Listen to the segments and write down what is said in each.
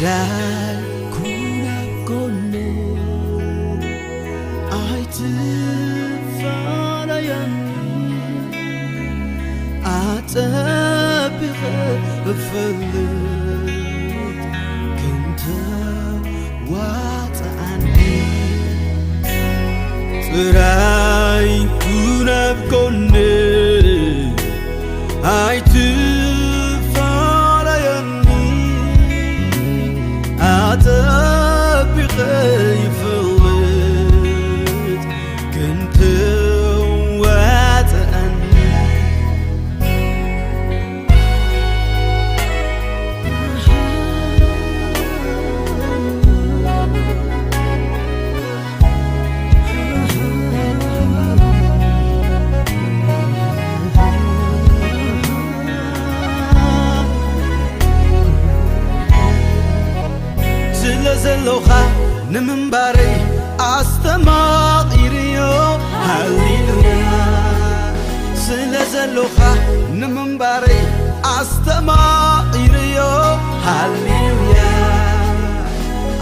ዳይ ኩን ኣብ ጎነይ ኣይትፋለየኒ፣ ኣጸቢቐ እፈልጥ ክንተ ዋጽኣኒ። ጥራይ ኩን ኣብ ጎነይ ኣይትፋለየኒ፣ ኣጸቢቐ ይፈልጥ ክንተ ዋጽኣኒ። ስለ ዘሎኻ ንምንባረይ ኣስተማቒርዮ። ሃሌሉያ። ስለ ዘሎኻ ንምንባረይ ኣስተማቒርዮ። ሃሌሉያ።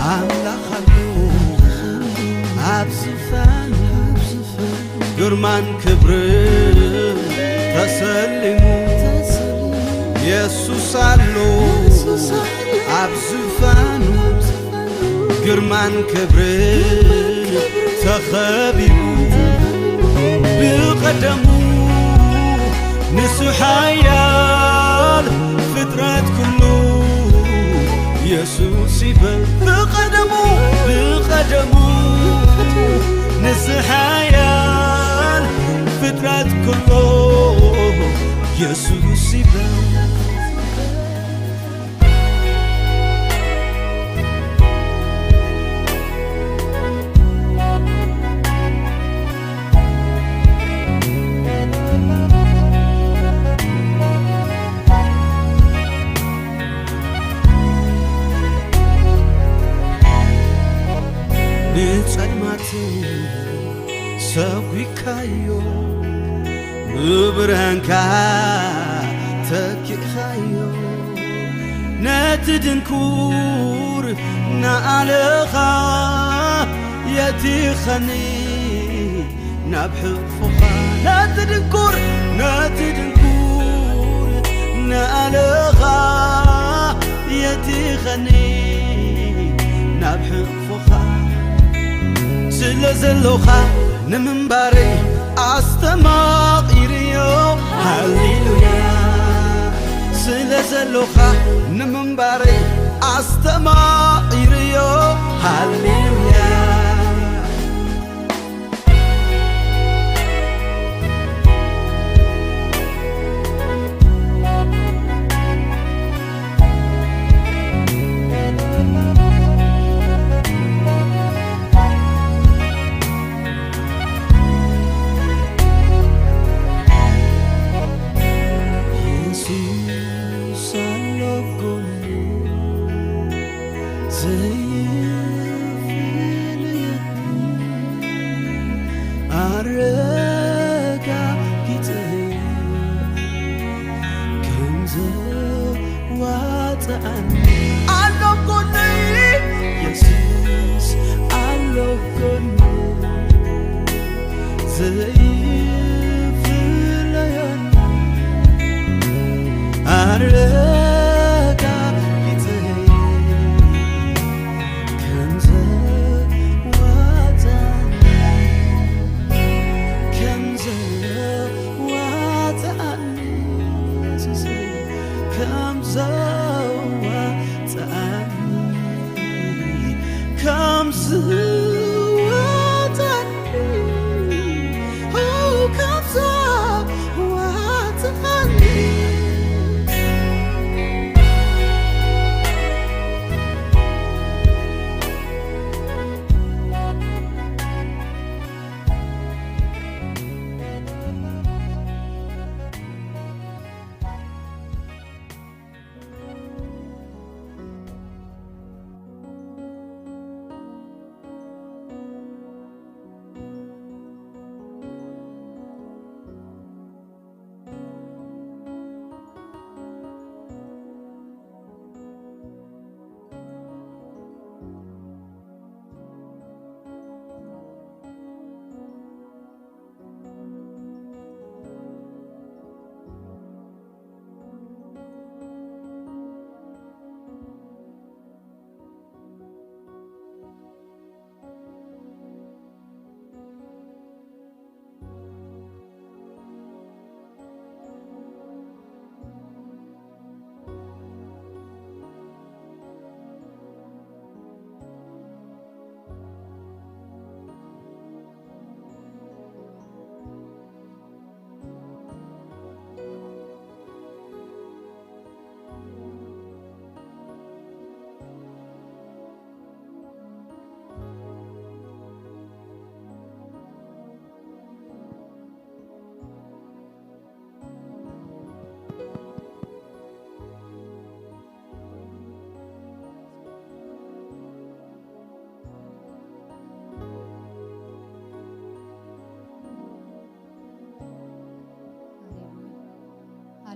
ኣምላኽ ኣሎ ኣብ ዝፋን፣ ግርማን ክብርን ተሰሊሙ። የሱስ ኣሎ ኣብ ዝፋኑ፣ ግርማን ክብርን ተኸቢቡ። ብቐደሙ ንሱ ሓያል፣ ፍጥረት ኩሉ የሱስ ይበል። ብቐደሙ፣ ብቐደሙ ንሱ ሓያል፣ ፍጥረት ኩሉ የሱስ ይበል። ንጸልማት ሰጒግካዮ፣ ብብርሃንካ ተኪእኻዮ። ነቲ ድንኩር ንኣለኻ የቲኸኒ ናብ ሕቕፎኻ። ነቲ ድንኩር፣ ነቲ ድንኩር ንኣለኻ የቲኸኒ ናብ ሕቕፎኻ። ስለ ዘሎኻ ንምንባረይ ኣስተማቒርዮ። ሃሌሉያ። ስለ ዘሎኻ ንምንባረይ ኣስተማቒርዮ። ሃሌሉያ። የሱስ ኣሎ ጎነይ፣ ዘይፍለየኒ፣ ኣረጋጊጸይ ከም ዘዋጽኣኒ። ኣሎ ጎነይ፣ የሱስ ኣሎ ጎነይ፣ ዘይፍለየኒ፣ ኣረጋጊጸይ ከም ዘዋጽኣኒ፣ ከም ዘዋጽኣኒ፣ የሱሰይ ከም ዘዋጽኣኒ፣ ከም ዘዋጽኣኒ፣ ኦ፣ ከም ዘዋጽኣኒ።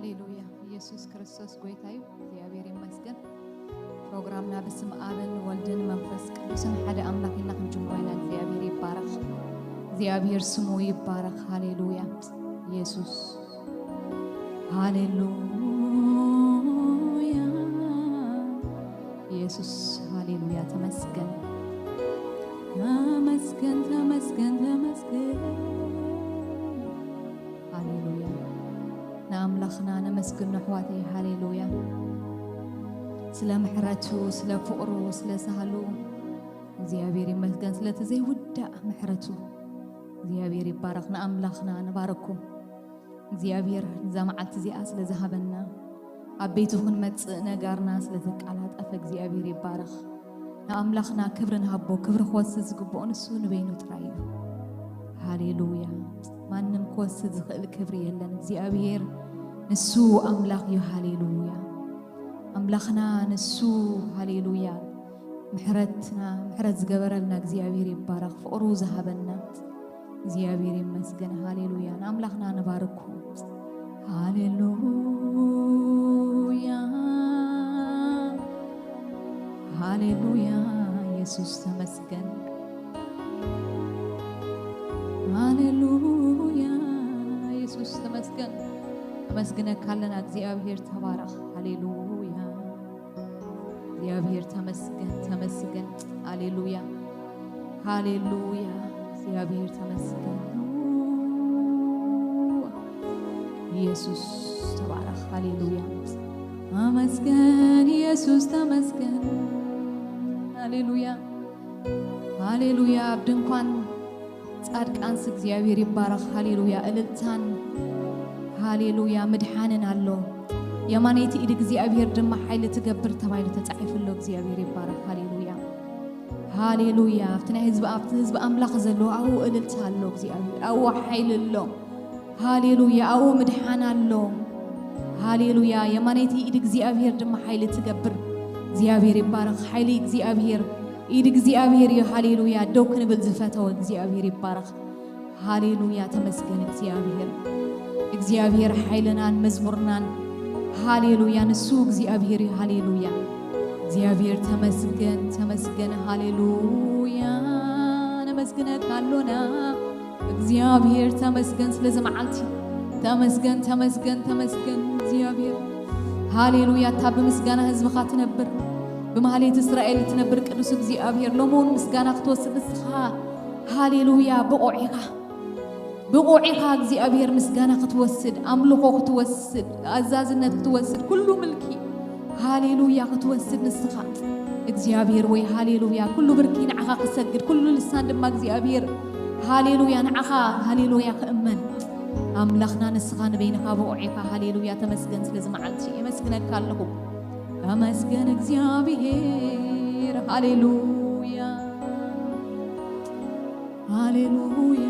ሃሌሉያ። ኢየሱስ ክርስቶስ ጎይታ እዩ። እግዚኣብሔር ይመስገን። ፕሮግራምና ብስም ኣብን ወልድን መንፈስ ቅዱስን ሓደ ኣምላኽ ኢልና ክንጅምሮ ኢና። እግዚኣብሔር ይባረኽ። እግዚኣብሔር ስሙ ይባረኽ። ሃሌሉያ። ኢየሱስ ሃሌሉያ። ኢየሱስ ሃሌሉያ። ተመስገን፣ ተመስገን፣ ተመስገን፣ ተመስገን። ሃሌሉያ። ንኣምላኽና ነመስግኖ ኣሕዋተይ። ሃሌሉያ። ስለ ምሕረቱ፣ ስለ ፍቕሩ፣ ስለ ሳህሉ እግዚኣብሔር ይመስገን። ስለቲ ዘይውዳእ ምሕረቱ እግዚኣብሔር ይባረኽ። ንኣምላኽና ንባረኩ። እግዚኣብሔር እዛ መዓልቲ እዚኣ ስለ ዝሃበና፣ ኣብ ቤቱ ክንመጽእ ነጋርና ስለ ዘቀላጠፈ እግዚኣብሔር ይባረኽ። ንኣምላኽና ክብሪ ንሃቦ። ክብሪ ክወስድ ዝግብኦ ንሱ ንበይኑ ጥራይ እዩ። ሃሌሉያ። ማንም ክወስድ ዝኽእል ክብሪ የለን። እግዚኣብሔር ንሱ ኣምላኽ እዩ። ሃሌሉያ። ኣምላኽና ንሱ፣ ሃሌሉያ፣ ምሕረትና፣ ምሕረት ዝገበረልና እግዚኣብሔር ይባረኽ። ፍቕሩ ዝሃበና እግዚኣብሔር ይመስገን። ሃሌሉያ። ንኣምላኽና ንባርኮ። ሃሌሉያ፣ ሃሌሉያ። ኢየሱስ ተመስገን። ሃሌሉያ፣ ኢየሱስ ተመስገን። ነመስግነካ ኣለና እግዚኣብሔር፣ ተባረኽ። ሃሌሉያ። እግዚኣብሔር ተመስገን፣ ተመስገን። ሃሌሉያ፣ ሃሌሉያ። እግዚኣብሔር ተመስገን። ኢየሱስ ተባረኽ። ሃሌሉያ። ተመስገን ኢየሱስ፣ ተመስገን። ሃሌሉያ፣ ሃሌሉያ። ኣብ ድንኳን ጻድቃንስ እግዚኣብሔር ይባረኽ። ሃሌሉያ። እልልታን፣ ሃሌሉያ፣ ምድሓንን ኣሎ። የማነይቲ ኢድ እግዚኣብሔር ድማ ሓይሊ ትገብር ተባሂሉ ተጻሒፉ ኣሎ። እግዚኣብሔር ይባረኽ። ሃሌሉያ፣ ሃሌሉያ። ኣብቲ ናይ ህዝቢ፣ ኣብቲ ህዝቢ ኣምላኽ ዘሎ ኣብኡ እልልታ ኣሎ። እግዚኣብሔር ኣብኡ ሓይሊ ኣሎ። ሃሌሉያ። ኣብኡ ምድሓን ኣሎ። ሃሌሉያ። የማነይቲ ኢድ እግዚኣብሔር ድማ ሓይሊ ትገብር። እግዚኣብሔር ይባረኽ። ሓይሊ እግዚኣብሔር፣ ኢድ እግዚኣብሔር እዩ። ሃሌሉያ። ደው ክንብል ዝፈተወ እግዚኣብሔር ይባረኽ። ሃሌሉያ። ተመስገን እግዚኣብሔር። እግዚኣብሔር ሓይልናን መዝሙርናን፣ ሃሌሉያ፣ ንሱ እግዚኣብሔር እዩ። ሃሌሉያ። እግዚኣብሔር ተመስገን፣ ተመስገን። ሃሌሉያ። ነመስግነካ ኣሎና። እግዚኣብሔር ተመስገን ስለዚ መዓልቲ። ተመስገን፣ ተመስገን፣ ተመስገን እግዚኣብሔር። ሃሌሉያ። እታ ብምስጋና ህዝብኻ ትነብር፣ ብማህሌት እስራኤል ትነብር ቅዱስ እግዚኣብሔር፣ ሎሚ እውን ምስጋና ክትወስድ ንስኻ፣ ሃሌሉያ፣ ብቑዕ ኢኻ። ብቑዕ ኢኻ እግዚኣብሔር ምስጋና ክትወስድ፣ ኣምልኾ ክትወስድ፣ ኣዛዝነት ክትወስድ፣ ኩሉ ምልኪ፣ ሃሌሉያ፣ ክትወስድ ንስኻ እግዚኣብሔር ወይ፣ ሃሌሉያ። ኩሉ ብርኪ ንዓኻ ክሰግድ፣ ኩሉ ልሳን ድማ እግዚኣብሔር፣ ሃሌሉያ፣ ንዓኻ፣ ሃሌሉያ፣ ክእመን። ኣምላኽና ንስኻ ንበይንኻ ብቑዕ ኢኻ። ሃሌሉያ። ተመስገን ስለዚ መዓልቲ። የመስግነካ ኣለኹ። ተመስገን እግዚኣብሔር። ሃሌሉያ፣ ሃሌሉያ፣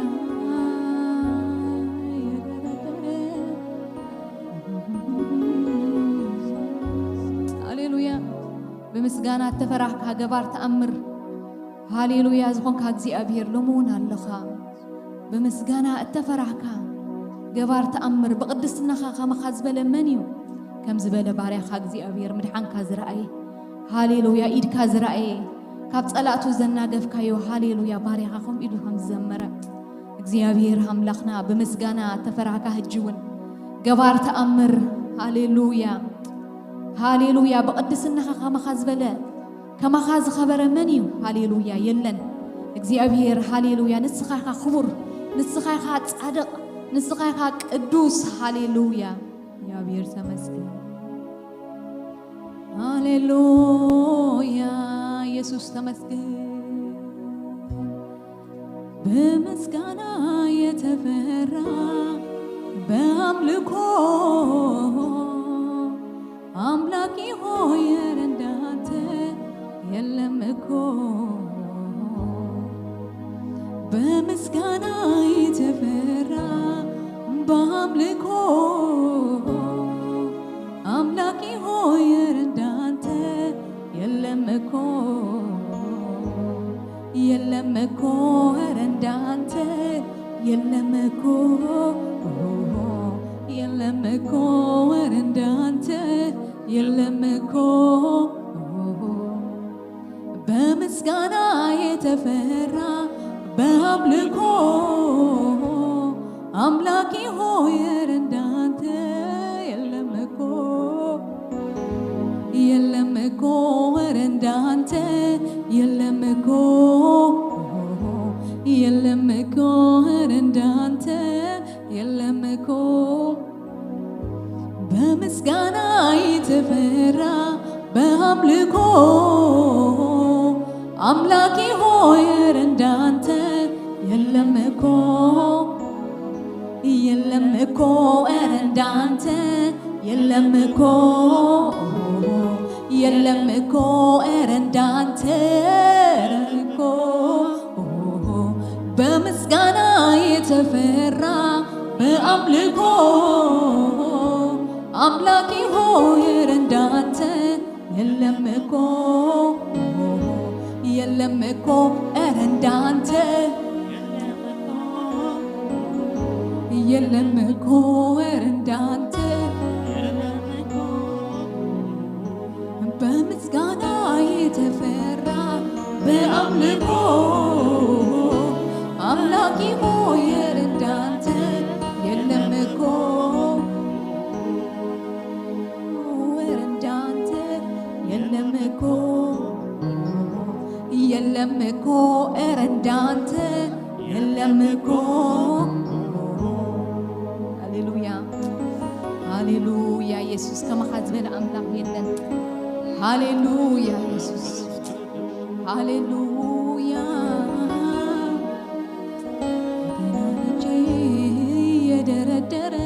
ሃሌሉያ። ብምስጋና እተፈራህካ ገባር ተኣምር፣ ሃሌሉያ፣ ዝኾንካ እግዚኣብሔር ሎሚ እውን ኣለኻ። ብምስጋና እተፈራህካ ገባር ተኣምር፣ ብቕድስናኻ ከማኻ ዝበለ መን እዩ? ከም ዝበለ ባርያኻ እግዚኣብሔር ምድሓንካ ዝረኣየ፣ ሃሌሉያ፣ ኢድካ ዝረኣየ፣ ካብ ጸላእቱ ዘናገፍካዮ፣ ሃሌሉያ፣ ባርያኻ ከምኡ ኢሉ ከም ዝዘመረ፣ እግዚኣብሔር ኣምላኽና ብምስጋና እተፈራህካ ሕጂ እውን ገባር ተኣምር፣ ሃሌሉያ፣ ሃሌሉያ፣ ብቕድስናኻ ከማኻ ዝበለ ከማኻ ዝኸበረ መን እዩ? ሃሌሉያ፣ የለን። እግዚኣብሔር፣ ሃሌሉያ፣ ንስኻ ኢኻ ክቡር፣ ንስኻ ኢኻ ጻድቕ፣ ንስኻ ኢኻ ቅዱስ። ሃሌሉያ፣ እግዚኣብሔር ተመስገን። ሃሌሉያ፣ ኢየሱስ ተመስገን። በምስጋና የተፈራ በአምልኮ አምላኬ ሆይ፣ ኧረ እንዳንተ የለም እኮ። በምስጋና የተፈራ በአምልኮ አምላኬ ሆይ፣ ኧረ እንዳንተ የለም እኮ፣ የለም እኮ፣ ኧረ እንዳንተ የለም እኮ። የለም እኮ ወር እንዳንተ የለም እኮ በምስጋና የተፈራ በአምልኮ አምላኬ ሆይ ወር እንዳንተ የለም እኮ የለም እኮ ወር እንዳንተ የለም እኮ የለም እኮ ወር እንዳንተ የለም እኮ በምስጋና የተፈራ በአምልኮ አምላኬ ሆይ ወር እንዳንተ የለም እኮ የለም እኮ ወር እንዳንተ የለም እኮ የለም እኮ ወር እንዳንተ እኮ በምስጋና የተፈራ በአምልኮ አምላኬ ሆይ ወር እንዳንተ የለም እኮ የለም እኮ ወር እንዳንተ የለም እኮ ወር እንዳንተ በምስጋና የተፈራ በአምልኮ አምላኬ ሆይ ወር እንዳንተ የለም እኮ ወር እንዳንተ የለም እኮ የለም እኮ ወር እንዳንተ የለም እኮ ሃሌሉያ ሃሌሉያ ኢየሱስ ከማኻ ዝበለ ኣምላኽ የለን ሃሌሉያ ኢየሱስ ሃሌሉያ ገና እጄ የደረደረ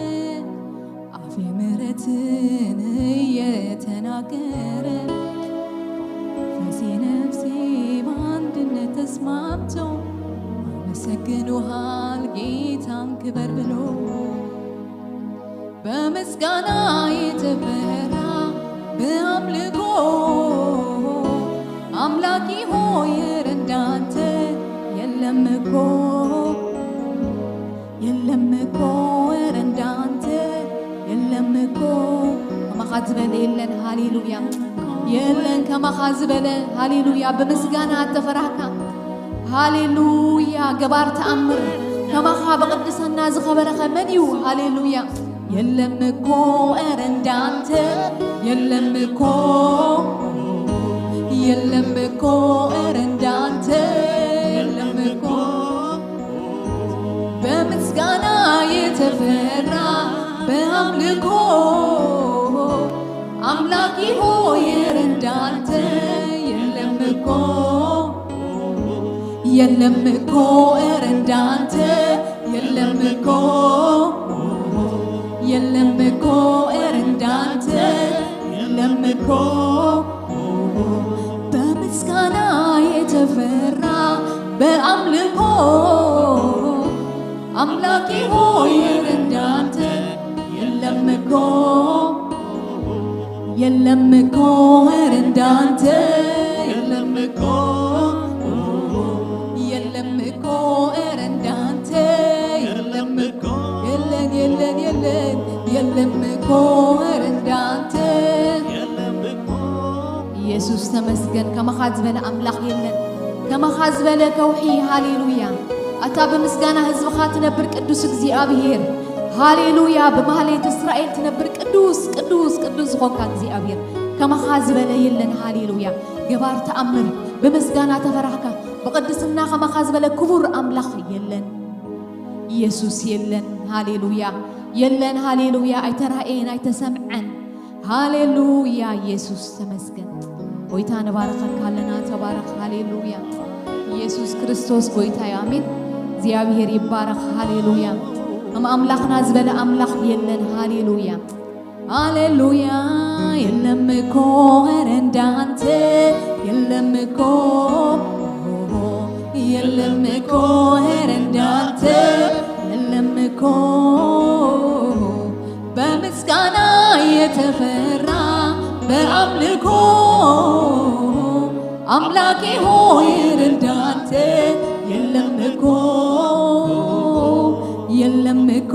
አፌ ምሕረትን እየተናገረ ፈሴ ነፍሴ በአንድነት ተስማምተው አመሰግኑሃል ጌታን ክበር ብሎ በምስጋና የተፈራ በአምልኮ አምላኬ ሆይ ወር እንዳንተ የለም እኮ የለም እኮ ወር እንዳንተ የለም እኮ ከማኻ ዝበለ የለን ሃሌሉያ የለን ከማኻ ዝበለ ሃሌሉያ ብምስጋና ኣተፈራህካ ሃሌሉያ ገባር ተኣምር ከማኻ ብቕድስና ዝኸበረኸ መን እዩ ሃሌሉያ የለም እኮ ወር እንዳንተ የለም እኮ የለም እኮ ወር እንዳንተ የለም እኮ በምስጋና የተፈራ በአምልኮ አምላኬ ሆይ ወር እንዳንተ የለም እኮ የለም እኮ ወር እንዳንተ የለም እኮ የለም እኮ ወር እንዳንተ የለም እኮ በምስጋና የተፈራ በአምልኮ አምላኬ ሆይ ወር እንዳንተ የለም እኮ የለም እኮ ወር እንዳንተ የለም እኮ የለም እኮ ወር እንዳንተ የለም እኮ የለን የለን የለን የለም እኮ ወር እንዳንተ የለም እኮ ኢየሱስ ተመስገን ከማኻ ዝበለ ኣምላኽ የለን ከማኻ ዝበለ ከውሒ ሃሌሉያ ኣታ ብምስጋና ህዝብኻ ትነብር ቅዱስ እግዚኣብሔር ሃሌሉያ ብማህሌት እስራኤል ትነብር ቅዱስ ቅዱስ ቅዱስ ዝኾንካ እግዚኣብሔር ከማኻ ዝበለ የለን ሃሌሉያ ገባር ተኣምር ብምስጋና ተፈራህካ ብቕድስና ከማኻ ዝበለ ክቡር ኣምላኽ የለን ኢየሱስ የለን ሃሌሉያ የለን ሃሌሉያ ኣይተራእየን ኣይተሰምዐን ሃሌሉያ ኢየሱስ ተመስገን ጎይታ ንባረኸካ ኣለና ተባረኽ ሃሌሉያ ኢየሱስ ክርስቶስ ጎይታ እዩ ኣሜን እግዚኣብሔር ይባረኽ ሃሌሉያ ከም ኣምላኽና ዝበለ ኣምላኽ የለን ሃሌሉያ ሃሌሉያ የለም እኮ ኧረ እንዳንተ የለም እኮ የለም እኮ ኧረ እንዳንተ የለም እኮ በምስጋና የተፈራ በአምልኮ አምላኬ ሆይ ኧረ እንዳንተ የለም እኮ የለም እኮ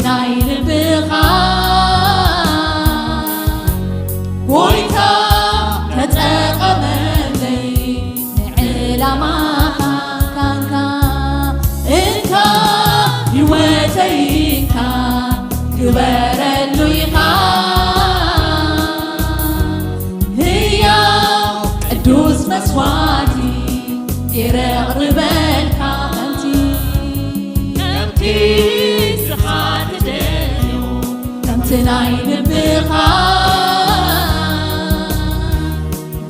በረሉ ኢኻ ህያው ቅዱስ መስዋዕቲ ገይረ ኣቕርበልካ። ከምቲ ከምቲ ንስኻ ትደልዮ ከምቲ ናይ ልብኻ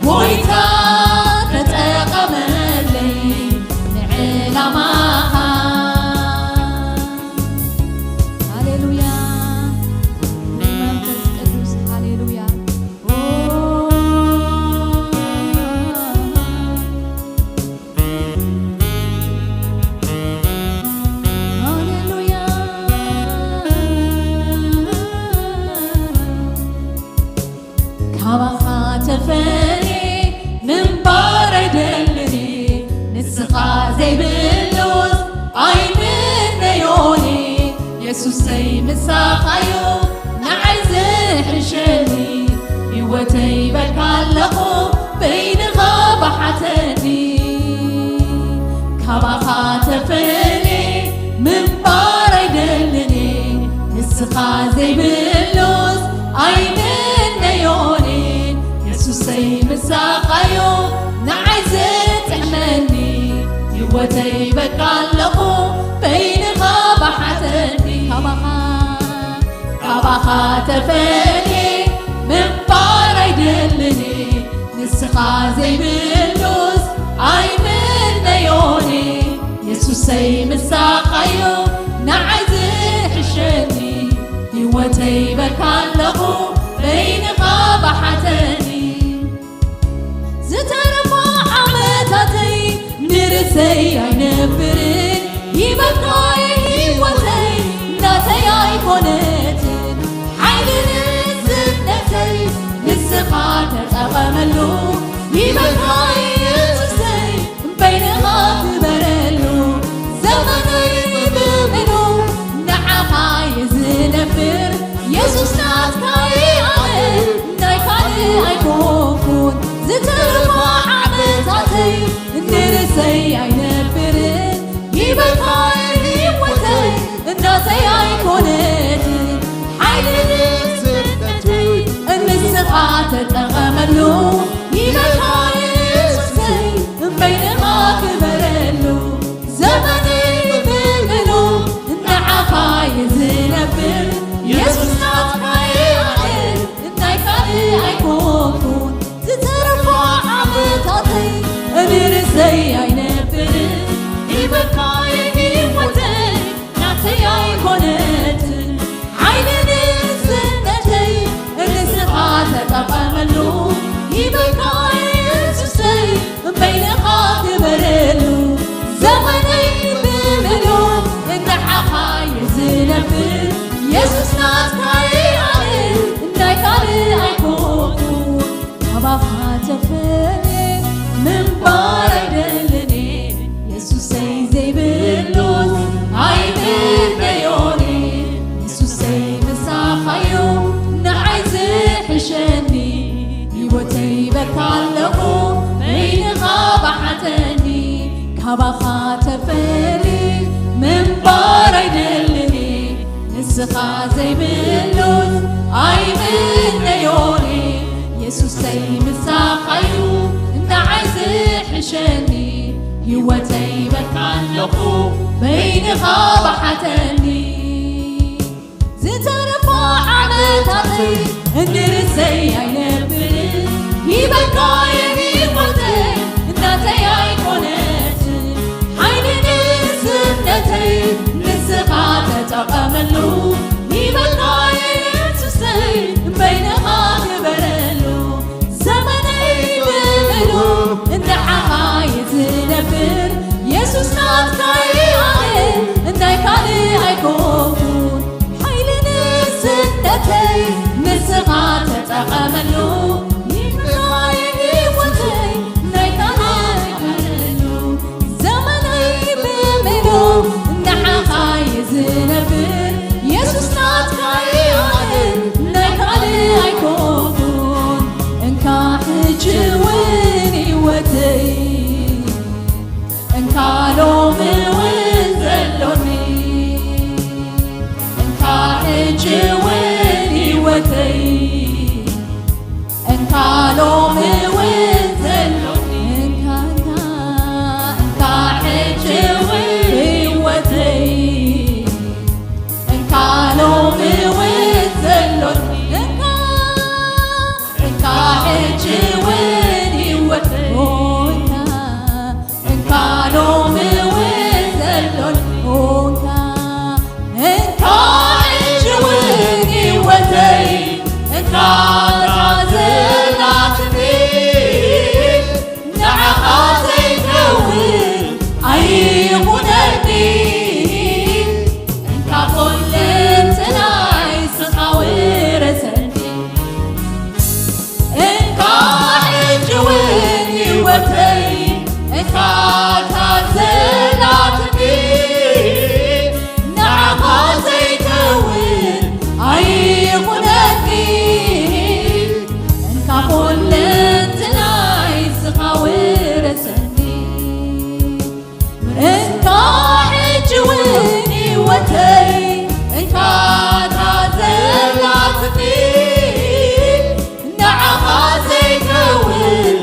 ጎይታ ተጠቐመለይ ንዕላማኻ። ሃሌሉያ። መንፈስ ቅዱስ፣ ሃሌሉያ። ሃሌሉያ። ካባኻ ተፈልየ ምንባር ኣይደልን፣ ንስኻ ዘይብሉስ ኣይምነዮን። የሱሰይ ምሳኻዮ ንዓይ ዝሕሸኒ፣ ህይወተይ በልካ ኣለኹ በይንኻ ባሓተኒ። ካባኻ ተፈልየ ምንባር ኣይደልን፣ ንስኻ ዘይብሉስ ኣይምነዮን። የሱሰይ ምሳኻዮ ንዓይ ዝጥዕመኒ፣ ህይወተይ በቃ ኣለኹ በይንኻ ባሓተኒ። ካባኻ ካባኻ ተፈልየ ምንባር ኣይደልን፣ ንስኻ ዘይብሉስ ኣይምነዮን። የሱሰይ ምሳኻዮ ንዓይ ዝሕሸኒ፣ ህይወተይ በልካ ኣለኹ በይንኻ ባሓተኒ። ዝተረፋ ዓመታተይ ንርእሰይ ኣይነብርን፣ ሂበካየ ህይወተይ ናተይ ኣይኮነትን። ሓይሊ ንእስነተይ ንስኻ ተጠቐመሉ፣ ሂበካየ የሱሰይ በይንኻ ክበረሉ። ዘመነይ ብምሉ ንዓኻ እየ ዝነብር፣ የሱስ ናትካ እየ ኣነ፣ ናይ ካልእ ኣይኮንኩን። ዝተረፋ ዓመታተይ ንርእሰይ ኣይነብርን፣ ሂበካየ ህይወተይ እናተይ ኣይኮነትን። ሓይሊ ንእስነተይ ንስኻ ተጠቐመሉ፣ ሂበካየ የሱሰይ በይንኻ ክበረሉ። ዘመነይ ብምሉ ንዓኻ እየ ዝነብር፣ የሱስ ናትካ እየ ኣነ፣ ናይ ካልእ ኣይኮንኩን። ዝተረፋ ዓመታተይ ንርእሰይ ኣይነብርን፣ ሂበካየ ህይወተይ ናተይ ኣይኮነትን። ሓይሊ ንእስነተይ ንስኻ ተጠቐመሉ፣ ሂበካየ የሱሰይ በይንኻ ክበረሉ። ዘመነይ ብምሉ ንዓኻ እየ ዝነብር፣ የሱስ ናትካ እየ ኣነ፣ ናይ ካልእ ኣይኮንኩን። ካባኻ ተፈልየ ምንባር ኣይደልን፣ የሱሰይ ዘይብሉ ኣይምነዮን። የሱሰይ ምሳኻዮ ንዓይ ዝሕሸኒ፣ ህይወተይ በልካ ኣለኹ በይንኻ ባሓተኒ። ካባኻ ተፈልየ ምንባር ኣይደልን፣ ንስኻ ዘይብሉስ ኣይምነዮን። የሱሰይ ምሳኻዩ ንዓይ ዝሕሸኒ፣ ህይወተይ በልካ ኣለኹ በይንኻ ባሓተኒ። ዝተረፋ ዓመታተይ እንድርሰይ ኣይነብርን፣ ሂበካየ ህይወተይ እናተይ ኣይኮነትን። ሓይሊ ንእስነተይ ንስኻ ተጠቐመሉ፣ ሂበካየ የሱሰይ በይንኻ ክበረሉ። ዘመነይ ብምሉ ንዓኻ እየ ዝነብር፣ የሱስ ናትካ እየ ኣነ፣ ናይ ካልእ ኣይኮንኩን። ሓይሊ ንእስነተይ ንስኻ ተጠቐመሉ፣ ሂበካየ ህይወተይ ናይ ካልእ ኣይኮንኩን። ዘመነይ ብምሉ ንዓኻ እየ ዝነብር፣ የሱስ ናትካ እየ ኣነ፣ ናይ ካልእ ኣይኮንኩን። እንካ ሕጂ እውን ህይወተይ፣ እንካ ሎሚ እውን ዘሎኒ፣ እንካ ሕጂ ካታ ዘላትኒ ንዓኻ ዘይከውን ኣይኹነኒ። እንካ ኩለንትናይ ስኻ ውረሰኒ። እንካ ሕጂ እውን ህይወተይ እንካ እታ ዘላትኒ ንዓኻ ዘይከውን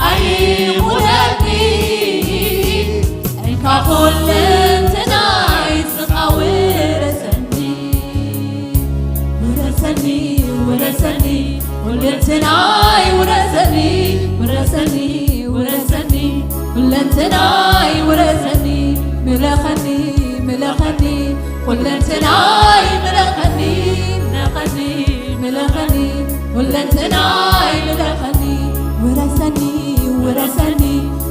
ኣይኹነኒ። እንካ ኩለንትናይ ስኻ ውረሰኒ። ውረሰኒ፣ ውረሰኒ፣ ኩለንትናይ ውረሰኒ። ውረሰኒ፣ ውረሰኒ፣ ኩለንትናይ ውረሰኒ። ምለኸኒ፣ ምለኸኒ፣ ኩለንትናይ ምለኸኒ። ምለኸኒ፣ ምለኸኒ፣ ኩለንትናይ ምለኸኒ። ውረሰኒ፣ ውረሰኒ፣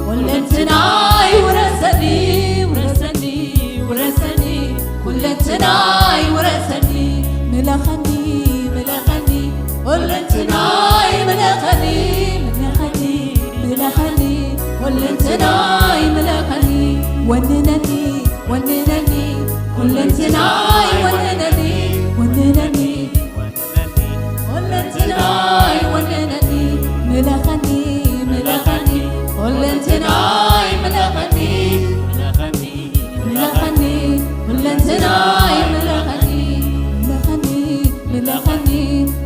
ኩለንትናይ ውረሰኒ። ውረሰኒ፣ ውረሰኒ፣ ኩለንትናይ ውረሰኒ። ምለኸኒ፣ ምለኸኒ፣ ኩለንትናይ ምለኸኒ። ምለኸኒ፣ ምለኸኒ፣ ኩለንትናይ ምለኸኒ። ወንነኒ፣ ወንነኒ፣ ኩለንትናይ ወንነኒ። ወንነኒ፣ ኩለንትናይ ወንነኒ። ምለኸኒ፣ ምለኸኒ፣ ኩለንትናይ ምለኸኒ። ምለኸኒ፣ ምለኸኒ፣ ኩለንትናይ ምለኸኒ። ምለኸኒ፣ ምለኸኒ፣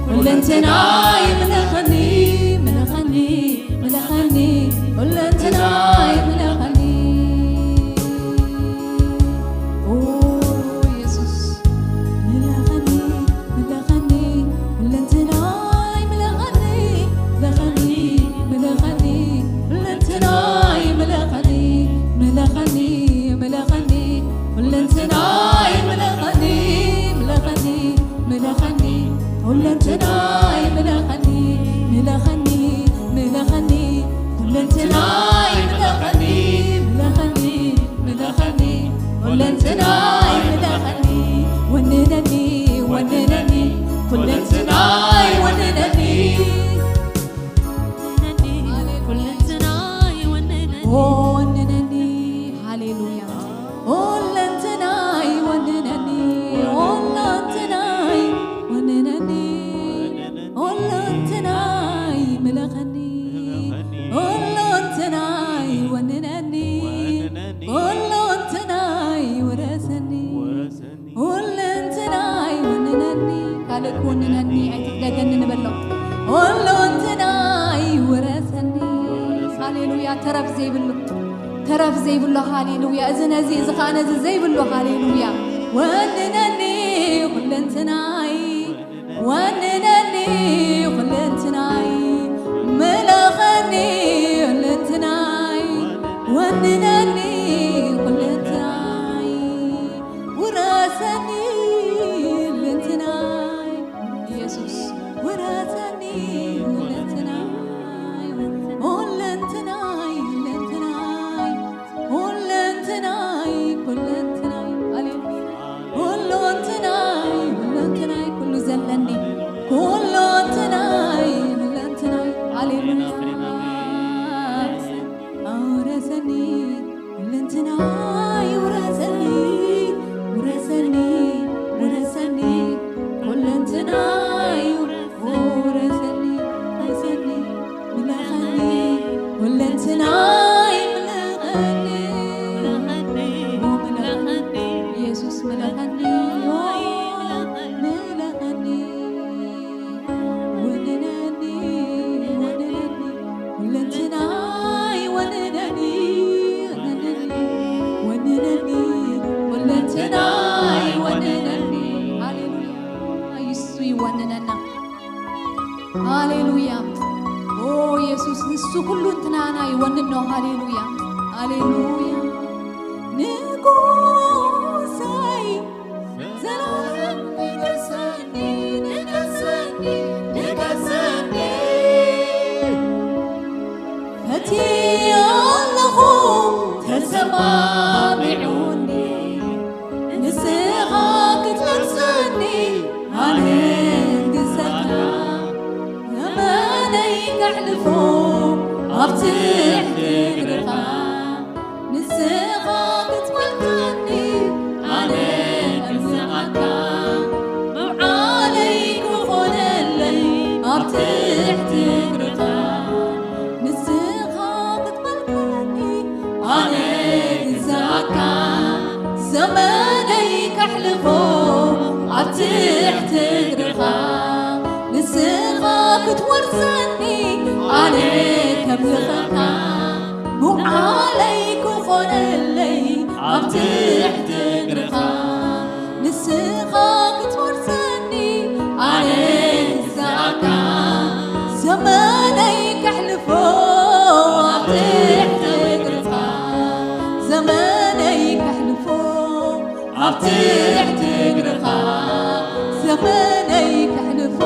ኩለንትናይ ምለኸኒ። ምለኸኒ፣ ምለኸኒ፣ ኩለንትናይ ምለኸኒ። ኦ የሱስ፣ ምለኸኒ፣ ምለኸኒ፣ ኩለንትናይ ምለኸኒ። ምለኸኒ፣ ምለኸኒ፣ ኩለንትናይ ምለኸኒ። ምለኸኒ፣ ምለኸኒ፣ ኩለንትናይ ምለኸኒ። ምለኸኒ፣ ምለኸኒ፣ ኩለንትናይ ምለኸኒ። ምለኸኒ፣ ምለኸኒ፣ ኩለንትናይ ምለኸኒ። ምለኸኒ፣ ምለኸኒ፣ ኩለንትናይ ምለኸኒ። ወንነኒ፣ ወንነኒ፣ ኩለንትናይ ወንነኒ። ወንነኒ። ሃሌሉያ። ሁለንትናይ ወንነኒ፣ ሁለንትናይ ወንነኒ፣ ሁለንትናይ ምለኸኒ፣ ሁለንትናይ ወንነኒ፣ ሁለንትናይ ውረሰኒ፣ ሁለንትናይ ወንነኒ። ካልእ ክውንነኒ ኣይትፍለገኒ ንበሎ። ሁለንትናይ ውረሰኒ። ሃሌሉያ። ተረፍ ዘይብሉ፣ ተረፍ ዘይብሉ። ሃሌሉያ። እዚ ነዚ፣ እዚ ኸዓ ነዚ ዘይብሉ። ሃሌሉያ። ወንነኒ ኩለንትናይ፣ ወንነኒ ኩለንትናይ፣ ምለኸኒ ኩለንትናይ፣ ወንነኒ ኩለንትናይ፣ ውረሰኒ ኩለንትናይ። ኢየሱስ ውረሰኒ ኩለንትናይ፣ ኩለንትናይ፣ ኩለንትናይ፣ ኩለንትናይ፣ ኩለንትናይ። ሃሌሉያ። ኩለንትናይ፣ ኩለንትናይ፣ ኩሉ ዘለኒ፣ ኩለንትናይ፣ ኩለንትናይ። ሃሌሉያ። ኣውረሰኒ፣ ኩለንትናይ ውረሰኒ፣ ውረሰኒ፣ ውረሰኒ፣ ኩለንትናይ ውረሰኒ፣ ውረሰኒ፣ ምለኸኒ፣ ኩለንትናይ ምለኸኒ፣ ምለኸኒ፣ ኢየሱስ ምለኸኒ፣ ምለኸኒ። ወንነኒ፣ ወንነኒ፣ ኩለንትናይ ወንነኒ፣ ወንነኒ፣ ወንነኒ፣ ኩለንትናይ ወንነኒ። ሃሌሉያ። ኢየሱስ ይወንነና። ሃሌሉያ። ኦ ኢየሱስ፣ ንሱ ኩሉ እንትናና ይወንን ነው። ሃሌሉያ፣ ሃሌሉያ። ንጉሰይ ዘላለም ንገሰኒ፣ ንገሰኒ፣ ንገሰኒ። ፈትየ ኣለኹ ተሰማሚዑኒ፣ ንስኻ ክትመልሰኒ ኣነ ግዛእካ፣ ዘመነይ ከሕልፎ ኣብ ትሕቲ እግርኻ። ዘመነይ ከሕልፎ ኣብ ትሕቲ እግርኻ፣ ንስኻ ክትወርሰኒ ኣነ ከምልኸካ፣ ምውዓለይ ክኾነለይ ኣብ ትሕቲ እግርኻ፣ ንስኻ ክትወርሰኒ ኣነ ክስኣካ፣ ዘመነይ ከሕልፎ ኣብ ትሕቲ እግርኻ፣ ዘመነይ ከሕልፎ ኣብ ትሕቲ እግርኻ፣ ዘመነይ ከሕልፎ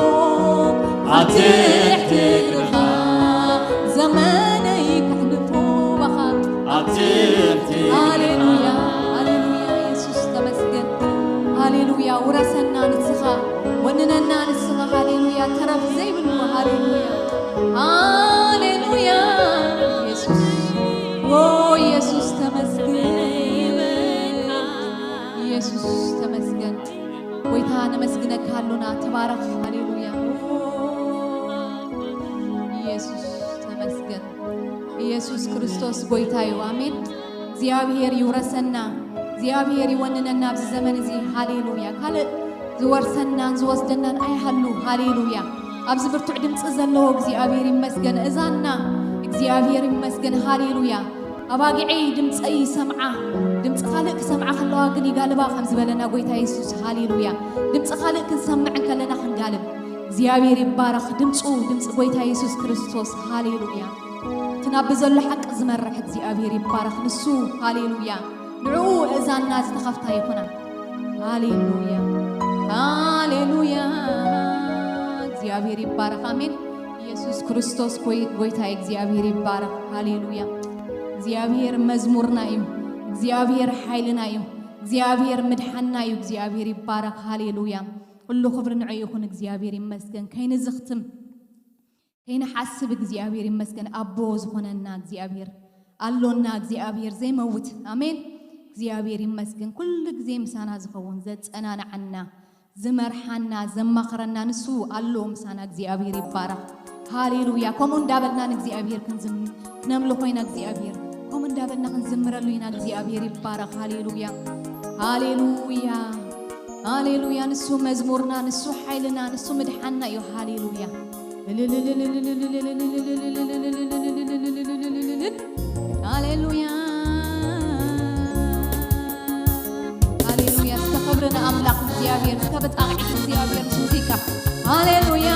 ኣብ ትሕቲ እግርኻ፣ ዘመነይ ከሕልፎ ባኻ ኣብ ትሕቲ እግርኻ። ሃሌሉያ፣ ሃሌሉያ፣ የሱስ ተመስገን። ሃሌሉያ፣ ውረሰና ንስኻ፣ ወንነና ንስኻ። ሃሌሉያ፣ ተረፍ ዘይብሉ። ሃሌሉያ፣ ሃሌሉያ፣ የሱስ፣ ኦ የሱስ ተመስገን። ኢየሱስ ተመስገን። ጎይታ ነመስግነካ ኣሎና። ተባረኽ። ሃሌሉያ። ኢየሱስ ተመስገን። ኢየሱስ ክርስቶስ ጎይታ እዩ። ኣሜን። እግዚኣብሔር ይውረሰና። እግዚኣብሔር ይወንነና ኣብዚ ዘመን እዚ። ሃሌሉያ። ካልእ ዝወርሰናን ዝወስደናን ኣይሃሉ። ሃሌሉያ። ኣብዚ ብርቱዕ ድምፂ ዘለዎ እግዚኣብሔር ይመስገን። እዛና እግዚኣብሔር ይመስገን። ሃሌሉያ። ኣባጊዐይ ድምፀይ ይሰምዓ፣ ድምፂ ካልእ ክሰምዓ ከለዋ ግን ይጋልባ ከም ዝበለና ጎይታ የሱስ። ሃሌሉያ። ድምፂ ካልእ ክንሰምዕ እንከለና ክንጋልብ። እግዚኣብሔር ይባረኽ። ድምፁ፣ ድምፂ ጎይታ የሱስ ክርስቶስ። ሃሌሉያ። እቲ ናብ ዘሎ ሓቂ ዝመርሕ እግዚኣብሔር ይባረኽ። ንሱ፣ ሃሌሉያ። ንዕኡ እዛና ዝተኸፍታ ይኹና። ሃሌሉያ፣ ሃሌሉያ። እግዚኣብሔር ይባረኽ። ኣሜን። ኢየሱስ ክርስቶስ ጎይ-፣ ጎይታ እዩ። እግዚኣብሔር ይባረኽ። ሃሌሉያ። እግዚኣብሔር መዝሙርና እዩ። እግዚኣብሔር ሓይልና እዩ። እግዚኣብሔር ምድሓንና እዩ። እግዚኣብሔር ይባረኽ። ሃሌሉያ። ኩሉ ክብሪ ንዑ ይኹን። እግዚኣብሔር ይመስገን። ከይንዝኽትም ከይንሓስብ እግዚኣብሔር ይመስገን። ኣቦ ዝኾነና እግዚኣብሔር ኣሎና። እግዚኣብሔር ዘይመውት። ኣሜን። እግዚኣብሔር ይመስገን። ኩሉ ግዜ ምሳና ዝኸውን፣ ዘጸናንዓና፣ ዝመርሓና፣ ዘማኽረና ንሱ ኣሎ ምሳና። እግዚኣብሔር ይባረኽ። ሃሌሉያ። ከምኡ እንዳበልና ንእግዚኣብሔር ክንዝም-፣ ክነምልኾ ኢና። እግዚኣብሔር ከምኡ እንዳበልና ክንዝምረሉ ኢና። እግዚኣብሔር ይባረኽ። ሃሌሉያ፣ ሃሌሉያ፣ ሃሌሉያ። ንሱ መዝሙርና፣ ንሱ ሓይልና፣ ንሱ ምድሓንና እዩ። ሃሌሉያ። ሃሌሉያ፣ ሃሌሉያ። እስከ ክብሪ ንኣምላኽ እግዚኣብሔር፣ እስከ ብጣቕዒት እግዚኣብሔር ምስ ሙዚቃ። ሃሌሉያ።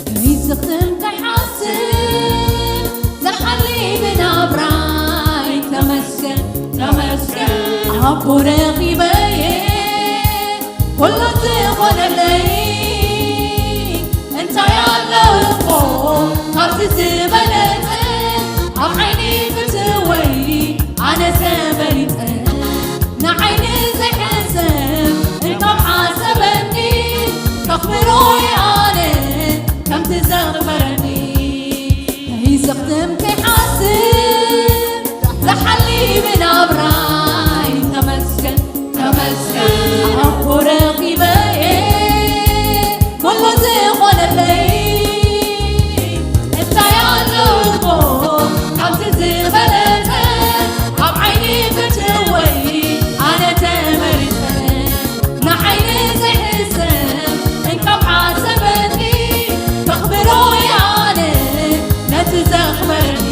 ከይዝኽትም ከይሓስብ ዝሓሊ ብናብራይ ተመስገን፣ ተመስገን። ኣቦ ረኺበየ ኩሉ ዝኾነለይ እንታይ ኣሎ እሞ ካብዚ ዝበለጸ? ኣብ ዓይኒ ፍትወይ ኣነ ተመሪጸ ንዓይ ንዘይሕሰብ እንካብ ሓሰበኒ ከኽብሮ ኣነ ከምቲ ዘኽበረኒ ከይዘኽትም ከይሓስብ ዝሓሊ ብናብራይ ተመስገን፣ ተመስገን ኣቦ ረኺበየ ኩሉ ዝኾነለይ እንታይ ኣሎ እሞ ካብዚ ዝበለጸ? ኣብ ዓይኒ ፍትወይ ኣነ ተመሪጸ ንዓይ ንዘይሕሰብ እንካብ ሓሰበኒ ከኽብሮ ኣነ ነቲ ዘኽበረኒ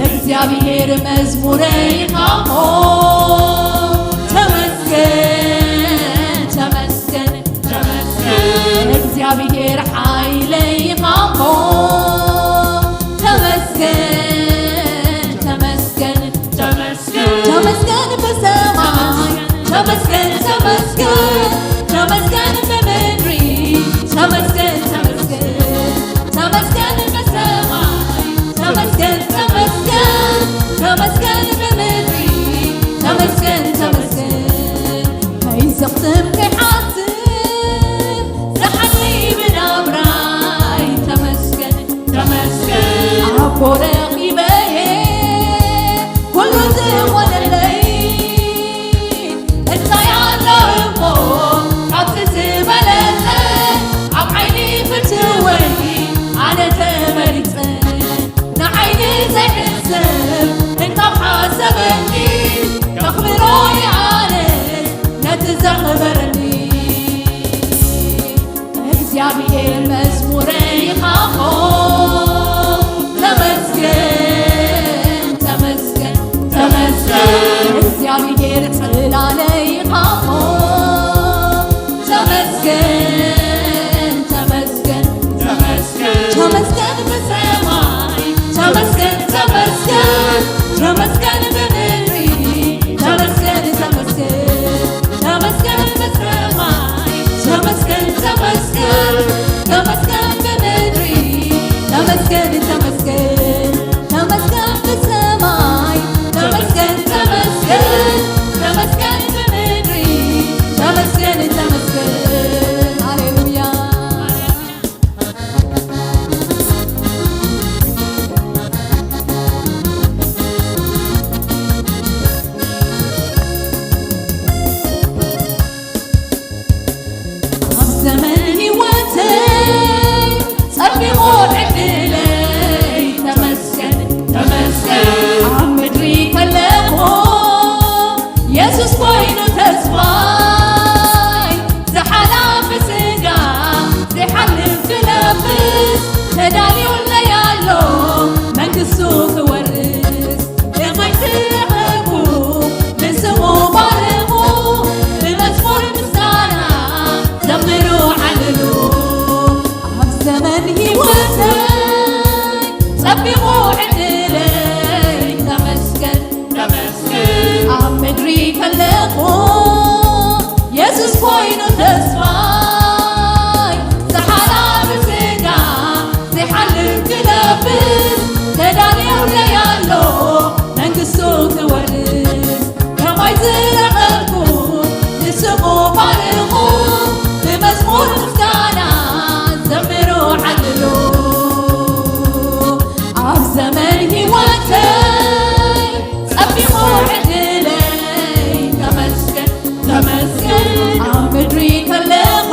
እግዚኣብሔር መዝሙረይ ኢኻ እሞ ተመስገን፣ ተመስገን፣ ተመስገን። እግዚኣብሔር ሓይለይ ኢኻ እሞ ተመስገን፣ ተመስገን፣ ተመስገን። ተመስገን ብሰማይ፣ ተመስገን፣ ተመስገን፣ ተመስገን ብምድሪ፣ ተመስገን፣ ተመስገን፣ ተመስገን ብሰማይ፣ ተመስገን፣ ተመስገን፣ ተመስገን ብምድሪ፣ እግዚኣብሔር መዝሙረይ ኢኻሞ። ተመስገን፣ ተመስገን፣ ተመስገን። እግዚኣብሔር ጽላለይ ኢኻሞ። ተመስገን፣ ተመስገን፣ ተመስገን። ተመስገን ብሰማይ፣ ተመስገን፣ ተመስገን። ተመስገን ብምድሪ፣ ተመስገን፣ ተመስገን። ተመስገን ብሰማይ፣ ተመስገን፣ ተመስገን። ተመስገን ብምድሪ፣ ተመስገን፣ ተመስገን። ተመስገን ብሰማይ፣ ተመስገን፣ ተመስገን። ተመስገን ብምድሪ፣ ተመስገን፣ ተመስገን። ሃሌሉያ። ኣብ ዘመን ህይወተይ ጸቢቑ ዕድለይ፣ ተመስገን፣ ተመስገን። ኣብ ምድሪ ከለኹ የሱስ ኮይኑ ተስፋይ፣ ዝሓላፍ ስጋ ዘይሓልፍ ክለብስ ተዳልዩለይ ኣሎ፣ መንግስቱ ክወርስ። ከማይ ዝረኸብኩ ንስሙ ባርኹ፣ ብመዝሙር ምስጋና ዘምሩ ዓልሉ። ኣብ ዘመን ህይወተይ ጸቢቑ ዕድለይ፣ ተመስገን፣ ተመስገን። ኣብ ምድሪ ከለኹ የሱስ ኮይኑ ተስፋይ፣ ዝሓላፍ ስጋ ዘይሓልፍ ክለብስ ተዳልዩለይ ኣሎ፣ መንግስቱ ክወርስ። ከማይ ዝረኸብኩ ንስሙ ባርኹ፣ ብመዝሙር ምስጋና ዘምሩ ዓልሉ። ኣብ ዘመን ህይወተይ ጸቢቑ ዕድለይ፣ ተመስገን፣ ተመስገን። ኣብ ምድሪ ከለኹ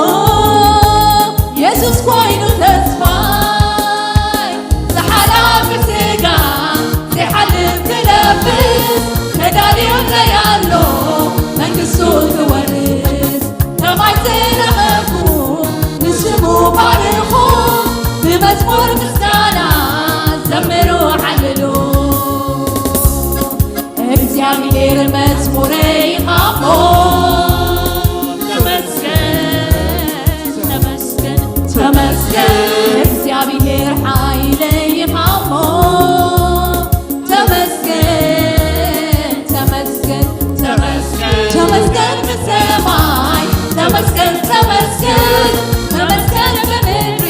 የሱስ ኮይኑ ተስፋይ፣ ዝሓላፍ ስጋ ዘይሓልፍ ክለብስ ተዳልዩለይ ኣሎ፣ መንግስቱ ክወርስ። ከማይ ዝረኸብኩ ንስሙ ባርኹ፣ ብመዝሙር ምስጋና ዘምሩ ዓልሉ። እግዚኣብሔር መዝሙረይ ኢኻሞ። ተመስገን፣ ተመስገን፣ ተመስገን። እግዚኣብሔር ሓይለይ ኢኻሞ። ተመስገን፣ ተመስገን፣ ተመስገን። ተመስገን ብሰማይ፣ ተመስገን፣ ተመስገን። ተመስገን ብምድሪ፣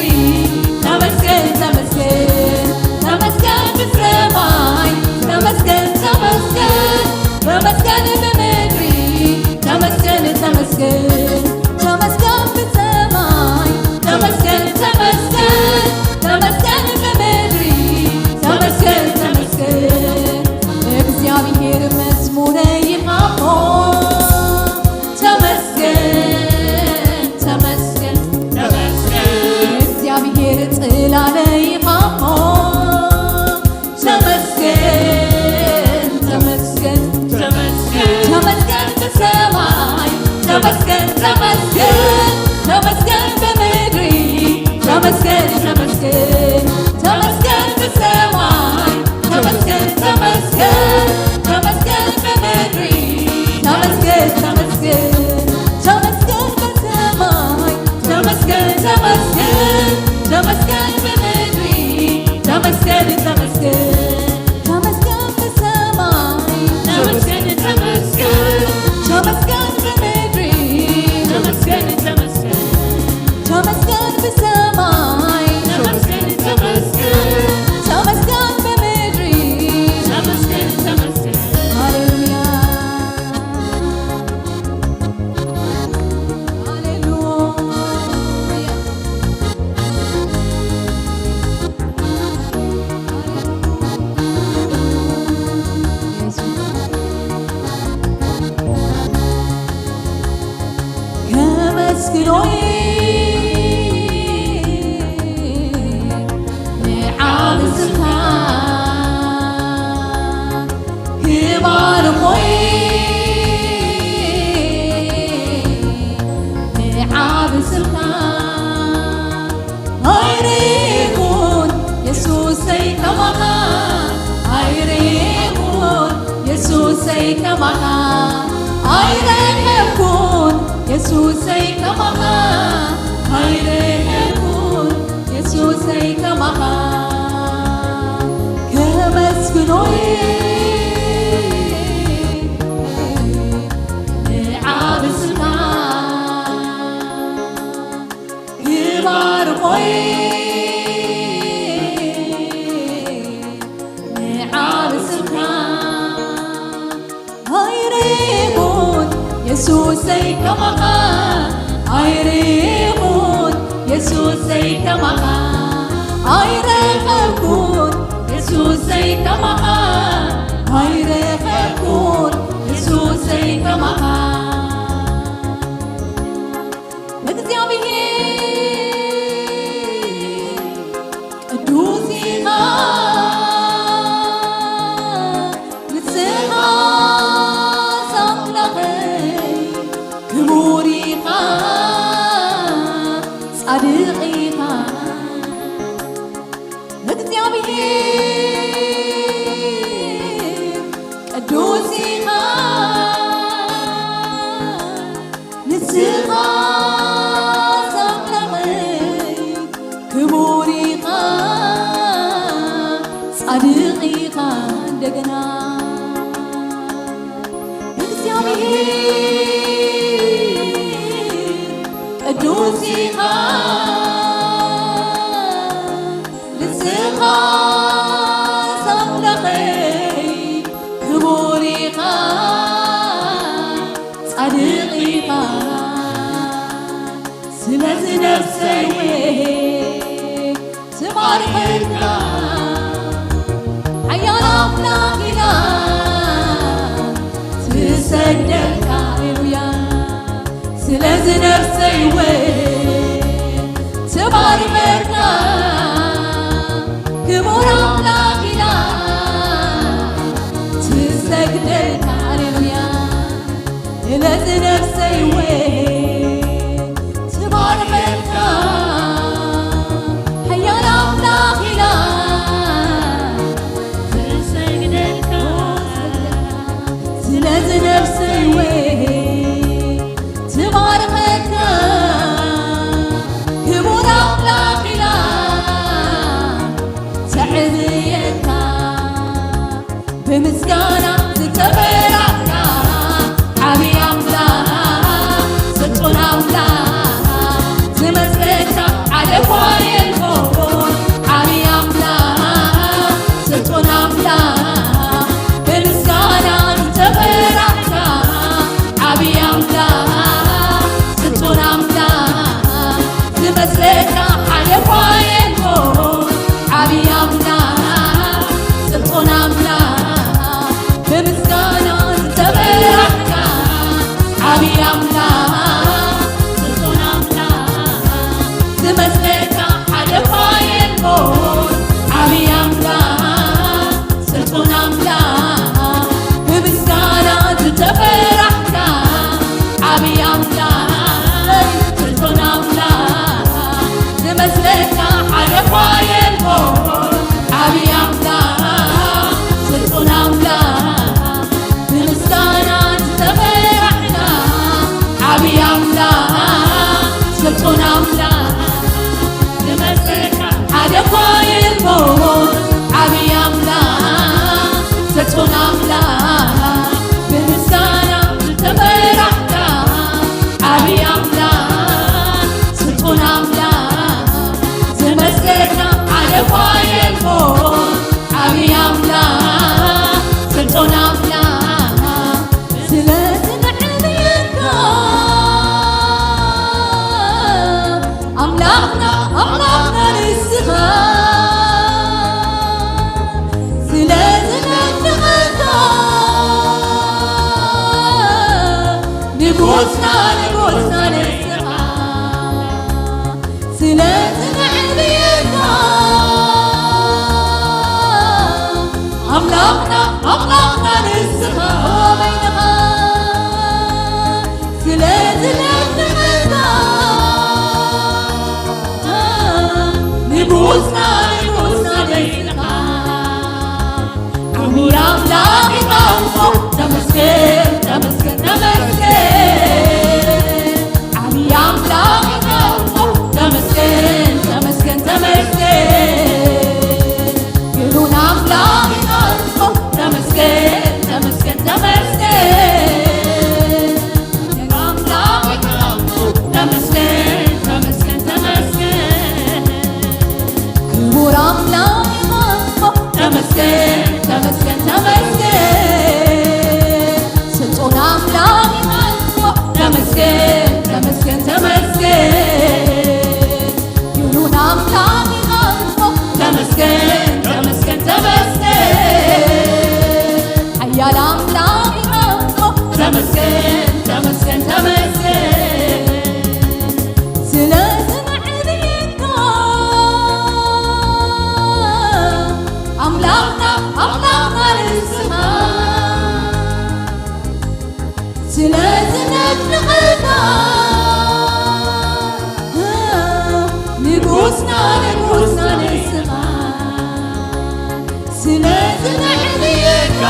ተመስገን፣ ተመስገን። ተመስገን ብሰማይ፣ ተመስገን፣ ተመስገን። ተመስገን ብምድሪ፣ ተመስገን፣ ተመስገን። ተመስገን ብሰማይ፣ ተመስገን፣ ተመስገን። ተመስገን ብምድሪ፣ ተመስገን፣ ተመስገን። እግዚኣብሔር መዝሙረይ ኢኻሞ። ተመስገን፣ ተመስገን፣ ተመስገን። እግዚኣብሔር ጽላለይ ኢኻሞ። ተመስገን፣ ተመስገን፣ ተመስገን። ተመስገን ብሰማይ፣ ተመስገን፣ ተመስገን። ተመስገን ብምድሪ፣ ተመስገን፣ ተመስገን። ተመስገን ብሰማይ፣ ተመስገን፣ ተመስገን። ተመስገን ብምድሪ፣ ተመስገን፣ ተመስገን። ተመስገን ብሰማይ፣ ተመስገን፣ ተመስገን። ተመስገን ብምድሪ፣ ተመስገን፣ ተመስገን። ተመስገን ብሰማይ፣ ተመስገን፣ ተመስገን። ተመስገን ብምድሪ፣ ተመስገን፣ ተመስገን። ተመስገን ብሰማይ፣ ተመስገን፣ ተመስገን። ተመስገን ብምድሪ፣ ተመስገን፣ ተመስገን። ሃሌሉያ፣ ሃሌሉያ። ከመስግኖይ ከማኻ ኣይረኸብኩን የሱሰይ ከማኻ ኣይረኸብኩን የሱሰይ ከማኻ ከመስግኖ ንዓብ ስምካ ክባርኾ ንዓብ ስምካ ኣይረኹን የሱሰይ ከማኻ ኣይረኹን የሱሰይ ከማኻ ኣይረኸብኩን የሱሰይ ከማኻ ኣይረኸብኩን የሱሰይ ከማኻ እግዚኣብሔር ቅዱስ ኢኻ ንስኻ ኣምላኸይ ክቡር ኢኻ ጻድቕ ኢኻ እግዚኣብሔር ቅዱስ ኢኻ ንስኻ ኣምላኸይ ክቡር ኢኻ ጻድቕ ኢኻ እንደገና እግዚኣብሔር ቅዱስ ኢኻ ንስኻ ኣምላኸይ ክቡር ኢኻ ጻድቕ ኢኻ ስለዚ ነፍሰይ ትባርኸካ ሓያል ኣምላኽ ኢላ ትሰግደልካ ሃሌሉያ ስለዚ ነፍሰይ ትባርኸካ ክቡር ኣምላኽ ኢላ ትሰግደልካ ሃሌሉያ ስለዚ ነፍሰይ ትባርኸካ ሓያል ኣምላኽ ኢላ ትሰግደልካ ስለዚ ነፍሰይ ትባርኸካ ክቡር ኣምላኽ ኢላ ተዕዝየካ ብምስጋና ዝተበራዕካ ዓብዪ ኣምላኽ ስልጡን ኣምላኽ ዝመስለካ ሓደ እኳ የልቦን ዓብዪ ኣምላኽ ስልጡን ኣምላኽ ብምስጋና ዝተበራዕካ ዓብዪ ኣምላኽ ስልጡን ኣምላኽ ዝመስለካ ሓደ እኳ የልቦን ዓብዪ ኣምላኽ ስልጡን ኣምላኽ ብምስጋና ዝተበራዕካ ዓብዪ ኣምላኽ ስልጡን ኣምላኽ ዝመስለካ ሓደ እኳ የልቦን ዓብዪ ኣምላኽ ስልጡን ኣምላኽ ብምስጋና ዝተበራዕካ ዓብዪ ኣምላኽ ስልጡን ኣምላኽ ዝመስለካ ሓደ እኳ የልቦን ዓብዪ ኣምላኽ ስልጡን ኣምላኽ ብምስጋና ዝተበራዕካ ዓብዪ ኣምላኽ ስልጡን ኣምላኽ ዝመስለካ ሓደ እኳ የልቦን ዓብዪ ኣምላኽ ስልጡን ኣምላኽ ብምስጋና ዝተበራዕካ ዓብዪ ኣምላኽ ስልጡን ኣምላኽ ዝመስለካ ሓደ እኳ የልቦን ዓብዪ ኣምላኽ ስልጡን ኣምላኽ ስለዚ ንዕብየካ ኣምላኽና ኣምላኽና ንስኻ ስለዚ ነድንቐካ ንጉስና ንጉስና ንስኻ ስለዚ ነዕብየካ ኣምላኽና ኣምላኽና ንስኻ በይንኻ ስለዚ ነድንቐካ ንጉስና ንጉስና በይንኻ ክቡር ኣምላኽ ኢኻ እሞ ተመስገን ኣምላኽና ንስኻ ስለዚ ነድንቐካ ንጉስና ንጉስና ንስኻ ስለዚ ነዕልየካ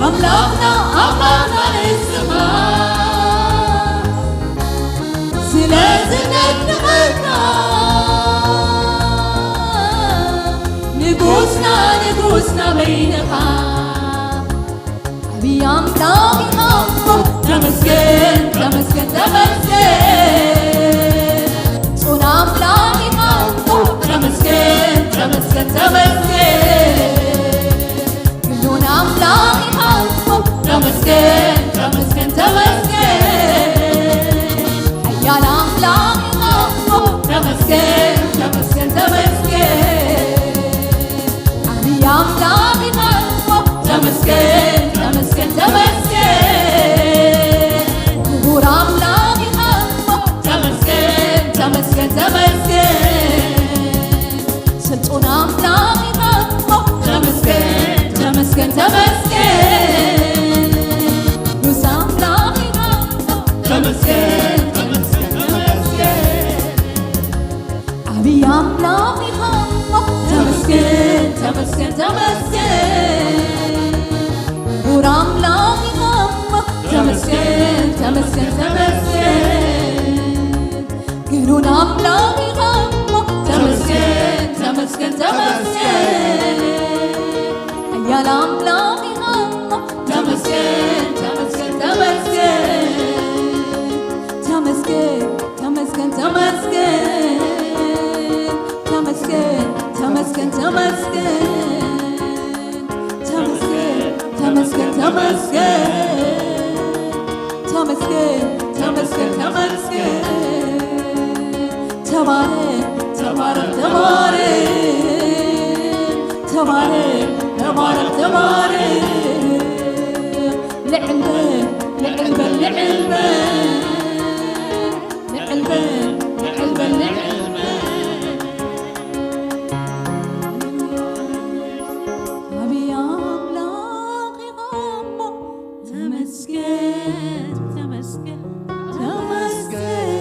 ኣምላኽና ኣምላኽና ንስኻ ስለዚ ነድንቐካ ንጉስና ንጉስና በይንኻ ዓብዪ ኣምላኽ ኢኻ እሞ ተመስገን ተመስገን ተመስገን ጽኑዕ ኣምላኽ ኢኻ እሞ ተመስገን ተመስገን ተመስገን ክኑን ኣምላኽ ኢኻ እሞ ተመስገን ተመስገን ተመስገን ሓያል ኣምላኽ ኢኻ እሞ ተመስገን ተመስገን ተመስገን ዓብዪ ኣምላኽ ኢኻ እሞ ተመስገን ተመስገን ተመስገን ክቡር ኣምላኽ ኢኻ እሞ ተመስገን ተመስገን ተመስገን ስልጡን ኣምላኽ ኢኻ እሞ ተመስገን ተመስገን ተመስገን ንጉስ ኣምላኽ ኢኻ እሞ ተመስገን ተመስገን ተመስገን ዓብዪ ኣምላኽ ኢኻ እሞ ተመስገን ተመስገን ተመስገን ክቡር ኣምላኽ ኢኻ እሞ ተመስገን ተመስገን ተመስገን ግኑን ኣምላኽ ኢኻ እሞ ተመስገን ተመስገን ተመስገን ሓያል ኣምላኽ ኢኻ እሞ ተመስገን ተመስገን ተመስገን ተመስገን ተመስገን ተመስገን ተመስገን ተመስገን ተመስገን ተመስገን ተመስገን ተመስገን ተመስገን ተመስገን ተመስገን ተባረክ ተባረክ ተባረክ ተባረክ ተባረክ ተባረክ ልዕል በል ልዕል በል ልዕል በል ልዕል በል ልዕል በል ልዕል በል ዓብዪ ኣምላኽ ኢኻ እሞ ተመስገን ተመስገን ተመስገን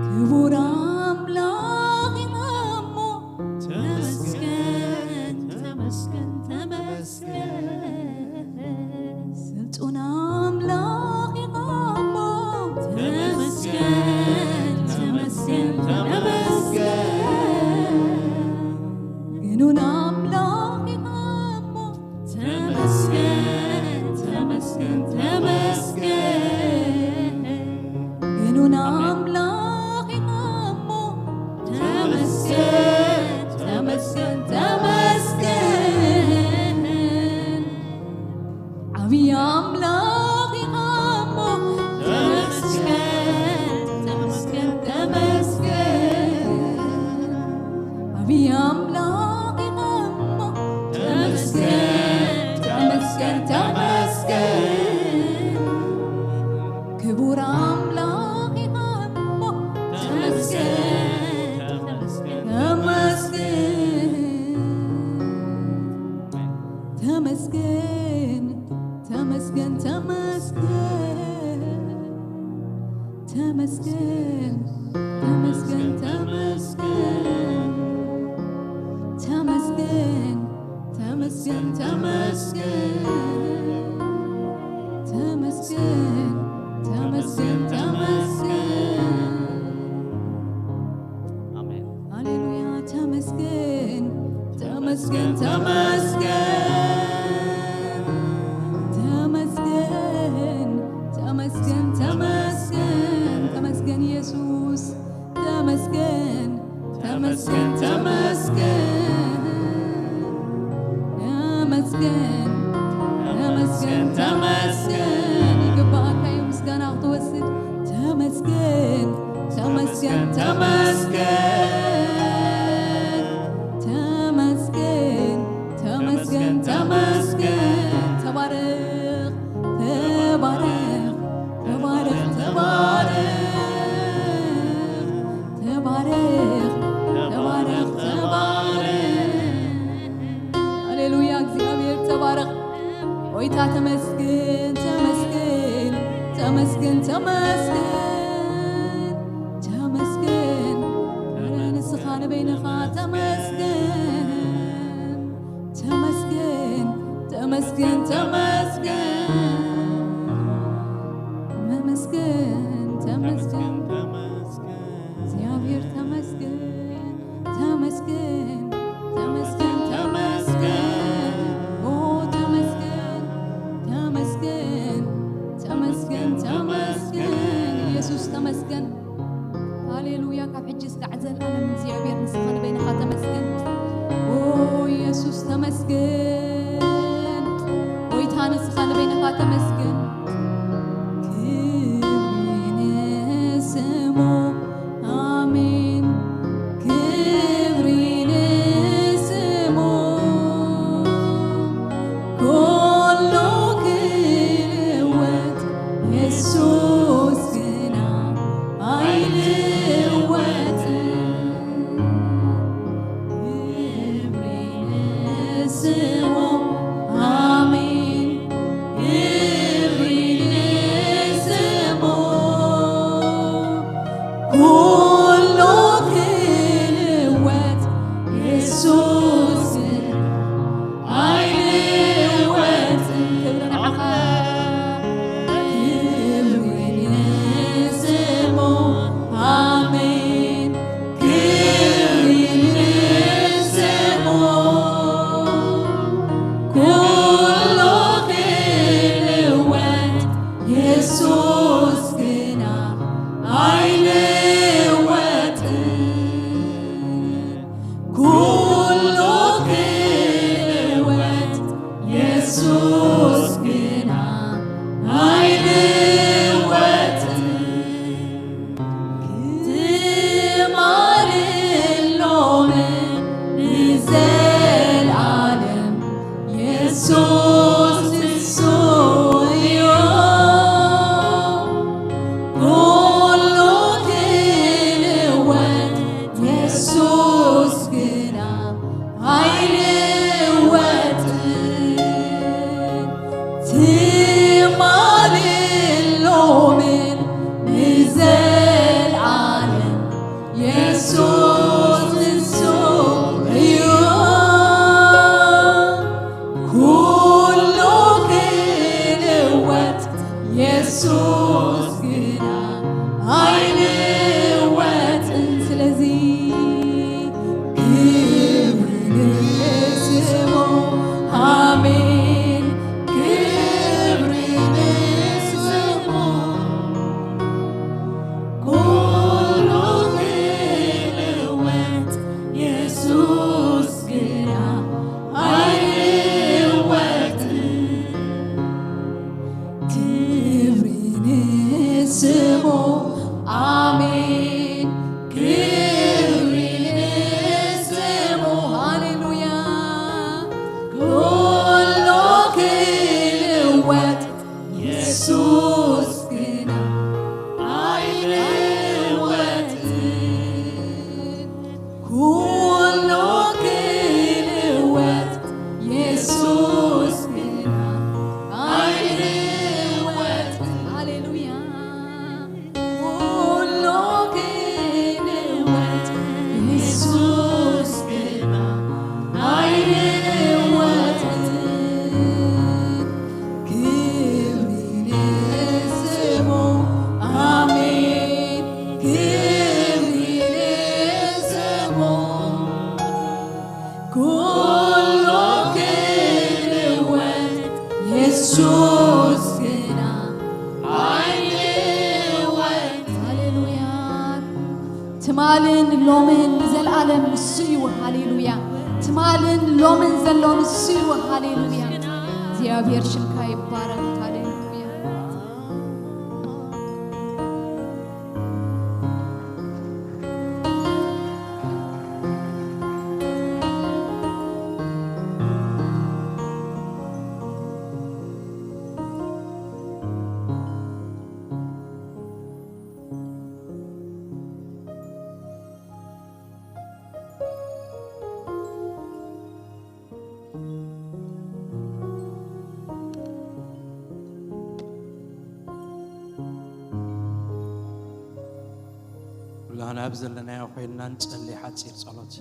ክቡር ኣምላኽ ኢኻ እሞ ተመስገን ተመስገን ተመስገን ስልጡን ኣምላኽ ኢኻ እሞ ተመስገን ተመስገን ተመስገን ግኑን ኣምላኽ ኢኻ እሞ ተመስገን ተመስገን ተመስገን ግኑን ኣምላኽ ኢኻ እሞ ተመስገን ተመስገን ተመስገን ዓብዪ ኣምላኽ ኢኻ እሞ ተመስገን ተመስገን ተመስገን ዓብዪ ኣምላኽ ኢኻ እሞ ተመስገን ተመስገን ተመስገን ክቡር ኣምላኽ ኢኻ እሞ ተመስገን ተመስገን ተመስገን ተመስገን ተመስገን ተመስገን ተመስገን ተመስገን ተመስገን ተመስገን ተመስገን ተመስገን ተመስገን ተመስገን ተመስገን አሜን። ሃሌሉያ ተመስገን ተመስገን ተመስገን ተመስገን ተመስገን ተመስገን ተመስገን ኢየሱስ ተመስገን ተመስገን ተመስገን ተመስገን ተመስገን ተመስገን ይግባኣካ እዩ ምስጋና ክትወስድ ተመስገን ተመስገን ተመስገን ተመስገን ተመስገን ተመስገን ተባረኽ ተባረኽ ተባረኽ ተባረኽ ተባረኽ ተመስገን፣ ተመስገን፣ ተመስገን። ንስኻ ንበይንኻ ተመስገን፣ ተመስገን፣ ተመስገን፣ ተመስገን። መመስገን፣ ተመስገን፣ ተመስገን። እግዚኣብሔር ተመስገን፣ ተመስገን፣ ተመስገን፣ ተመስገን። ኦ ተመስገን፣ ተመስገን፣ ተመስገን፣ ተመስገን። ኢየሱስ ተመስገን። ሃሌሉያ። ካብ ሕጂ እስካዕ ዘልኣለም እግዚኣብሔር ንስኻ ንበይንኻ ተመስገን። ኦ ኢየሱስ ተመስገን። ጎይታ ንስኻ ንበይንኻ ተመስገን። ክብሪ ንስሙ። ኣሜን። ክብሪ ንስሙ። ኩሉ ክልወጥ የሱስ ግና ኣይልወጥን። ክብሪ ንስሙ። ኣሜን። ክብሪ ንስሙ። ኩሉ ክልወጥ የሱስ ኣይልወጥን። ክብሪ ንዓኻ። ክብሪ ንስሙ። ኣሜን። ክብሪ ንስሙ። ኩሉ ክልወጥ የሱስ ግና ኣይልወጥን። ኩሉ ክልወጥ የሱስ ግና ኣይልወጥን። ትማልን ሎምን ንዘልኣለም የሱስ ንሱ እዩ። ኩሉ ክልወጥ የሱስ ግና ኣይልወጥን። ትማልን ሎምን ንዘልኣለም የሱስ ንሱ እዩ። ኩሉ ክልወጥ የሱስ ግና ኣይልወጥን። ስለዚ ክብሪ ንስሙ። ኣሜን። ክብሪ ንስሙ። ኩሉ ክልወጥ የሱስ ግና ኣይልወጥን። ክብሪ ንስሙ። ኣሜን። ክብሪ ንስሙ። ሃሌሉያ። ኩሉ ክልወጥ የሱስ ግና ኣይልወጥን። ኩሉ ክልወጥ የሱስ ግና ኣይልወጥን። ሃሌሉያ። ኩሉ ክልወጥ የሱስ ግና ኣይልወጥን። ክብሪ ንስሙ። ኣሜን። ክብሪ ንስሙ። ኩሉ ክልወጥ የሱስ ግና ኣይልወጥ። ሃሌሉያ። ትማልን ሎምን ንዘለኣለም ንሱ እዩ። ሃሌሉያ። ትማልን ሎምን ዘሎ ንሱ እዩ። ሃሌሉያ። እግዚኣብሔር ሽምካ ይባረክ። ሃሌሉያ። ንሕና ኣብ ዘለናዮ ኮይንና ንጸሊ ሓጺር ጸሎት።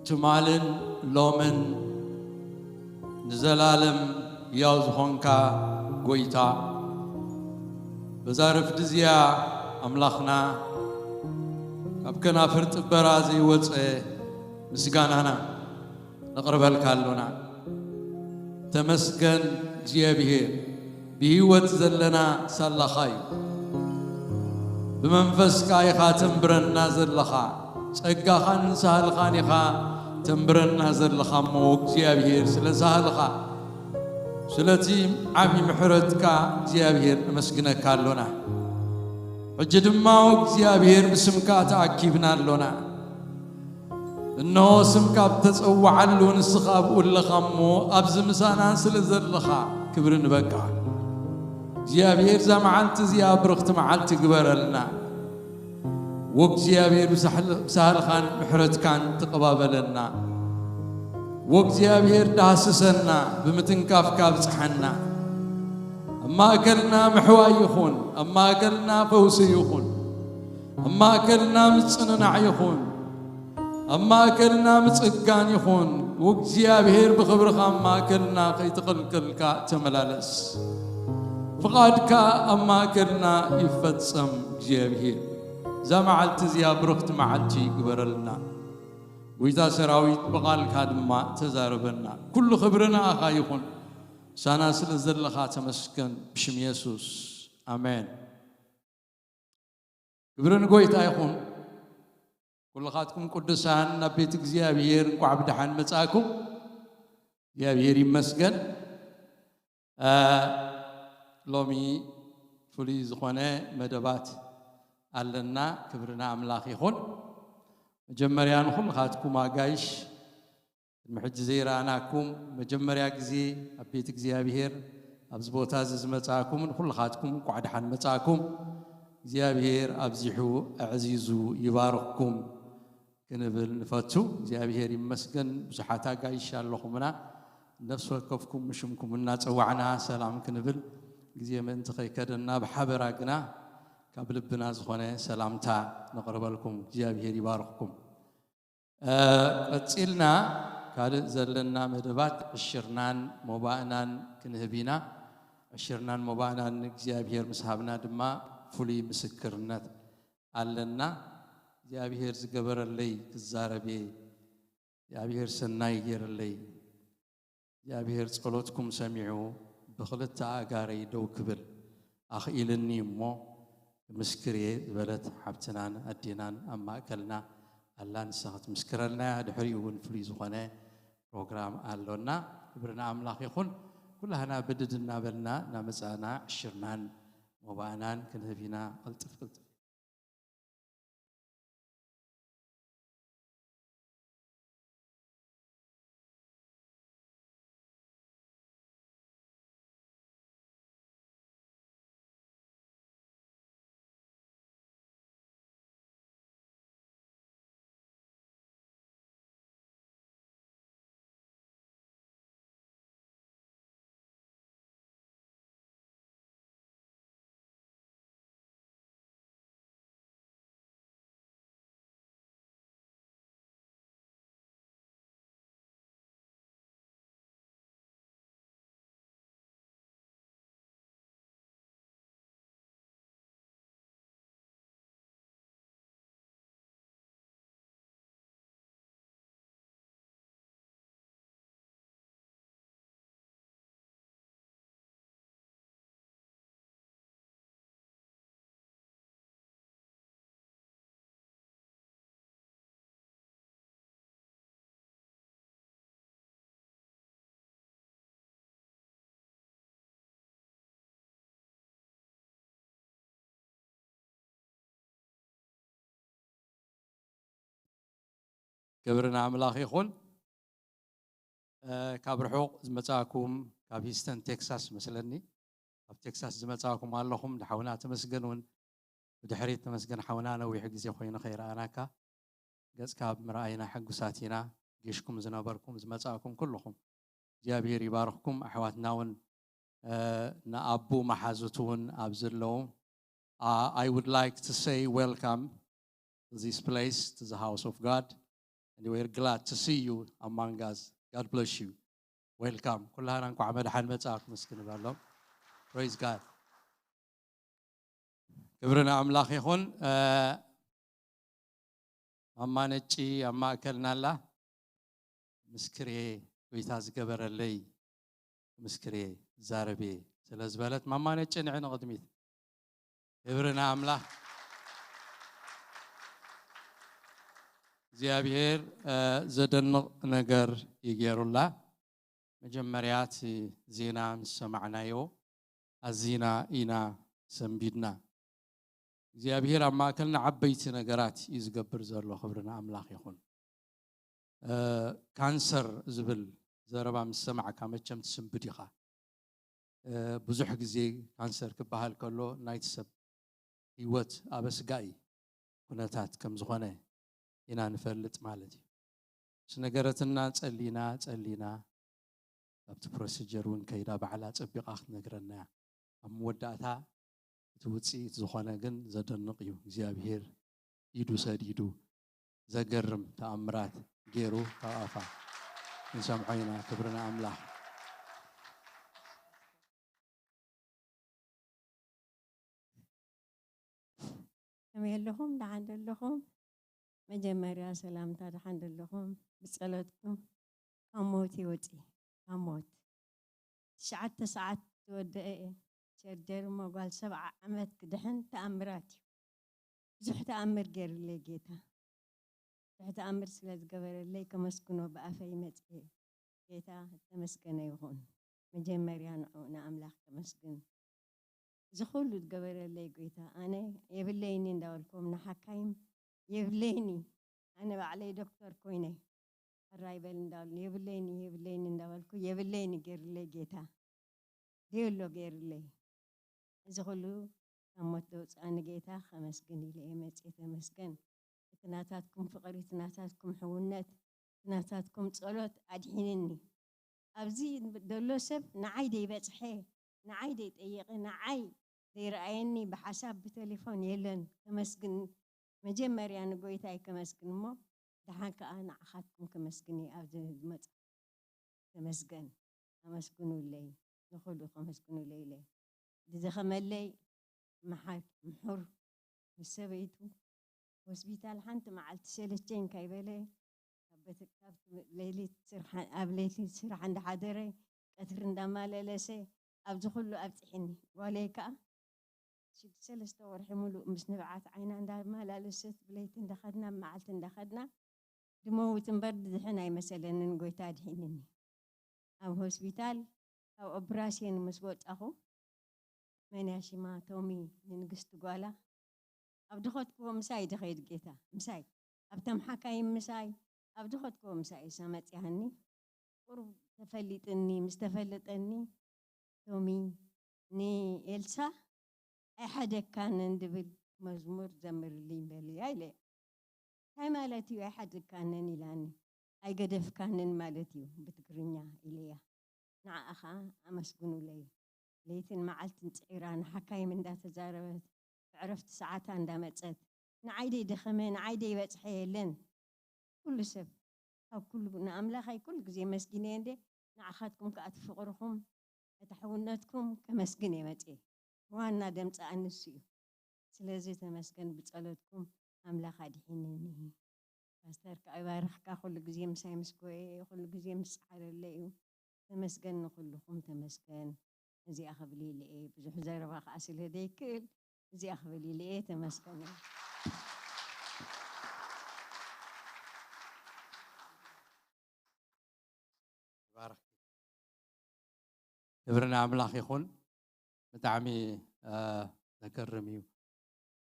ትማልን ሎምን ንዘላለም ያው ዝኾንካ ጎይታ፣ በዛ ረፍዲ እዚኣ ኣምላኽና ካብ ከናፍር ጥበራ ዘይወጸ ምስጋናና ነቕርበልካ ኣሎና። ተመስገን እግዚኣብሔር፣ ብህይወት ዘለና ሳላኻ እዩ። ብመንፈስካ ኢኻ ተንብረና ዘለኻ፣ ጸጋኻን ንሳህልኻን ኢኻ ተንብረና ዘለኻ እሞ እግዚኣብሔር ስለ ሳህልኻ፣ ስለቲ ዓቢ ምሕረትካ እግዚኣብሔር ነመስግነካ ኣሎና። ሕጂ ድማ እግዚኣብሔር ብስምካ ተኣኪብና ኣሎና። እነሆ ስምካ ኣብ ተጸውዓሉ ንስኻ ኣብኡ ኣለኻ እሞ ኣብዚ ምሳና ስለ ዘለኻ ክብሪ ንበካ። እግዚኣብሔር እዛ መዓልቲ እዚኣ ብርኽቲ መዓልቲ ግበረልና። ወእግዚኣብሔር ብሳህል-፣ ብሳህልኻን ምሕረትካን ተቐባበለና። ወእግዚኣብሔር ዳህስሰና፣ ብምትንካፍካ ብጽሓና። ኣብ ማእከልና ምሕዋይ ይኹን፣ ኣብ ማእከልና ፈውሲ ይኹን፣ ኣብ ማእከልና ምጽንናዕ ይኹን፣ ኣብ ማእከልና ምጽጋን ይኹን። ወእግዚኣብሔር ብኽብርኻ ኣብ ማእከልና ከይተቐልቀልካ ተመላለስ። ፍቓድካ ኣብ ማእከልና ይፈጸም እግዚኣብሔር። እዛ መዓልቲ እዚኣ ብርኽቲ መዓልቲ ይግበረልና። ጎይታ ሰራዊት ብቓልካ ድማ ተዛረበና። ኩሉ ክብሪ ንኣኻ ይኹን። ሳና ስለ ዘለኻ ተመስገን ብሽም የሱስ። ኣሜን። ክብሪ ንጎይታ ይኹን። ኩልኻትኩም ቅዱሳን ናብ ቤት እግዚኣብሔር እንቋዕ ብደሓን መጻእኩም። እግዚኣብሔር ይመስገን። እ፣ ሎሚ ፍሉይ ዝኾነ መደባት ኣለና። ክብሪ ንኣምላኽ ይኹን። መጀመርያ ንኹልኻትኩም ኣጋይሽ፣ ቅድሚ ሕጂ ዘይረኣናኩም፣ መጀመርያ ግዜ ኣብ ቤት እግዚኣብሔር ኣብዚ ቦታ እዚ ዝመጻእኩም ንኹልኻትኩም እንቋዕ ደሓን መጻእኩም። እግዚኣብሔር ኣብዚሑ ኣዕዚዙ ይባርኽኩም ክንብል ንፈቱ። እግዚኣብሔር ይመስገን፣ ብዙሓት ኣጋይሽ ኣለኹምና፣ ነፍሲ ወከፍኩም ሽምኩም እናጸዋዕና ሰላም ክንብል ግዜ ምእንቲ ከይከደና ብሓበራ ግና ካብ ልብና ዝኾነ ሰላምታ ነቕርበልኩም። እግዚኣብሔር ይባርኽኩም። እ፣ ቀጺልና ካልእ ዘለና መደባት ዕሽርናን ሞባእናን ክንህብ ኢና። ዕሽርናን ሞባእናን እግዚኣብሔር ምስ ሃብና ድማ ፍሉይ ምስክርነት ኣለና። እግዚኣብሔር ዝገበረለይ ክዛረብ እየ። እግዚኣብሔር ሰናይ ገይረለይ። እግዚኣብሔር ጸሎትኩም ሰሚዑ ብኽልተ ኣእጋረይ ደው ክብል ኣኽኢልኒ እሞ ክምስክር እየ ዝበለት ሓብትናን ኣዴናን ኣብ ማእከልና ኣላ። ንሳ ክትምስክረልና እያ። ድሕሪኡ እውን ፍሉይ ዝኾነ ፕሮግራም ኣሎና። ክብሪ ንኣምላኽ ይኹን። ኩላህና ብድድ እናበልና እናመጻእና ዕሽርናን ሞባእናን ክንህብ ኢና። ቅልጥፍ ቅልጥፍ። ክብሪ ንኣምላኽ ይኹን። እ፣ ካብ ርሑቕ ዝመጻእኩም፣ ካብ ሂስተን ቴክሳስ መስለኒ፣ ካብ ቴክሳስ ዝመጻእኩም ኣለኹም። ንሓውና ተመስገን እውን ብድሕሪት፣ ተመስገን ሓውና፣ ነዊሕ ግዜ ኮይኑ ከይረኣናካ፣ ገጽካ ብምርኣይና ሕጉሳት ኢና። ጌሽኩም ዝነበርኩም ዝመጻእኩም ኩልኹም እግዚኣብሔር ይባርኽኩም። ኣሕዋትና እውን ንኣቡ መሓዙት እውን ኣብ ዘለዉ I would like to say welcome to this place, to the house of God, and we're glad to see you among us. God bless you. Welcome. ኩላህና እንኳዕ መድሓን መጻእኩም እስኪ ንበሎም። Praise God. ክብሪ ንኣምላኽ ይኹን። ማማ ነጪ ኣብ ማእከልና ኣላ። ምስክርየ፣ ጎይታ ዝገበረለይ ምስክርየ ዛረብየ ስለ ዝበለት፣ ማማ ነጭ ንዒ ንቕድሚት። ክብሪ ንኣምላኽ። እግዚኣብሔር ዘደንቕ ነገር ይገሩላ። መጀመርያ እቲ ዜና ምስ ሰማዕናዮ ኣዚና ኢና ሰንቢድና። እግዚኣብሔር ኣብ ማእከልና ዓበይቲ ነገራት እዩ ዝገብር ዘሎ። ክብሪ ንኣምላኽ ይኹን። ካንሰር ዝብል ዘረባ ምስ ሰማዕካ መቸም ትስንብድ ኢኻ። ብዙሕ ግዜ ካንሰር ክበሃል ከሎ ናይቲ ሰብ ህይወት ኣብ ኣስጋኢ ኩነታት ከም ዝኾነ ኢና ንፈልጥ ማለት እዩ። ምስ ነገረትና ጸሊና ጸሊና ኣብቲ ፕሮሲጀር እውን ከይዳ ባዕላ ጸቢቓ ክትነግረና እያ። ኣብ መወዳእታ እቲ ውጽኢት ዝኾነ ግን ዘደንቕ እዩ። እግዚኣብሔር ኢዱ ሰዲዱ ዘገርም ተኣምራት ገይሩ ካብ ኣፋ ክንሰምዖ ኢና። ክብሪ ንኣምላኽ። ከመይ ኣለኹም? ደሓን ዶ ኣለኹም? መጀመርያ ሰላምታ ደሓን ዶ ኣለኹም? ብጸሎትኩም ካብ ሞት ይወጺ ካብ ሞት ትሽዓተ ሰዓት ዝወደአ እየ። ሸርጀሪ እሞ ጓል ሰብዓ ዓመት ክድሕን ተኣምራት እዩ። ብዙሕ ተኣምር ገይሩለይ ጌታ። ብዙሕ ተኣምር ስለ ዝገበረለይ ከመስግኖ ብኣፈይ መጽየ። ጌታ ዝተመስገነ ይኹን። መጀመርያ ንዕኡ ንኣምላኽ ከመስግን። እዚ ኩሉ ዝገበረለይ ጎይታ ኣነ የብለይኒ እንዳበልኩም ንሓካይም የብለይኒ ኣነ ባዕለይ ዶክተር ኮይነ ሕራይ በል እንዳበሉ የብለይኒ የብለይኒ እንዳበልኩ የብለይኒ ገይርለይ ጌታ ደየሎ ገይርለይ እዚ ኩሉ ካብ ሞት ዘውፅኣኒ ጌታ ከመስግን ኢለ እየ መፅየ ተመስገን እቲ ናታትኩም ፍቕሪ እቲ ናታትኩም ሕውነት እቲ ናታትኩም ፀሎት ኣድሒንኒ ኣብዚ ዘሎ ሰብ ንዓይ ደይበፅሐ ንዓይ ደይጠየቐ ንዓይ ዘይረኣየኒ ብሓሳብ ብቴሌፎን የለን ከመስግን መጀመርያ ንጎይታይ ከመስግን እሞ ደሓን ከዓ ንዓኻትኩም ከመስግን እየ ኣብዚ ዝመፃ ተመስገን ኣመስግኑለይ ንኹሉ ከመስግኑለይ ኢለ ዝደኸመለይ ምሓር ምሑር ምስ ሰበይቱ ሆስፒታል ሓንቲ መዓልቲ ሰለቸኝ ከይበለ ኣብ ቤተ- ካብ ሌሊት ስራሕ ኣብ ሌሊት ስራሕ እንዳሓደረ ቀትሪ እንዳማለለሰ ኣብዚ ኩሉ ኣብፅሕኒ ጓለይ ከዓ ሽግ- ሰለስተ ወርሒ ሙሉእ ምስ ንብዓት ዓይና እንዳማላለሰት ብለይቲ እንዳኸድና ብመዓልቲ እንዳኸድና ድመውት እምበር ድድሕን ኣይመሰለንን ጎይታ ኣድሒንኒ ኣብ ሆስፒታል ካብ ኦፕራሲዮን ምስ ወፃኹ መን እያ ሽማ ቶሚ ንንግስቲ ጓላ ኣብ ድኸድክዎ ምሳይ ድኸይድ ጌታ ምሳይ ኣብቶም ሓካይም ምሳይ ኣብ ድኸድክዎ ምሳይ እሳ መፅያኒ ቁሩብ ተፈሊጥኒ ምስ ተፈለጠኒ ቶሚ ንኤልሳ ኣይሓደግካንን ድብል መዝሙር ዘምርልኝ በልያ ኢለ እንታይ ማለት እዩ ኣይሓደግካንን ኢላኒ ኣይገደፍካንን ማለት እዩ ብትግርኛ ኢለያ ንዓኣ ኸዓ ኣመስግኑለይ ለይትን መዓልትን ፅዒራ ንሓካይም እንዳተዛረበት ብዕረፍቲ ሰዓታ እንዳመፀት ንዓይ ደይደኸመ ንዓይ ደይበፅሐ የለን ኩሉ ሰብ ካብ ኩሉ ንኣምላኸይ ኩሉ ግዜ መስጊነ እንዴ ንዓኻትኩም ከዓ እቲ ፍቕርኹም እቲ ሕውነትኩም ከመስግን እየ መፅየ ዋና ደምፃኣ ንሱ እዩ ስለዚ ተመስገን ብፀሎትኩም ኣምላኽ ኣድሒንኒ ፓስተር ከዓ ይባርኽካ ኩሉ ግዜ ምሳይ ምስ ጎየ ኩሉ ግዜ ምስ ፀዓረለ እዩ ተመስገን ንኩልኹም ተመስገን እዚኣ ክብል ኢለ እየ ብዙሕ ዘረባ ከዓ ስለ ዘይክእል እዚኣ ክብል ኢለ እየ ተመስገን ይባርኽ። ክብሪ ንኣምላኽ ይኹን። ብጣዕሚ ዘገርም እዩ።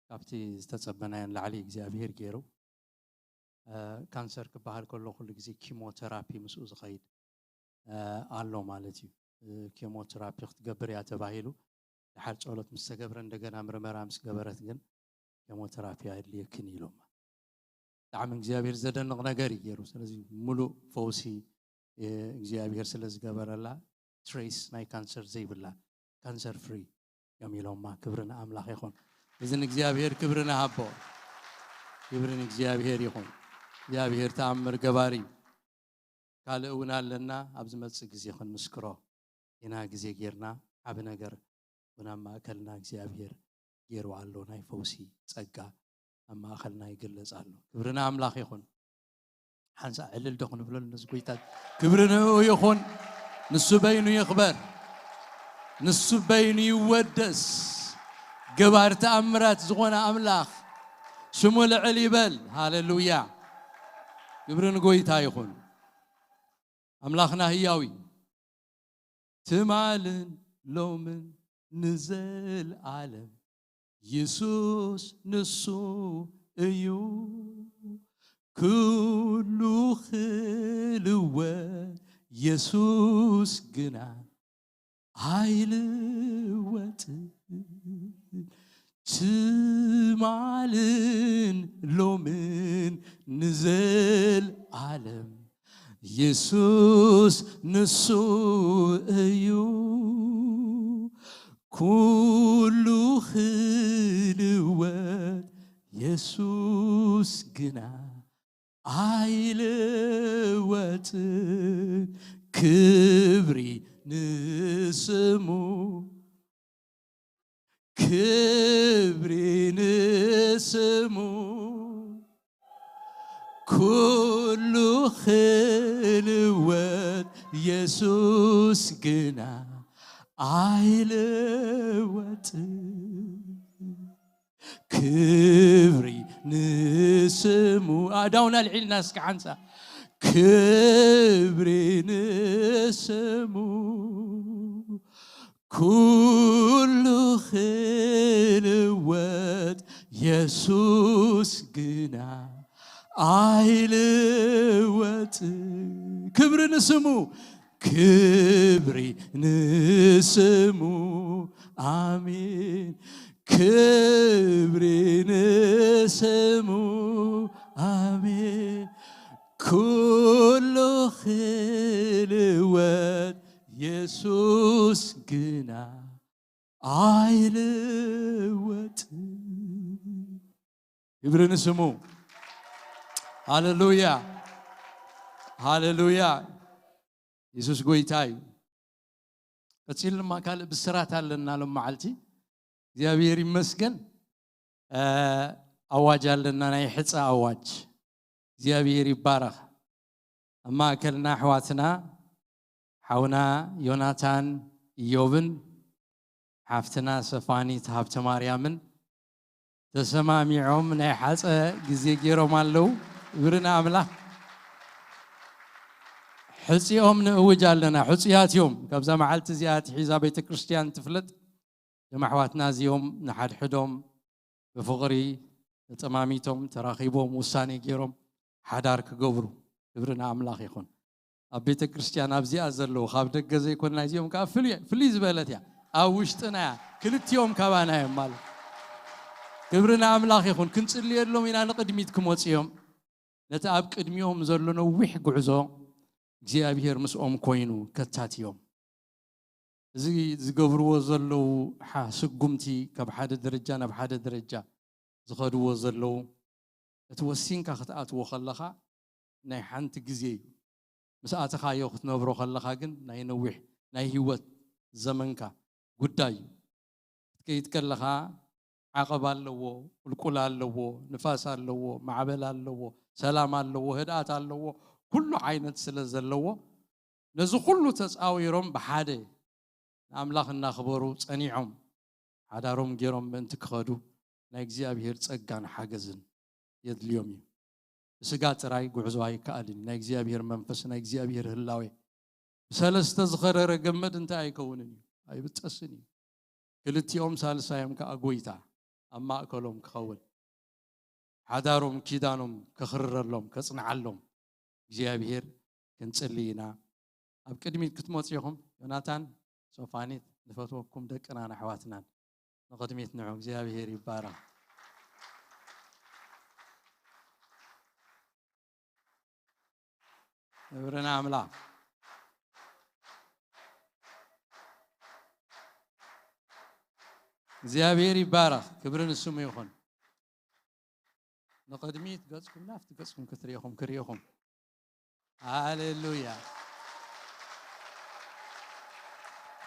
ካብቲ ዝተጸበናዮ ንላዕሊ እግዚኣብሄር ገይሩ። ካንሰር ክበሃል ከሎ ኩሉ ግዜ ኪሞተራፒ ምስኡ ዝኸይድ ኣሎ ማለት እዩ። ኬሞቴራፒ ክትገብር እያ ተባሂሉ ድሓር ጸሎት ምስ ተገብረ እንደገና ምርመራ ምስ ገበረት ግን ኬሞቴራፒ ኣየድልየክን ኢሎማ። ብጣዕሚ እግዚኣብሔር ዘደንቕ ነገር እዩ ገይሩ። ስለዚ ሙሉእ ፈውሲ እግዚኣብሔር ስለ ዝገበረላ ትሬስ ናይ ካንሰር ዘይብላ ካንሰር ፍሪ እዮም ኢሎማ። ክብሪ ንኣምላኽ ይኹን። እዚ ንእግዚኣብሔር ክብሪ ንሃቦ። ክብሪ ንእግዚኣብሔር ይኹን። እግዚኣብሔር ተኣምር ገባሪ እዩ። ካልእ እውን ኣለና፣ ኣብ ዝመጽእ ግዜ ክንምስክሮ ኢና። ግዜ ጌርና ዓቢ ነገር እውን ኣብ ማእከልና እግዚኣብሔር ገይሩ ኣሎ። ናይ ፈውሲ ጸጋ ኣብ ማእከልና ይግለጽ ኣሎ። ክብሪ ንኣምላኽ ይኹን። ሓንሳእ ዕልል ዶ ክንብለሉ ነዚ ጎይታ? ክብሪ ንእኡ ይኹን። ንሱ በይኑ ይኽበር። ንሱ በይኑ ይወደስ። ገባር ተኣምራት ዝኾነ ኣምላኽ ስሙ ልዕል ይበል። ሃሌሉያ። ክብሪ ንጎይታ ይኹን። ኣምላኽና ህያው እዩ። ትማልን ሎምን ንዘልኣለም የሱስ ንሱ እዩ። ኩሉ ክልወጥ የሱስ ግና ኣይልወጥን። ትማልን ሎምን ንዘልኣለም የሱስ ንሱ እዩ። ኩሉ ክልወጥ የሱስ ግና ኣይልወጥን። ክብሪ ንስሙ፣ ክብሪ ንስሙ። ኩሉ ክልወጥ የሱስ ግና ኣይልወጥን። ክብሪ ንስሙ። ኣእዳውና ኣልዒልና እስኪ ሓንሳ። ክብሪ ንስሙ። ኩሉ ክልወጥ የሱስ ግና ኣይልወጥ። ክብሪ ንስሙ፣ ክብሪ ንስሙ። ኣሜን። ክብሪ ንስሙ። ኣሜን። ኩሉ ክልወጥ የሱስ ግና ኣይልወጥ። ክብሪ ንስሙ። ሃሌሉያ፣ ሃሌሉያ። የሱስ ጎይታ እዩ። ቀጺሉ ድማ ካልእ ብስራት ኣለና ሎም መዓልቲ። እግዚኣብሔር ይመስገን። እ፣ ኣዋጅ ኣለና፣ ናይ ሕጸ ኣዋጅ። እግዚኣብሔር ይባረኽ። ኣብ ማእከልና ኣሕዋትና ሓውና ዮናታን ኢዮብን ሓፍትና ሰፋኒት ሃብተ ማርያምን ተሰማሚዖም ናይ ሓጸ ግዜ ገይሮም ኣለዉ። ክብሪ ንኣምላኽ። ሕጺኦም ንእውጅ ኣለና። ሕጹያት እዮም። ካብዛ መዓልቲ እዚኣ ኣትሒዛ ቤተ ክርስቲያን ትፍለጥ። እዞም ኣሕዋትና እዚኦም ንሓድሕዶም ብፍቕሪ ተጠማሚቶም ተራኺቦም ውሳኔ ገይሮም ሓዳር ክገብሩ። ክብሪ ንኣምላኽ ይኹን። ኣብ ቤተ ክርስቲያን ኣብዚኣ ዘለዉ ካብ ደገ ዘይኮን ናይዚኦም ከዓ ፍልይ፣ ፍልይ ዝበለት እያ። ኣብ ውሽጥና እያ። ክልቲኦም ካባና እዮም ማለት። ክብሪ ንኣምላኽ ይኹን። ክንጽልየሎም ኢና ንቕድሚት ክመጹ እዮም። ነቲ ኣብ ቅድሚኦም ዘሎ ነዊሕ ጉዕዞ እግዚኣብሔር ምስኦም ኮይኑ ከታትዮም። እዚ ዝገብርዎ ዘለዉ ሓ-፣ ስጉምቲ ካብ ሓደ ደረጃ ናብ ሓደ ደረጃ ዝኸድዎ ዘለዉ፣ እቲ ወሲንካ ክትኣትዎ ከለኻ ናይ ሓንቲ ግዜ እዩ። ምስ ኣተኻዮ ክትነብሮ ከለኻ ግን ናይ ነዊሕ ናይ ህይወት ዘመንካ ጉዳይ እዩ። ክትከይድ ከለኻ ዓቐብ ኣለዎ፣ ቁልቁል ኣለዎ፣ ንፋስ ኣለዎ፣ ማዕበል ኣለዎ፣ ሰላም ኣለዎ፣ ህድኣት ኣለዎ። ኩሉ ዓይነት ስለ ዘለዎ ነዚ ኩሉ ተጻዊሮም ብሓደ ንኣምላኽ እናኽበሩ ጸኒዖም ሓዳሮም ገይሮም ምእንቲ ክኸዱ ናይ እግዚኣብሔር ጸጋን ሓገዝን የድልዮም እዩ። ብስጋ ጥራይ ጉዕዞ ኣይከኣልን እዩ። ናይ እግዚኣብሔር መንፈስ፣ ናይ እግዚኣብሔር ህላዌ ብሰለስተ ዝኸረረ ገመድ እንታይ ኣይከውንን እዩ፣ ኣይብጠስን እዩ። ክልቲኦም ሳልሳዮም ከኣ ጎይታ ኣብ ማእከሎም ክኸውን፣ ሓዳሮም ኪዳኖም ከኽርረሎም ከጽንዓሎም እግዚኣብሔር ክንጽሊ ኢና። ኣብ ቅድሚት ክትመጹ ኢኹም። ዮናታን፣ ሶፋኒት፣ ንፈትወኩም ደቅናን ኣሕዋትናን። ንቕድሚት ንዑ። እግዚኣብሔር ይባረኽ። ክብሪ ንኣምላኽ። እግዚኣብሔር ይባረኽ። ክብሪ ንስሙ ይኹን። ንቕድሚት ገጽኩም ናብቲ ገጽኩም ክትርእኹም ክርእኹም። ሃሌሉያ።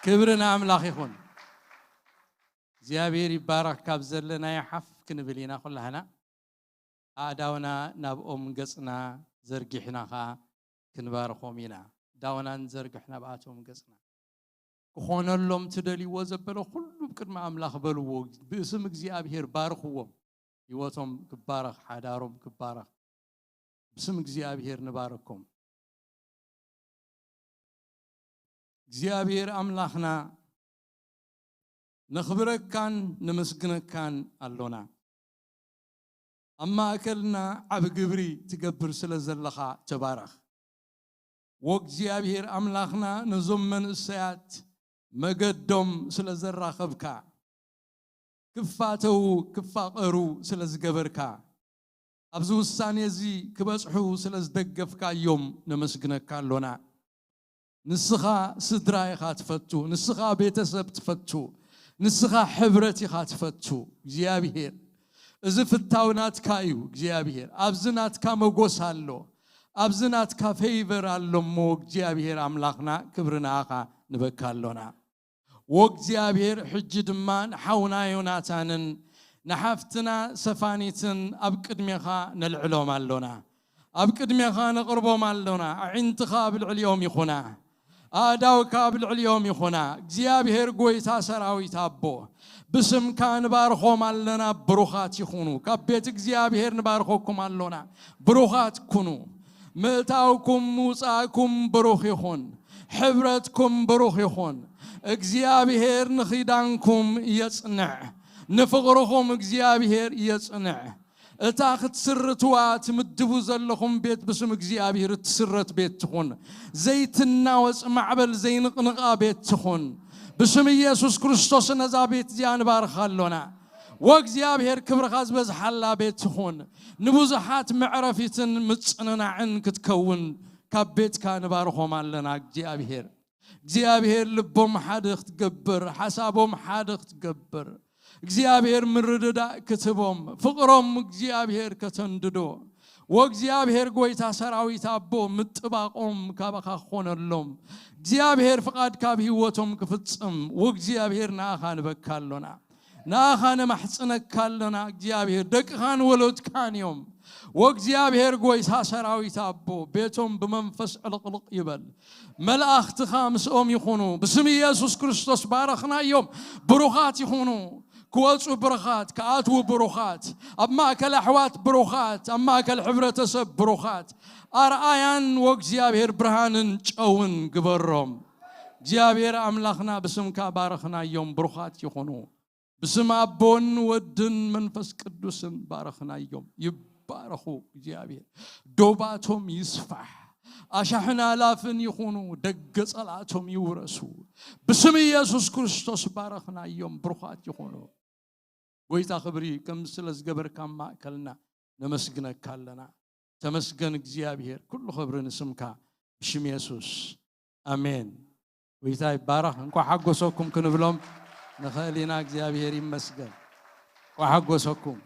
ክብሪ ንኣምላኽ ይኹን። እግዚኣብሔር ይባረኽ። ካብ ዘለናዮ ሓፍ ክንብል ኢና ኩላህና። ኣእዳውና ናብኦም ገጽና ዘርጊሕና ኸኣ ክንባርኾም ኢና። ኣእዳውና ንዘርግሕ ናብኣቶም ገጽና። ክኾነሎም ትደልይዎ ዘበለ ኩሉ ብቅድሚ ኣምላኽ በልዎ። ብስም እግዚኣብሔር ባርኽዎም። ህይወቶም ክባረኽ፣ ሓዳሮም ክባረኽ። ብስም እግዚኣብሔር ንባረኮም። እግዚኣብሔር ኣምላኽና ነኽብረካን ነመስግነካን ኣሎና። ኣብ ማእከልና ዓቢ ግብሪ ትገብር ስለ ዘለኻ ተባረኽ። ወእግዚኣብሔር ኣምላኽና ነዞም መንእሰያት መገዶም ስለ ዘራኸብካ፣ ክፋተዉ ክፋቐሩ ስለ ዝገበርካ፣ ኣብዚ ውሳኔ እዚ ክበጽሑ ስለ ዝደገፍካዮም ነመስግነካ ኣሎና። ንስኻ ስድራ ኢኻ ትፈቱ፣ ንስኻ ቤተሰብ ትፈቱ፣ ንስኻ ሕብረት ኢኻ ትፈቱ። እግዚኣብሔር፣ እዚ ፍታው ናትካ እዩ። እግዚኣብሔር፣ ኣብዚ ናትካ መጎስ ኣሎ፣ ኣብዚ ናትካ ፌይቨር ኣሎ እሞ፣ እግዚኣብሔር ኣምላኽና፣ ክብሪ ንኣኻ ንበካ ኣሎና። ወእግዚኣብሔር፣ ሕጂ ድማ ንሓውና ዮናታንን ንሓፍትና ሰፋኒትን ኣብ ቅድሜኻ ነልዕሎም ኣሎና። ኣብ ቅድሜኻ ነቕርቦም ኣሎና። ኣዒንትኻ ኣብ ልዕሊኦም ይኹና። ኣእዳውካ ኣብ ልዕሊኦም ይኹና። እግዚኣብሔር ጐይታ ሰራዊት ኣቦ፣ ብስምካ ንባርኾም ኣለና። ብሩኻት ይኹኑ። ካብ ቤት እግዚኣብሔር ንባርኸኩም ኣሎና። ብሩኻት ኩኑ። ምእታውኩም ምውጻእኩም ብሩኽ ይኹን። ሕብረትኩም ብሩኽ ይኹን። እግዚኣብሔር ንኺዳንኩም የጽንዕ። ንፍቕርኹም እግዚኣብሔር የጽንዕ። እታ ክትስርትዋ ትምድቡ ዘለኹም ቤት ብስም እግዚኣብሔር እትስረት ቤት ትኹን። ዘይትናወጽ ማዕበል ዘይንቕንቓ ቤት ትኹን። ብስም ኢየሱስ ክርስቶስ ነዛ ቤት እዚኣ ንባርኻ ኣሎና። ወእግዚኣብሔር ክብርኻ ዝበዝሓላ ቤት ትኹን። ንብዙሓት መዕረፊትን ምጽንናዕን ክትከውን ካብ ቤትካ ንባርኾም ኣለና እግዚኣብሔር። እግዚኣብሔር ልቦም ሓደ ክትገብር፣ ሓሳቦም ሓደ ክትገብር፣ እግዚኣብሔር ምርድዳእ ክትህቦም፣ ፍቕሮም እግዚኣብሔር ከተንድዶ፣ ወእግዚኣብሔር ጐይታ ሰራዊት ኣቦ ምጥባቖም ካባኻ ክኾነሎም፣ እግዚኣብሔር ፍቓድካ ኣብ ህይወቶም ክፍጽም፣ ወእግዚኣብሔር ንኣኻ ንበካ ኣሎና። ንኣኻ ነማሕጽነካ ኣለና እግዚኣብሔር። ደቅኻን ወለድካን እዮም። ወእግዚኣብሔር ጐይታ ሰራዊት ኣቦ፣ ቤቶም ብመንፈስ ዕልቕልቕ ይበል። መላእኽትኻ ምስኦም ይኹኑ። ብስም ኢየሱስ ክርስቶስ ባረኽናዮም። ብሩኻት ይኹኑ። ክወጹ ብሩኻት፣ ክኣትዉ ብሩኻት፣ ኣብ ማእከል ኣሕዋት ብሩኻት፣ ኣብ ማእከል ሕብረተሰብ ብሩኻት። ኣርኣያን ወእግዚኣብሔር ብርሃንን ጨውን ግበሮም። እግዚኣብሔር ኣምላኽና ብስምካ ባረኽናዮም። ብሩኻት ይኹኑ። ብስም ኣቦን ወድን መንፈስ ቅዱስን ባረኽናዮም። ይባረኹ እግዚኣብሔር። ዶባቶም ይስፋሕ። ኣሻሕን ኣላፍን ይኹኑ፣ ደገ ጸላእቶም ይውረሱ። ብስም ኢየሱስ ክርስቶስ ባረኽናዮም። ብሩኻት ይኹኑ። ጐይታ ክብሪ ከም ስለ ዝገበርካ ኣብ ማእከልና ነመስግነካ ኣለና። ተመስገን እግዚኣብሔር። ኩሉ ክብሪ ንስምካ ብሽም የሱስ። ኣሜን። ጐይታ ይባረኽ። እንኳዕ ሓጎሰኩም ክንብሎም ንኽእል ኢና። እግዚኣብሔር ይመስገን። እንኳዕ ሓጎሰኩም።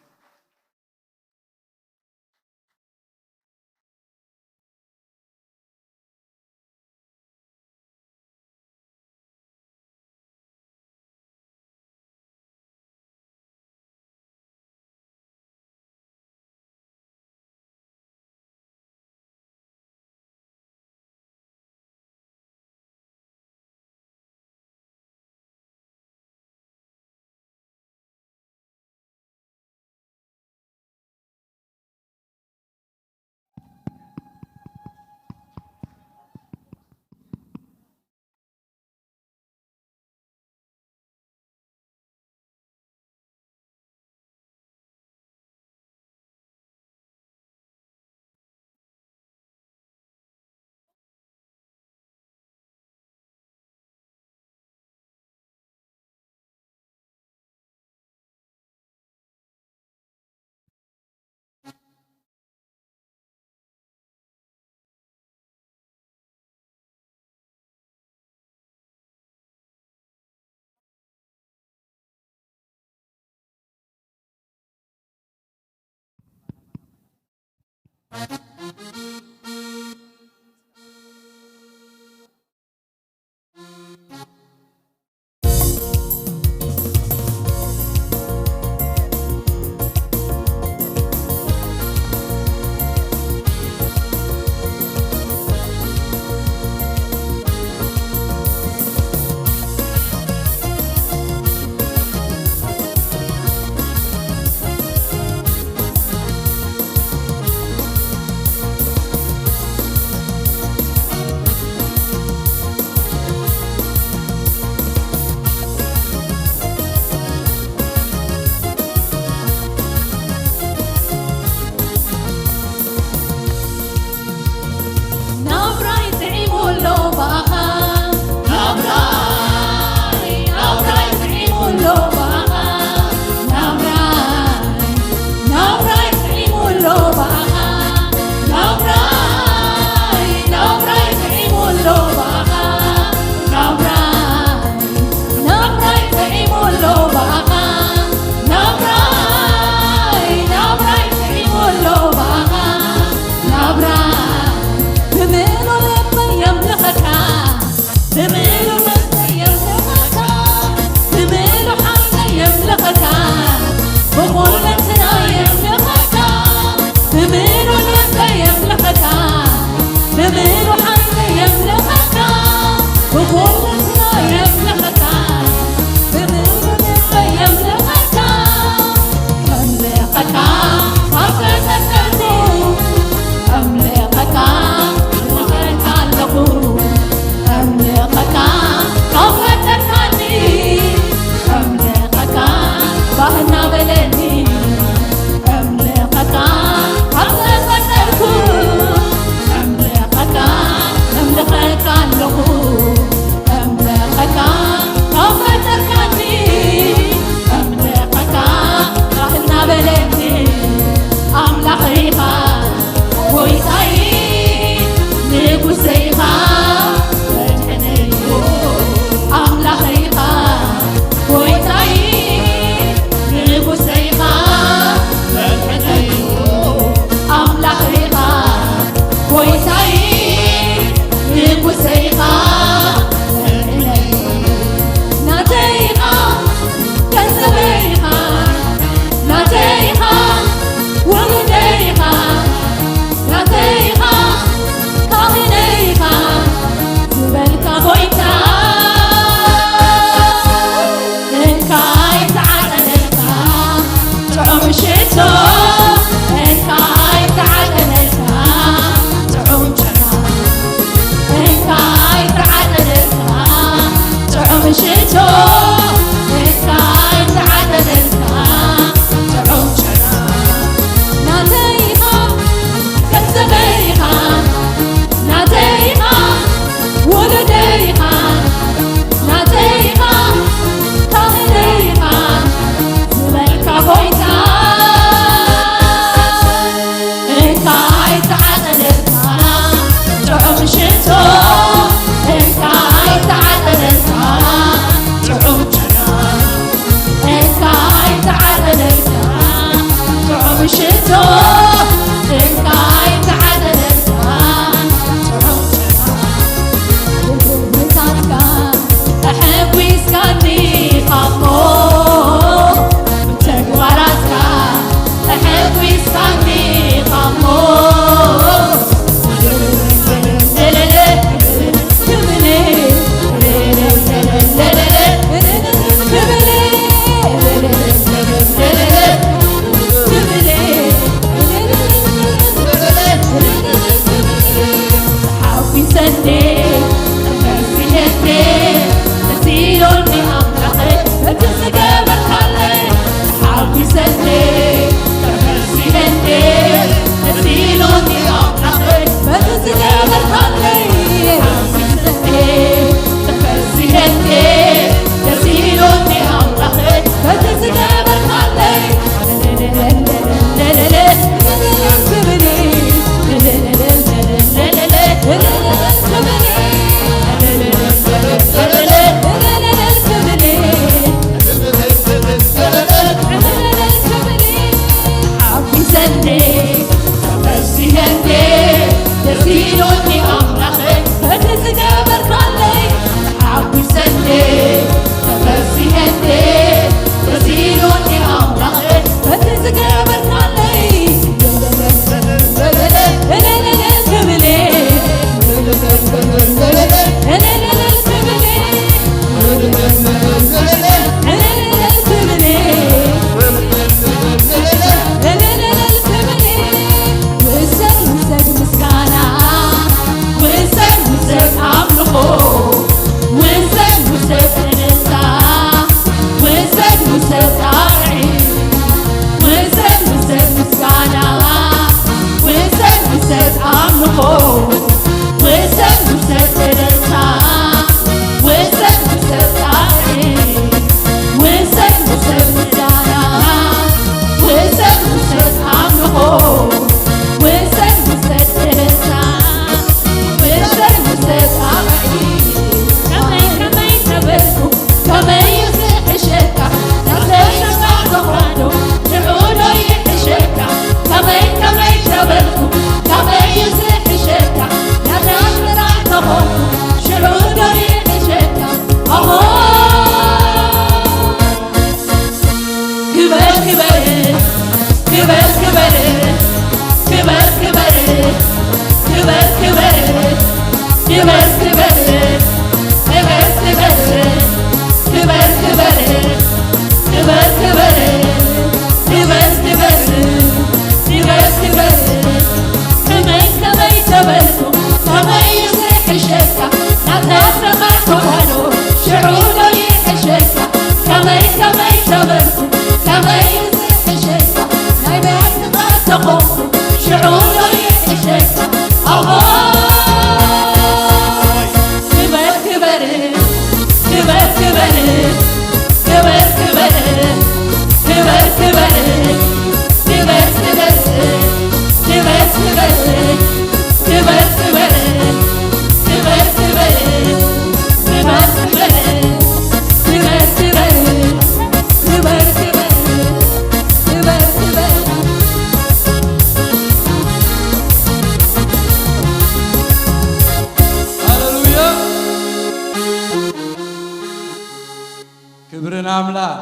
ክብሪ ንኣምላኽ።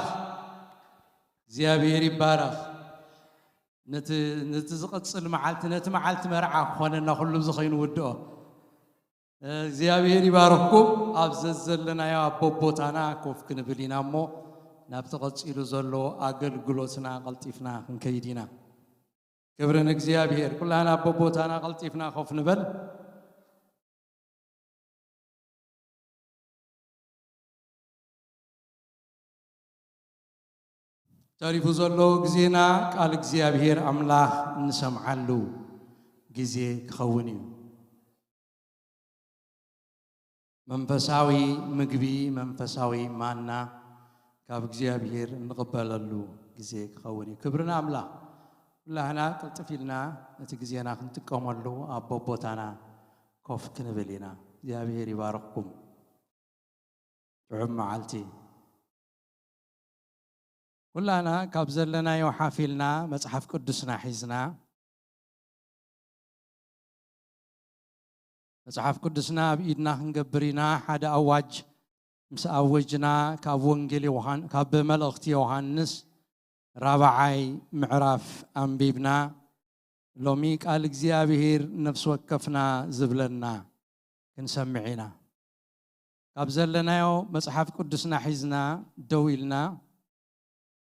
እግዚኣብሔር ይባረኽ። ነቲ፣ ነቲ ዝቕጽል መዓልቲ፣ ነቲ መዓልቲ መርዓ ክኾነና ኩሉ እዚ ኸይኑ ውድኦ። እግዚኣብሔር ይባርኽኩም። ኣብ ዘዘለናዮ ኣብ ቦቦታና ኮፍ ክንብል ኢና እሞ፣ ናብቲ ቀጺሉ ዘሎ ኣገልግሎትና ቀልጢፍና ክንከይድ ኢና። ክብሪ ንእግዚኣብሔር። ኩላና ኣብ ቦቦታና ቀልጢፍና ኮፍ ንበል። ተሪፉ ዘሎ ግዜና ቃል እግዚኣብሔር ኣምላኽ እንሰምዓሉ ግዜ ክኸውን እዩ። መንፈሳዊ ምግቢ፣ መንፈሳዊ ማና ካብ እግዚኣብሔር እንቕበለሉ ግዜ ክኸውን እዩ። ክብሪ ንኣምላኽ። ኩላህና ቅልጥፍ ኢልና ነቲ ግዜና ክንጥቀመሉ ኣብ ቦቦታና ኮፍ ክንብል ኢና። እግዚኣብሔር ይባርኽኩም። ጥዑም መዓልቲ። ኩላና ካብ ዘለናዮ ሓፊልና መጽሓፍ ቅዱስና ሒዝና፣ መጽሓፍ ቅዱስና ኣብ ኢድና ክንገብር ኢና። ሓደ ኣዋጅ ምስ ኣወጅና፣ ካብ ወንጌል ዮሃን-፣ ካብ መልእኽቲ ዮሃንስ ራብዓይ ምዕራፍ ኣንቢብና፣ ሎሚ ቃል እግዚኣብሔር ነፍሲ ወከፍና ዝብለና ክንሰምዕ ኢና። ካብ ዘለናዮ መጽሓፍ ቅዱስና ሒዝና ደው ኢልና፣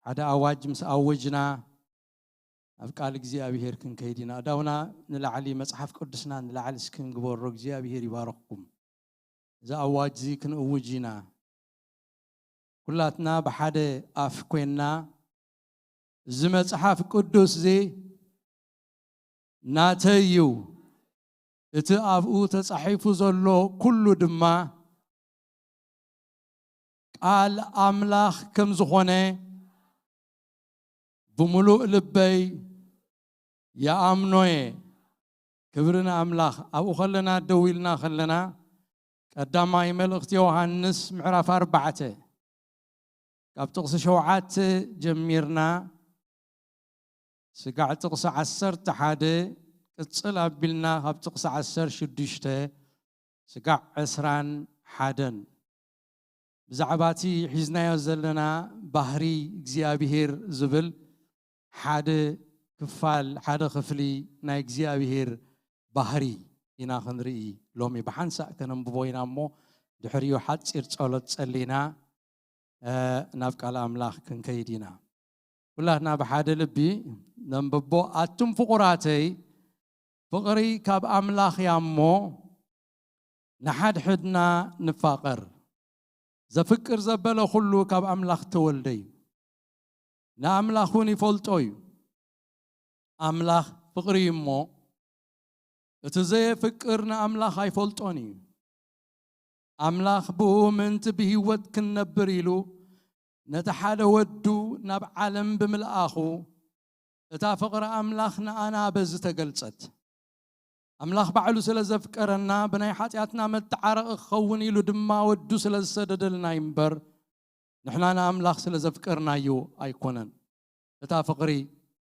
ሓደ ኣዋጅ ምስ ኣወጅና፣ ናብ ቃል እግዚኣብሔር ክንከይድ ኢና። ኣእዳውና ንላዕሊ፣ መጽሓፍ ቅዱስና ንላዕሊ እስኪ ንግበሮ። እግዚኣብሔር ይባርኽኩም። እዚ ኣዋጅ እዚ ክንእውጅ ኢና። ኩላትና ብሓደ ኣፍ ኮይንና፣ እዚ መጽሓፍ ቅዱስ እዚ ናተይ እዩ፣ እቲ ኣብኡ ተጻሒፉ ዘሎ ኩሉ ድማ ቃል ኣምላኽ ከም ዝኾነ ብምሉእ ልበይ ይኣምኖ እየ። ክብሪ ንኣምላኽ። ኣብኡ ከለና፣ ደው ኢልና ከለና፣ ቀዳማይ መልእኽቲ ዮሃንስ ምዕራፍ ኣርባዕተ ካብ ጥቕሲ ሸውዓተ ጀሚርና፣ ስጋዕ ጥቕሲ ዓሰርተ ሓደ፣ ቅጽል ኣቢልና ካብ ጥቕሲ ዓሰርተ ሽዱሽተ ስጋዕ ዕስራን ሓደን፣ ብዛዕባ እቲ ሒዝናዮ ዘለና ባህሪ እግዚኣብሄር ዝብል ሓደ ክፋል፣ ሓደ ክፍሊ ናይ እግዚኣብሄር ባህሪ ኢና ክንርኢ ሎሚ። ብሓንሳእ ከነንብቦ ኢና እሞ፣ ድሕሪኡ ሓጺር ጸሎት ጸሊና፣ እ፣ ናብ ቃል ኣምላኽ ክንከይድ ኢና። ኩላትና ብሓደ ልቢ ነንብቦ። ኣቱም ፍቑራተይ፣ ፍቕሪ ካብ ኣምላኽ እያ እሞ፣ ንሓድሕድና ንፋቐር። ዘፍቅር ዘበለ ኩሉ ካብ ኣምላኽ ተወልደ እዩ፣ ንኣምላኽ እውን ይፈልጦ እዩ። ኣምላኽ ፍቕሪ እዩ እሞ፣ እቲ ዘየፍቅር ንኣምላኽ ኣይፈልጦን እዩ። ኣምላኽ ብኡ ምእንቲ ብህይወት ክንነብር ኢሉ ነቲ ሓደ ወዱ ናብ ዓለም ብምልኣኹ፣ እታ ፍቕሪ ኣምላኽ ንኣና በዚ ተገልጸት። ኣምላኽ ባዕሉ ስለ ዘፍቀረና፣ ብናይ ሓጢኣትና መተዓረቒ ክኸውን ኢሉ ድማ ወዱ ስለ ዝሰደደልና እዩ እምበር፣ ንሕና ንኣምላኽ ስለ ዘፍቀርናዮ ኣይኮነን። እታ ፍቕሪ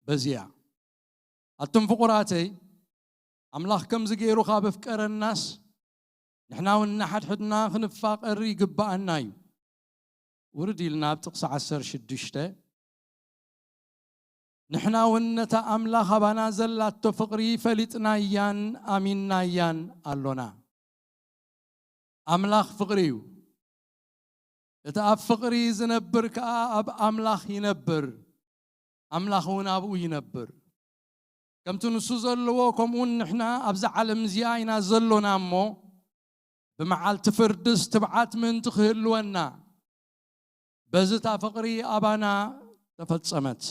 በዚ እያ። ኣቱም ፍቑራተይ፣ ኣምላኽ ከምዚ ገይሩ ካብ ኣፍቀረናስ፣ ንሕና እውን ንሓድሕድና ክንፋቐር ይግብኣና እዩ። ውርድ ኢልና ኣብ ጥቕሲ ዓሰርተ ሽዱሽተ፣ ንሕና እውን ነታ ኣምላኽ ኣባና ዘላቶ ፍቕሪ ፈሊጥናያን ኣሚንናያን ኣሎና። ኣምላኽ ፍቕሪ እዩ። እቲ ኣብ ፍቕሪ ዝነብር ከኣ ኣብ ኣምላኽ ይነብር፣ ኣምላኽ እውን ኣብኡ ይነብር። ከምቲ ንሱ ዘለዎ፣ ከምኡውን ንሕና ኣብዛ ዓለም እዚኣ ኢና ዘሎና እሞ፣ ብመዓልቲ ፍርድስ ትብዓት ምእንቲ ክህልወና፣ በዚ እታ ፍቕሪ ኣባና ተፈጸመት።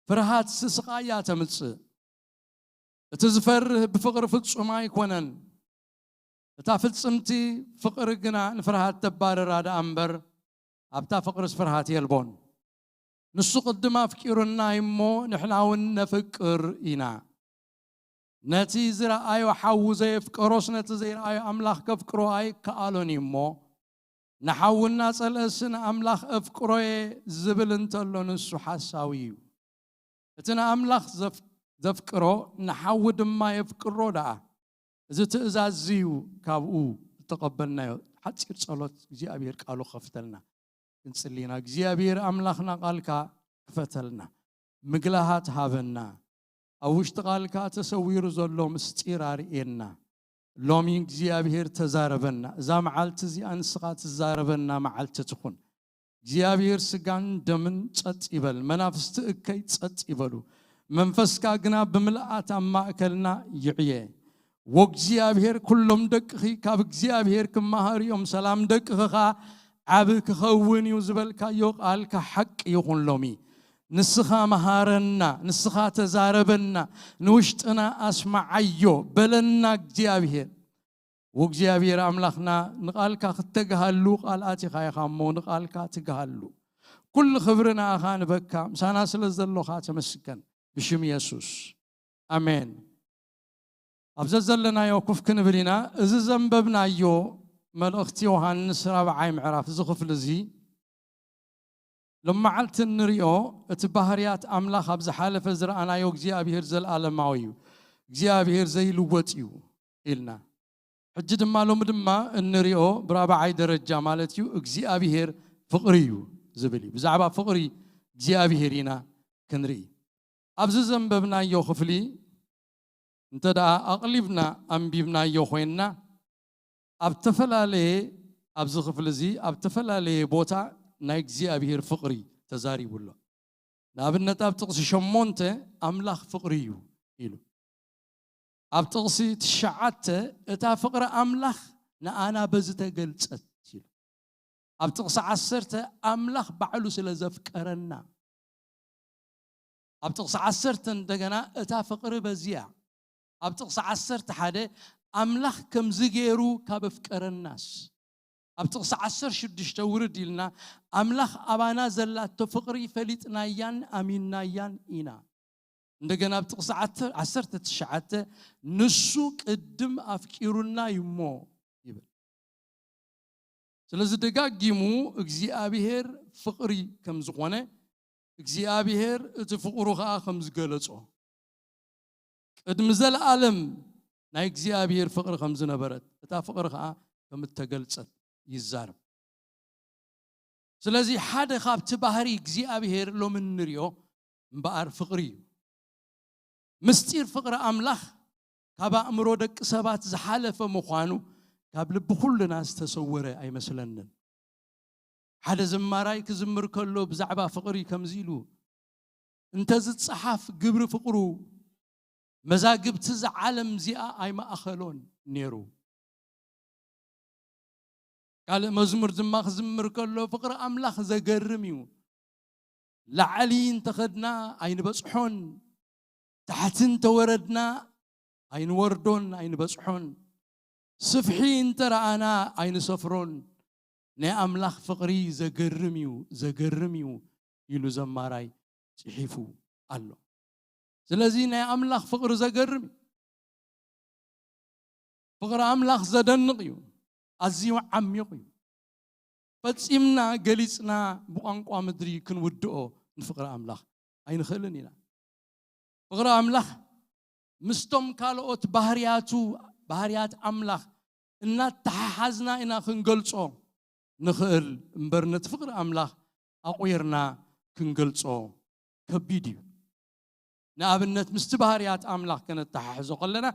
ፍርሃት ስስቓያ ተምጽእ። እቲ ዝፈርህ ብፍቕሪ ፍጹም ኣይኮነን። እታ ፍጽምቲ ፍቕሪ ግና ንፍርሃት ተባርራ ደኣ እምበር፣ ኣብታ ፍቕርስ ፍርሃት የልቦን። ንሱ ቅድም ኣፍቂሩና እሞ፣ ንሕና እውን ነፍቅር ኢና። ነቲ ዝረኣዮ ሓዉ ዘየፍቀሮስ፣ ነቲ ዘይረኣዮ ኣምላኽ ከፍቅሮ ኣይከኣሎን እዩ እሞ፣ ንሓዉ እናጸልአስ ንኣምላኽ እፍቅሮ'የ ዝብል እንተሎ፣ ንሱ ሓሳዊ እዩ። እቲ ንኣምላኽ ዘፍ-፣ ዘፍቅሮ ንሓዉ ድማ የፍቅሮ ደኣ። እዚ ትእዛዝ እዩ ካብኡ ዝተቐበልናዮ። ሓጺር ጸሎት፣ እግዚኣብሔር ቃሉ ክኸፍተልና። ክንጽሊ ኢና። እግዚኣብሔር ኣምላኽና ቃልካ ክፈተልና፣ ምግላሃት ሃበና፣ ኣብ ውሽጢ ቃልካ ተሰዊሩ ዘሎ ምስጢር ኣርእየና። ሎሚ እግዚኣብሔር ተዛረበና። እዛ መዓልቲ እዚኣ ንስኻ ትዛረበና መዓልቲ ትኹን። እግዚኣብሔር ስጋን ደምን ጸጥ ይበል፣ መናፍስቲ እከይ ጸጥ ይበሉ። መንፈስካ ግና ብምልኣት ኣብ ማእከልና ይዕየ። ወእግዚኣብሔር ኩሎም ደቅኺ ካብ እግዚኣብሔር ክመሃሩ እዮም፣ ሰላም ደቅኺ ኸኣ ዓቢ ክኸውን እዩ ዝበልካዮ ቃልካ ሓቂ ይኹን። ሎሚ ንስኻ መሃረና፣ ንስኻ ተዛረበና፣ ንውሽጥና ኣስማዓዮ በለና እግዚኣብሔር። ወእግዚኣብሔር ኣምላኽና ንቓልካ ክትተግሃሉ ቃል ኣቲኻ ኢኻ እሞ ንቓልካ ትግሃሉ። ኩሉ ክብሪ ንኣኻ ንበካ፣ ምሳና ስለ ዘሎኻ ተመስገን። ብሽም የሱስ ኣሜን። ኣብ ዘዘለናዮ ኩፍ ክንብል ኢና። እዚ ዘንበብናዮ መልእኽቲ ዮሃንስ ራብዓይ ምዕራፍ፣ እዚ ክፍሊ እዚ ሎመዓልቲ እንሪኦ፣ እቲ ባህርያት ኣምላኽ ኣብ ዝሓለፈ ዝረኣናዮ እግዚኣብሔር ዘለኣለማዊ እዩ፣ እግዚኣብሔር ዘይልወጥ እዩ ኢልና። ሕጂ ድማ ሎሚ ድማ እንሪኦ ብራብዓይ ደረጃ ማለት እዩ እግዚኣብሔር ፍቕሪ እዩ ዝብል እዩ። ብዛዕባ ፍቕሪ እግዚኣብሔር ኢና ክንርኢ። ኣብዚ ዘንበብናዮ ክፍሊ እንተ ደኣ ኣቕሊብና ኣንቢብናዮ ኮይንና ኣብ ተፈላለየ ኣብዚ ክፍሊ እዚ ኣብ ተፈላለየ ቦታ ናይ እግዚኣብሔር ፍቕሪ ተዛሪቡ ኣሎ። ንኣብነት ኣብ ጥቕሲ ሸሞንተ ኣምላኽ ፍቕሪ እዩ ኢሉ። ኣብ ጥቕሲ ትሽዓተ እታ ፍቕሪ ኣምላኽ ንኣና በዚ ተገልጸት ኢሉ። ኣብ ጥቕሲ ዓሰርተ ኣምላኽ ባዕሉ ስለ ዘፍቀረና ኣብ ጥቕሲ ዓሰርተ እንደገና እታ ፍቕሪ በዚያ ኣብ ጥቕሲ ዓሰርተ ሓደ ኣምላኽ ከምዚ ገይሩ ካብ ኣፍቀረናስ ኣብ ጥቕሲ ዓሰርተ ሽዱሽተ ውርድ ኢልና ኣምላኽ ኣባና ዘላቶ ፍቕሪ ፈሊጥናያን ኣሚንናያን ኢና። እንደገና ኣብ ጥቕሲ ዓሰርተ ትሽዓተ ንሱ ቅድም ኣፍቂሩና እዩ እሞ ይብል። ስለዚ ደጋጊሙ እግዚኣብሔር ፍቕሪ ከም ዝኾነ እግዚኣብሔር እቲ ፍቕሩ ኸዓ ከም ዝገለጾ ቅድሚ ዘለኣለም ናይ እግዚኣብሔር ፍቕሪ ከም ዝነበረት እታ ፍቕሪ ኸዓ ከም እተገልጸት ይዛረብ። ስለዚ ሓደ ካብቲ ባህሪ እግዚኣብሔር ሎም እንሪኦ እምበኣር ፍቕሪ እዩ። ምስጢር ፍቕሪ ኣምላኽ ካብ ኣእምሮ ደቂ ሰባት ዝሓለፈ ምዃኑ ካብ ልቢ ኩልና ዝተሰወረ ኣይመስለንን። ሓደ ዘማራይ ክዝምር ከሎ ብዛዕባ ፍቕሪ ከምዚ ኢሉ፣ "እንተ ዝጸሓፍ ግብሪ ፍቕሩ፣ መዛግብቲ እዛ ዓለም እዚኣ ኣይመኣኸሎን ነይሩ።" ካልእ መዝሙር ድማ ክዝምር ከሎ፣ "ፍቕሪ ኣምላኽ ዘገርም እዩ። ላዕሊ እንተኸድና ኣይንበጽሖን፣ ታሕቲ እንተወረድና ኣይንወርዶን ኣይንበጽሖን፣ ስፍሒ እንተረኣና ኣይንሰፍሮን። ናይ ኣምላኽ ፍቕሪ ዘገርም እዩ፣ ዘገርም እዩ" ኢሉ ዘማራይ ጽሒፉ ኣሎ። ስለዚ ናይ ኣምላኽ ፍቕሪ ዘገርም እዩ። ፍቕሪ ኣምላኽ ዘደንቕ እዩ። ኣዝዩ ዓሚቕ እዩ። ፈጺምና ገሊጽና ብቋንቋ ምድሪ ክንውድኦ ንፍቕሪ ኣምላኽ ኣይንኽእልን ኢና። ፍቕሪ ኣምላኽ ምስቶም ካልኦት ባህርያቱ፣ ባህርያት ኣምላኽ እናተሓሓዝና ኢና ክንገልጾ ንኽእል እምበር ነቲ ፍቕሪ ኣምላኽ ኣቑርና ክንገልጾ ከቢድ እዩ። ንኣብነት ምስቲ ባህርያት ኣምላኽ ከነተሓሕዞ ከለና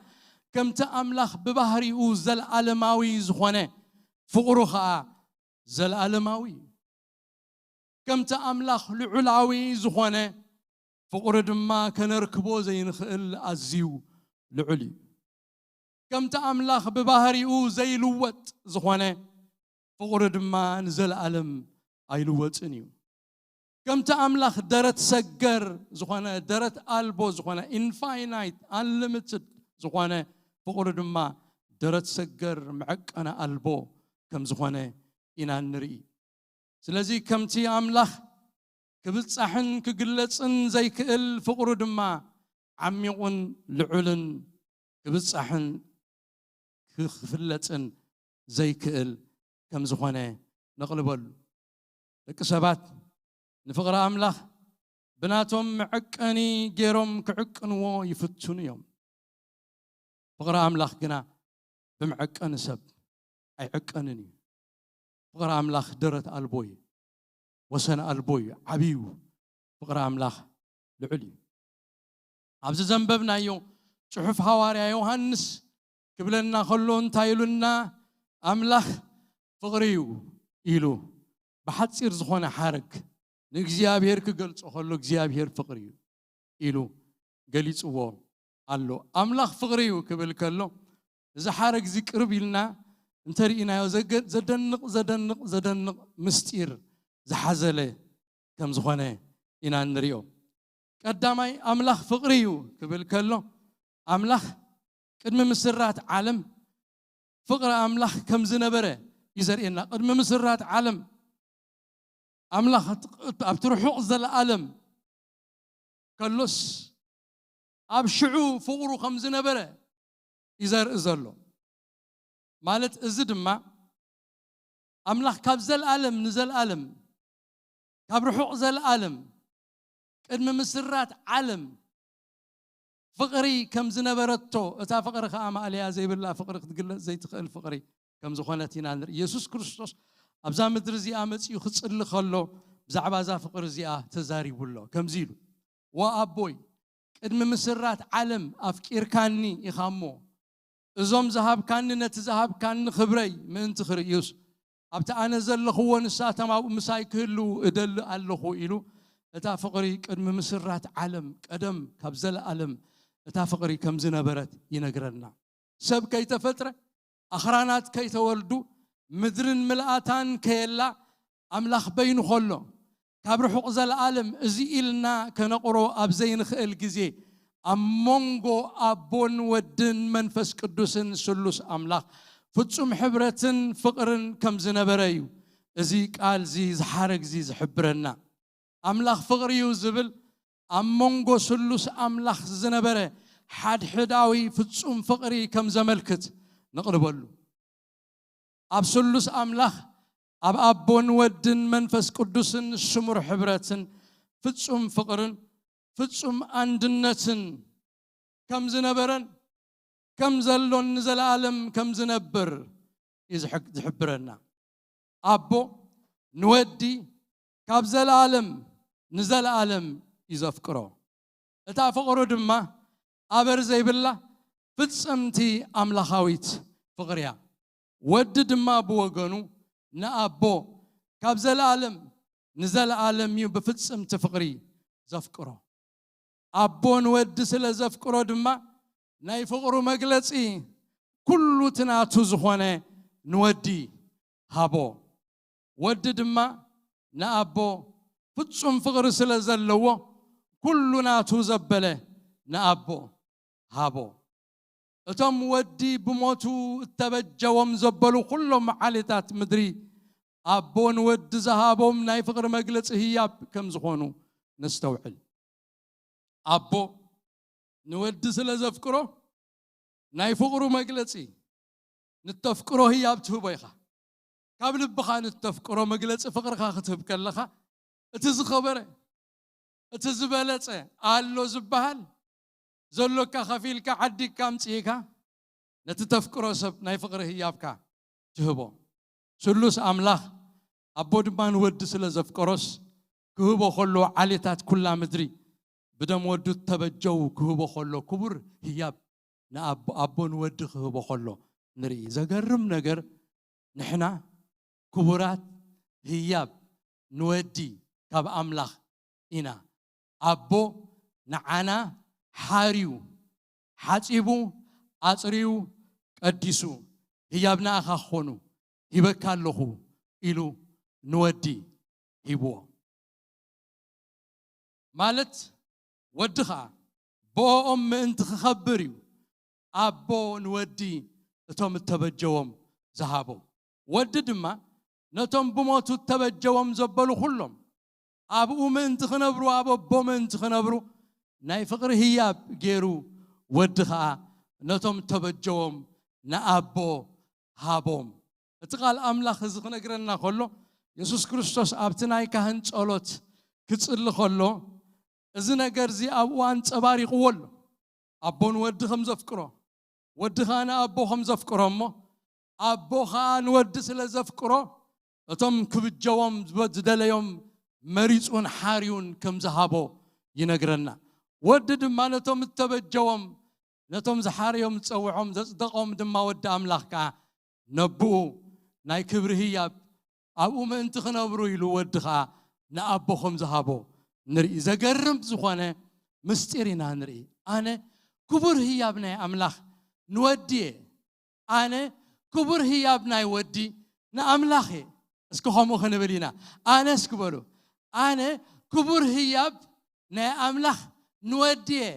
ከምቲ ኣምላኽ ብባህሪኡ ዘለኣለማዊ ዝኾነ ፍቕሩ ኸኣ ዘለኣለማዊ እዩ። ከምቲ ኣምላኽ ልዑላዊ ዝኾነ ፍቕሩ ድማ ከነርክቦ ዘይንኽእል ኣዝዩ ልዑል እዩ። ከምቲ ኣምላኽ ብባህሪኡ ዘይልወጥ ዝኾነ ፍቕሩ ድማ ንዘለኣለም ኣይልወጥን እዩ። ከምቲ ኣምላኽ ደረት ሰገር ዝኾነ፣ ደረት ኣልቦ ዝኾነ፣ ኢንፋይናይት፣ ኣንሊሚትድ ዝኾነ ፍቕሩ ድማ ደረት ሰገር፣ መዐቀኒ ኣልቦ ከም ዝኾነ ኢና እንርኢ። ስለዚ ከምቲ ኣምላኽ ክብጻሕን ክግለጽን ዘይክእል ፍቕሩ ድማ ዓሚቑን ልዑልን ክብጻሕን ክፍለጥን ዘይክእል ከም ዝኾነ ነቕልበሉ። ደቂ ሰባት ንፍቕሪ ኣምላኽ ብናቶም መዐቀኒ ገይሮም ክዕቅንዎ ይፍትኑ እዮም። ፍቕሪ ኣምላኽ ግና ብመዐቀኒ ሰብ ኣይዕቀንን እዩ። ፍቕሪ ኣምላኽ ደረት ኣልቦ እዩ። ወሰን ኣልቦ እዩ፣ ዓብዩ ፍቕሪ ኣምላኽ ልዑል እዩ። ኣብዚ ዘንበብናዮ ጽሑፍ ሃዋርያ ዮሃንስ ክብለና ከሎ እንታይ ኢሉና? ኣምላኽ ፍቕሪ እዩ ኢሉ ብሓጺር ዝኾነ ሓረግ ንእግዚኣብሔር ክገልጾ ከሎ እግዚኣብሔር ፍቕሪ እዩ ኢሉ ገሊጽዎ ኣሎ። ኣምላኽ ፍቕሪ እዩ ክብል ከሎ እዚ ሓረግ እዚ ቅርብ ኢልና እንተርኢናዮ ዘገ- ዘደንቕ ዘደንቕ ዘደንቕ ምስጢር ዝሓዘለ ከም ዝኾነ ኢና እንሪኦ። ቀዳማይ ኣምላኽ ፍቕሪ እዩ ክብል ከሎ ኣምላኽ ቅድሚ ምስራት ዓለም ፍቕሪ ኣምላኽ ከም ዝነበረ እዩ ዘርእየና። ቅድሚ ምስራት ዓለም ኣምላኽ ኣብቲ ርሑቕ ዘለኣለም ከሎስ ኣብ ሽዑ ፍቕሩ ከም ዝነበረ እዩ ዘርኢ ዘሎ። ማለት እዚ ድማ ኣምላኽ ካብ ዘለኣለም ንዘለኣለም ካብ ርሑቕ ዘለኣለም ቅድሚ ምስራት ዓለም ፍቕሪ ከም ዝነበረቶ እታ ፍቕሪ ከኣ ማእለያ ዘይብላ ፍቕሪ ክትግለጽ ዘይትኽእል ፍቕሪ ከም ዝኾነት ኢና ንርኢ። የሱስ ክርስቶስ ኣብዛ ምድሪ እዚኣ መጺኡ ክጽሊ ከሎ ብዛዕባ እዛ ፍቕሪ እዚኣ ተዛሪቡ ኣሎ። ከምዚ ኢሉ ዋ ኣቦይ ቅድሚ ምስራት ዓለም ኣፍቂርካኒ ኢኻ እሞ እዞም ዝሃብካኒ ነቲ ዝሃብካኒ ክብረይ ምእንቲ ክርእዩስ ኣብቲ ኣነ ዘለኽዎ ንሳቶም ኣብኡ ምሳይ ክህልዉ እደሊ ኣለኹ ኢሉ እታ ፍቕሪ ቅድሚ ምስራት ዓለም ቀደም ካብ ዘለኣለም እታ ፍቕሪ ከም ዝነበረት ይነግረና። ሰብ ከይተፈጥረ ኣኽራናት ከይተወልዱ ምድርን ምልኣታን ከየላ ኣምላኽ በይኑ ከሎ ካብ ርሑቕ ዘለኣለም እዚ ኢልና ከነቑሮ ኣብ ዘይንኽእል ግዜ ኣብ መንጎ ኣቦን ወድን መንፈስ ቅዱስን ስሉስ ኣምላኽ ፍጹም ሕብረትን ፍቕርን ከም ዝነበረ እዩ እዚ ቃል እዚ ዝሓረግ እዚ ዝሕብረና። ኣምላኽ ፍቕሪ እዩ ዝብል ኣብ መንጎ ስሉስ ኣምላኽ ዝነበረ ሓድሕዳዊ ፍጹም ፍቕሪ ከም ዘመልክት ንቕርበሉ። ኣብ ስሉስ ኣምላኽ ኣብ ኣቦን ወድን መንፈስ ቅዱስን ስሙር ሕብረትን ፍጹም ፍቕርን ፍጹም ኣንድነትን ከም ዝነበረን ከም ዘሎን ንዘለኣለም ከም ዝነብር እዩ ዝሕግ- ዝሕብረና። ኣቦ ንወዲ ካብ ዘለኣለም ንዘለኣለም እዩ ዘፍቅሮ። እታ ፍቕሩ ድማ ኣበር ዘይብላ ፍጽምቲ ኣምላኻዊት ፍቕሪ እያ። ወዲ ድማ ብወገኑ ንኣቦ ካብ ዘለኣለም ንዘለኣለም እዩ ብፍጽምቲ ፍቕሪ ዘፍቅሮ። ኣቦ ንወዲ ስለ ዘፍቅሮ ድማ ናይ ፍቕሩ መግለጺ ኩሉ እቲ ናቱ ዝኾነ ንወዲ ሃቦ። ወዲ ድማ ንኣቦ ፍጹም ፍቕሪ ስለ ዘለዎ ኩሉ ናቱ ዘበለ ንኣቦ ሃቦ። እቶም ወዲ ብሞቱ እተበጀዎም ዘበሉ ኩሎም መዓልታት ምድሪ ኣቦ ንወዲ ዝሃቦም ናይ ፍቕሪ መግለጺ ህያብ ከም ዝኾኑ ነስተውዕል። ኣቦ ንወዲ ስለ ዘፍቅሮ ናይ ፍቕሩ መግለጺ ንተፍቅሮ ህያብ ትህቦ ኢኻ። ካብ ልብኻ ንተፍቅሮ መግለጺ ፍቕርኻ ክትህብ ከለኻ እቲ ዝኸበረ እቲ ዝበለጸ ኣሎ ዝበሃል ዘሎካ ከፊልካ ዓዲግካ ኣምጺእካ ነቲ ተፍቅሮ ሰብ ናይ ፍቕሪ ህያብካ ትህቦ። ስሉስ ኣምላኽ ኣቦ ድማ ንወዲ ስለ ዘፍቀሮስ ክህቦ ከሎ ዓሌታት ኩላ ምድሪ ብደም ወዱ ተበጀው ክህቦ ከሎ ክቡር ህያብ ንኣቦ ኣቦ ንወዲ ክህቦ ከሎ ንርኢ። ዘገርም ነገር ንሕና ክቡራት ህያብ ንወዲ ካብ ኣምላኽ ኢና። ኣቦ ንዓና ሓርዩ ሓጺቡ ኣጽርዩ ቀዲሱ ህያብ ንኣኻ ክኾኑ ሂበካ ኣለኹ ኢሉ ንወዲ ሂብዎ። ማለት ወዲ ኸኣ ብኦኦም ምእንቲ ክኸብር እዩ ኣቦ ንወዲ እቶም እተበጀዎም ዝሃቦም። ወዲ ድማ ነቶም ብሞቱ እተበጀዎም ዘበሉ ኩሎም ኣብኡ ምእንቲ ክነብሩ ኣብ ኣቦ ምእንቲ ክነብሩ ናይ ፍቕሪ ህያብ ገይሩ ወዲ ኸኣ ነቶም እተበጀዎም ንኣቦ ሃቦም። እቲ ቃል ኣምላኽ እዚ ክነግረና ከሎ የሱስ ክርስቶስ ኣብቲ ናይ ካህን ጸሎት ክጽሊ ከሎ እዚ ነገር እዚ ኣብኡ ኣንጸባሪቕዎ ኣሎ። ኣቦ ንወዲ ከም ዘፍቅሮ ወዲ ኸኣ ንኣቦ ከም ዘፍቅሮ እሞ ኣቦ ኸኣ ንወዲ ስለ ዘፍቅሮ እቶም ክብጀዎም ዝበ- ዝደለዮም መሪጹን ሓርዩን ከም ዝሃቦ ይነግረና። ወዲ ድማ ነቶም እተበጀዎም፣ ነቶም ዝሓረዮም ዝጸውዖም፣ ዘጽደቖም ድማ ወዲ ኣምላኽ ከኣ ነብኡ ናይ ክብሪ ህያብ ኣብኡ ምእንቲ ክነብሩ ኢሉ ወዲ ኸኣ ንኣቦ ከም ዝሃቦ ንርኢ። ዘገርም ዝኾነ ምስጢር ኢና ንርኢ። ኣነ ክቡር ህያብ ናይ ኣምላኽ ንወዲ እየ። ኣነ ክቡር ህያብ ናይ ወዲ ንኣምላኽ እየ። እስኪ ከምኡ ክንብል ኢና። ኣነ እስኪ በሉ፣ ኣነ ክቡር ህያብ ናይ ኣምላኽ ንወዲ እየ።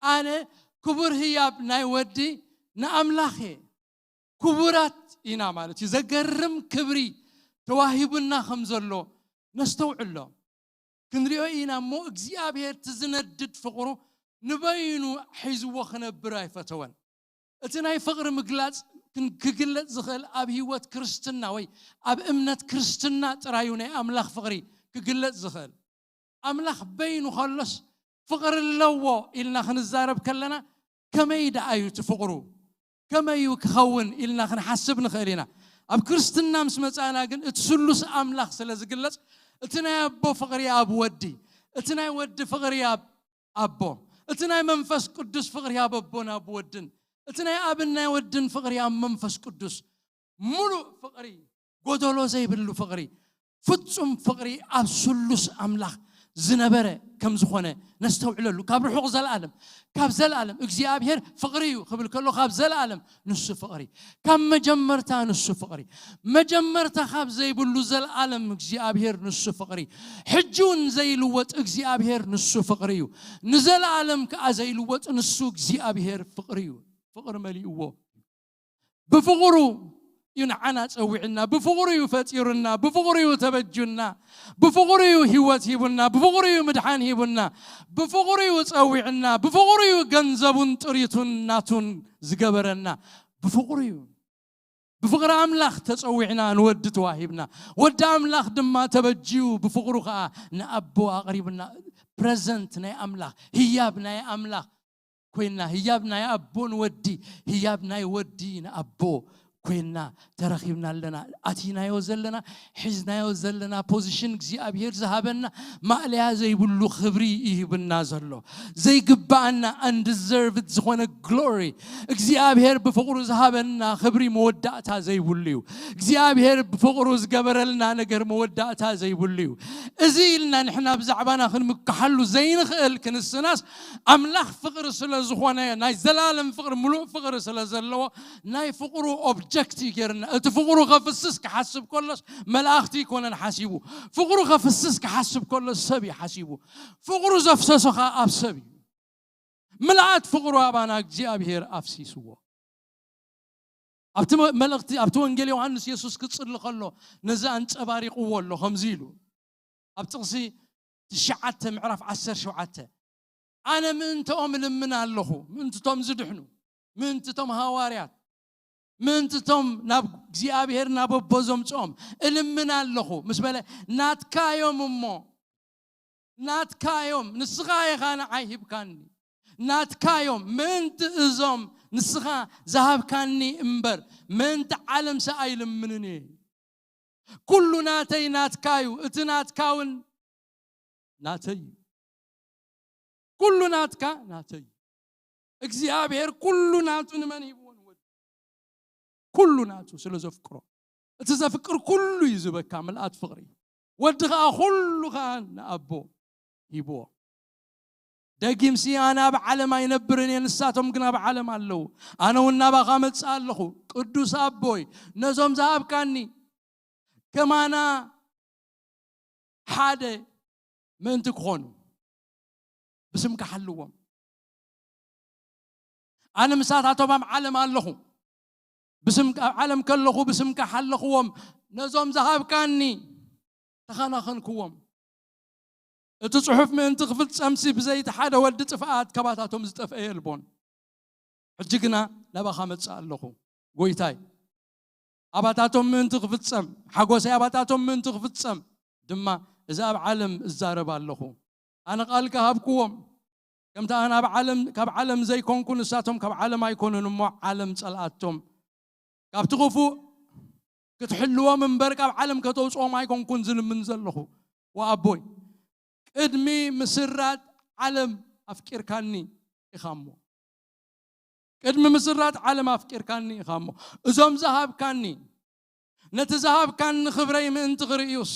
ኣነ ክቡር ህያብ ናይ ወዲ ንኣምላኽ እየ። ክቡራት ኢና ማለት እዩ። ዘገርም ክብሪ ተዋሂቡና ከም ዘሎ ነስተውዕሎ። ክንሪኦ ኢና እሞ፣ እግዚኣብሔር እቲ ዝነድድ ፍቕሩ ንበይኑ ሒዝዎ ክነብር ኣይፈተወን። እቲ ናይ ፍቕሪ ምግላጽ ክን-፣ ክግለጽ ዝኽእል ኣብ ህይወት ክርስትና ወይ ኣብ እምነት ክርስትና ጥራዩ ናይ ኣምላኽ ፍቕሪ ክግለጽ ዝኽእል። ኣምላኽ በይኑ ከሎስ ፍቕሪ ኣለዎ ኢልና ክንዛረብ ከለና፣ ከመይ ደኣ እዩ እቲ ፍቕሩ? ከመይ እዩ ክኸውን ኢልና ክንሓስብ ንኽእል ኢና። ኣብ ክርስትና ምስ መጻእና ግን እቲ ስሉስ ኣምላኽ ስለ ዝግለጽ፣ እቲ ናይ ኣቦ ፍቕሪ ኣብ ወዲ፣ እቲ ናይ ወዲ ፍቕሪ ኣብ ኣቦ፣ እቲ ናይ መንፈስ ቅዱስ ፍቕሪ ኣብ ኣቦን ኣብ ወድን፣ እቲ ናይ ኣብን ናይ ወድን ፍቕሪ ኣብ መንፈስ ቅዱስ፣ ምሉእ ፍቕሪ፣ ጎደሎ ዘይብሉ ፍቕሪ፣ ፍጹም ፍቕሪ ኣብ ስሉስ ኣምላኽ ዝነበረ ከም ዝኾነ ነስተውዕለሉ። ካብ ርሑቕ ዘለኣለም፣ ካብ ዘለኣለም እግዚኣብሔር ፍቕሪ እዩ ክብል ከሎ፣ ካብ ዘለኣለም ንሱ ፍቕሪ። ካብ መጀመርታ ንሱ ፍቕሪ። መጀመርታ ካብ ዘይብሉ ዘለኣለም እግዚኣብሔር ንሱ ፍቕሪ። ሕጂ እውን ዘይልወጥ እግዚኣብሔር ንሱ ፍቕሪ እዩ። ንዘለኣለም ከኣ ዘይልወጥ ንሱ እግዚኣብሔር ፍቕሪ እዩ። ፍቕሪ መሊእዎ። ብፍቕሩ እዩ ንዓና ጸዊዕና፣ ብፍቕሩ እዩ ፈጢሩና፣ ብፍቕሩ እዩ ተበጁና፣ ብፍቕሩ እዩ ህይወት ሂቡና፣ ብፍቕሩ እዩ ምድሓን ሂቡና፣ ብፍቕሩ እዩ ጸዊዕና፣ ብፍቕሩ እዩ ገንዘቡን ጥሪቱን ናቱን ዝገበረና፣ ብፍቕሩ እዩ። ብፍቕሪ ኣምላኽ ተጸዊዕና፣ ንወዲ ተዋሂብና። ወዲ ኣምላኽ ድማ ተበጅዩ፣ ብፍቕሩ ኸኣ ንኣቦ ኣቕሪብና። ፕረዘንት ናይ ኣምላኽ፣ ህያብ ናይ ኣምላኽ ኮይና፣ ህያብ ናይ ኣቦ ንወዲ፣ ህያብ ናይ ወዲ ንኣቦ ኮይና ተረኺብና ኣለና። ኣቲናዮ ዘለና፣ ሒዝናዮ ዘለና ፖዚሽን፣ እግዚኣብሔር ዝሃበና ማእለያ ዘይብሉ ክብሪ ይህብና ዘሎ። ዘይግባኣና፣ ኣንዲዘርቭድ ዝኾነ ግሎሪ፣ እግዚኣብሔር ብፍቕሩ ዝሃበና ክብሪ መወዳእታ ዘይብሉ እዩ። እግዚኣብሔር ብፍቕሩ ዝገበረልና ነገር መወዳእታ ዘይብሉ እዩ። እዚ ኢልና ንሕና ብዛዕባና ክንምክሓሉ ዘይንኽእል ክንስናስ፣ ኣምላኽ ፍቕሪ ስለ ዝኾነ፣ ናይ ዘላለም ፍቕሪ፣ ምሉእ ፍቕሪ ስለ ዘለዎ፣ ናይ ፍቕሩ ኦብጀክት እዩ ገይርና። እቲ ፍቕሩ ከፍስስ ክሓስብ ከሎስ መላእኽቲ ኣይኮነን ሓሲቡ። ፍቕሩ ከፍስስ ክሓስብ ከሎስ ሰብ እዩ ሓሲቡ። ፍቕሩ ዘፍሰሶ ኸኣ ኣብ ሰብ እዩ። ምልኣት ፍቕሩ ኣባና እግዚኣብሔር ኣፍሲስዎ። ኣብቲ መ-፣ መልእኽቲ፣ ኣብቲ ወንጌል ዮሃንስ የሱስ ክጽሊ ከሎ ነዚ ኣንጸባሪቕዎ ኣሎ፣ ከምዚ ኢሉ ኣብ ጥቕሲ ትሽዓተ ምዕራፍ ዓሰርተ ሸውዓተ፣ "ኣነ ምእንትኦም እልምን ኣለኹ፣ ምእንትቶም ዝድሕኑ፣ ምእንትቶም ሃዋርያት፣ ምእንትቶም ናብ እግዚኣብሔር ናብ ኣቦ ዘምጽኦም እልምን ኣለኹ" ምስ በለ፣ "ናትካዮም እሞ፣ ናትካዮም፣ ንስኻ ኢኻ ንዓይ ሂብካኒ፣ ናትካዮም፣ ምእንቲ እዞም ንስኻ ዝሃብካኒ እምበር፣ ምእንቲ ዓለምሲ ኣይልምንን እየ። ኩሉ ናተይ ናትካ እዩ፣ እቲ ናትካ እውን ናተይ እዩ። ኩሉ ናትካ ናተይ እዩ።" እግዚኣብሔር ኩሉ ናቱ ንመን ሂብዎ? ንወዱ። ኩሉ ናቱ ስለ ዘፍቅሮ፣ እቲ ዘፍቅር ኩሉ እዩ ዝህበካ ምልኣት ፍቕሪ። ወዲ ኸኣ ኩሉ ኸኣ ንኣቦ ሂብዎ። ደጊምሲ፣ "ኣነ ኣብ ዓለም ኣይነብርን እየ፣ ንሳቶም ግን ኣብ ዓለም ኣለዉ፣ ኣነ እውን ናባኻ መጽእ ኣለኹ። ቅዱስ ኣቦይ፣ ነዞም ዝሃብካኒ ከማና ሓደ ምእንቲ ክኾኑ፣ ብስምካ ሓልዎም። ኣነ ምሳታቶም ኣብ ዓለም ኣለኹ፣ ብስም-፣ ኣብ ዓለም ከለኹ ብስምካ ሓለኽዎም፣ ነዞም ዝሃብካኒ ተኸናኸንክዎም። እቲ ጽሑፍ ምእንቲ ክፍጸምሲ፣ ብዘይቲ ሓደ ወዲ ጥፍኣት ካባታቶም ዝጠፍአ የልቦን። ሕጂ ግና ናባኻ መጽእ ኣለኹ፣ ጎይታይ። ኣባታቶም ምእንቲ ክፍጸም፣ ሓጎሰይ ኣባታቶም ምእንቲ ክፍጸም ድማ፣ እዚ ኣብ ዓለም እዛረብ ኣለኹ። ኣነ ቃልካ ሃብክዎም፣ ከምቲ ኣነ ኣብ ዓለም፣ ካብ ዓለም ዘይኮንኩ፣ ንሳቶም ካብ ዓለም ኣይኮኑን እሞ፣ ዓለም ጸልኣቶም። ካብቲ ክፉእ ክትሕልዎም እምበር፣ ካብ ዓለም ከተውጽኦም ኣይኮንኩን ዝልምን ዘለኹ። ወኣቦይ፣ ቅድሚ ምስራት ዓለም ኣፍቂርካኒ ኢኻ እሞ፣ ቅድሚ ምስራት ዓለም ኣፍቂርካኒ ኢኻ እሞ፣ እዞም ዝሃብካኒ፣ ነቲ ዝሃብካኒ ክብረይ ምእንቲ ክርእዩስ፣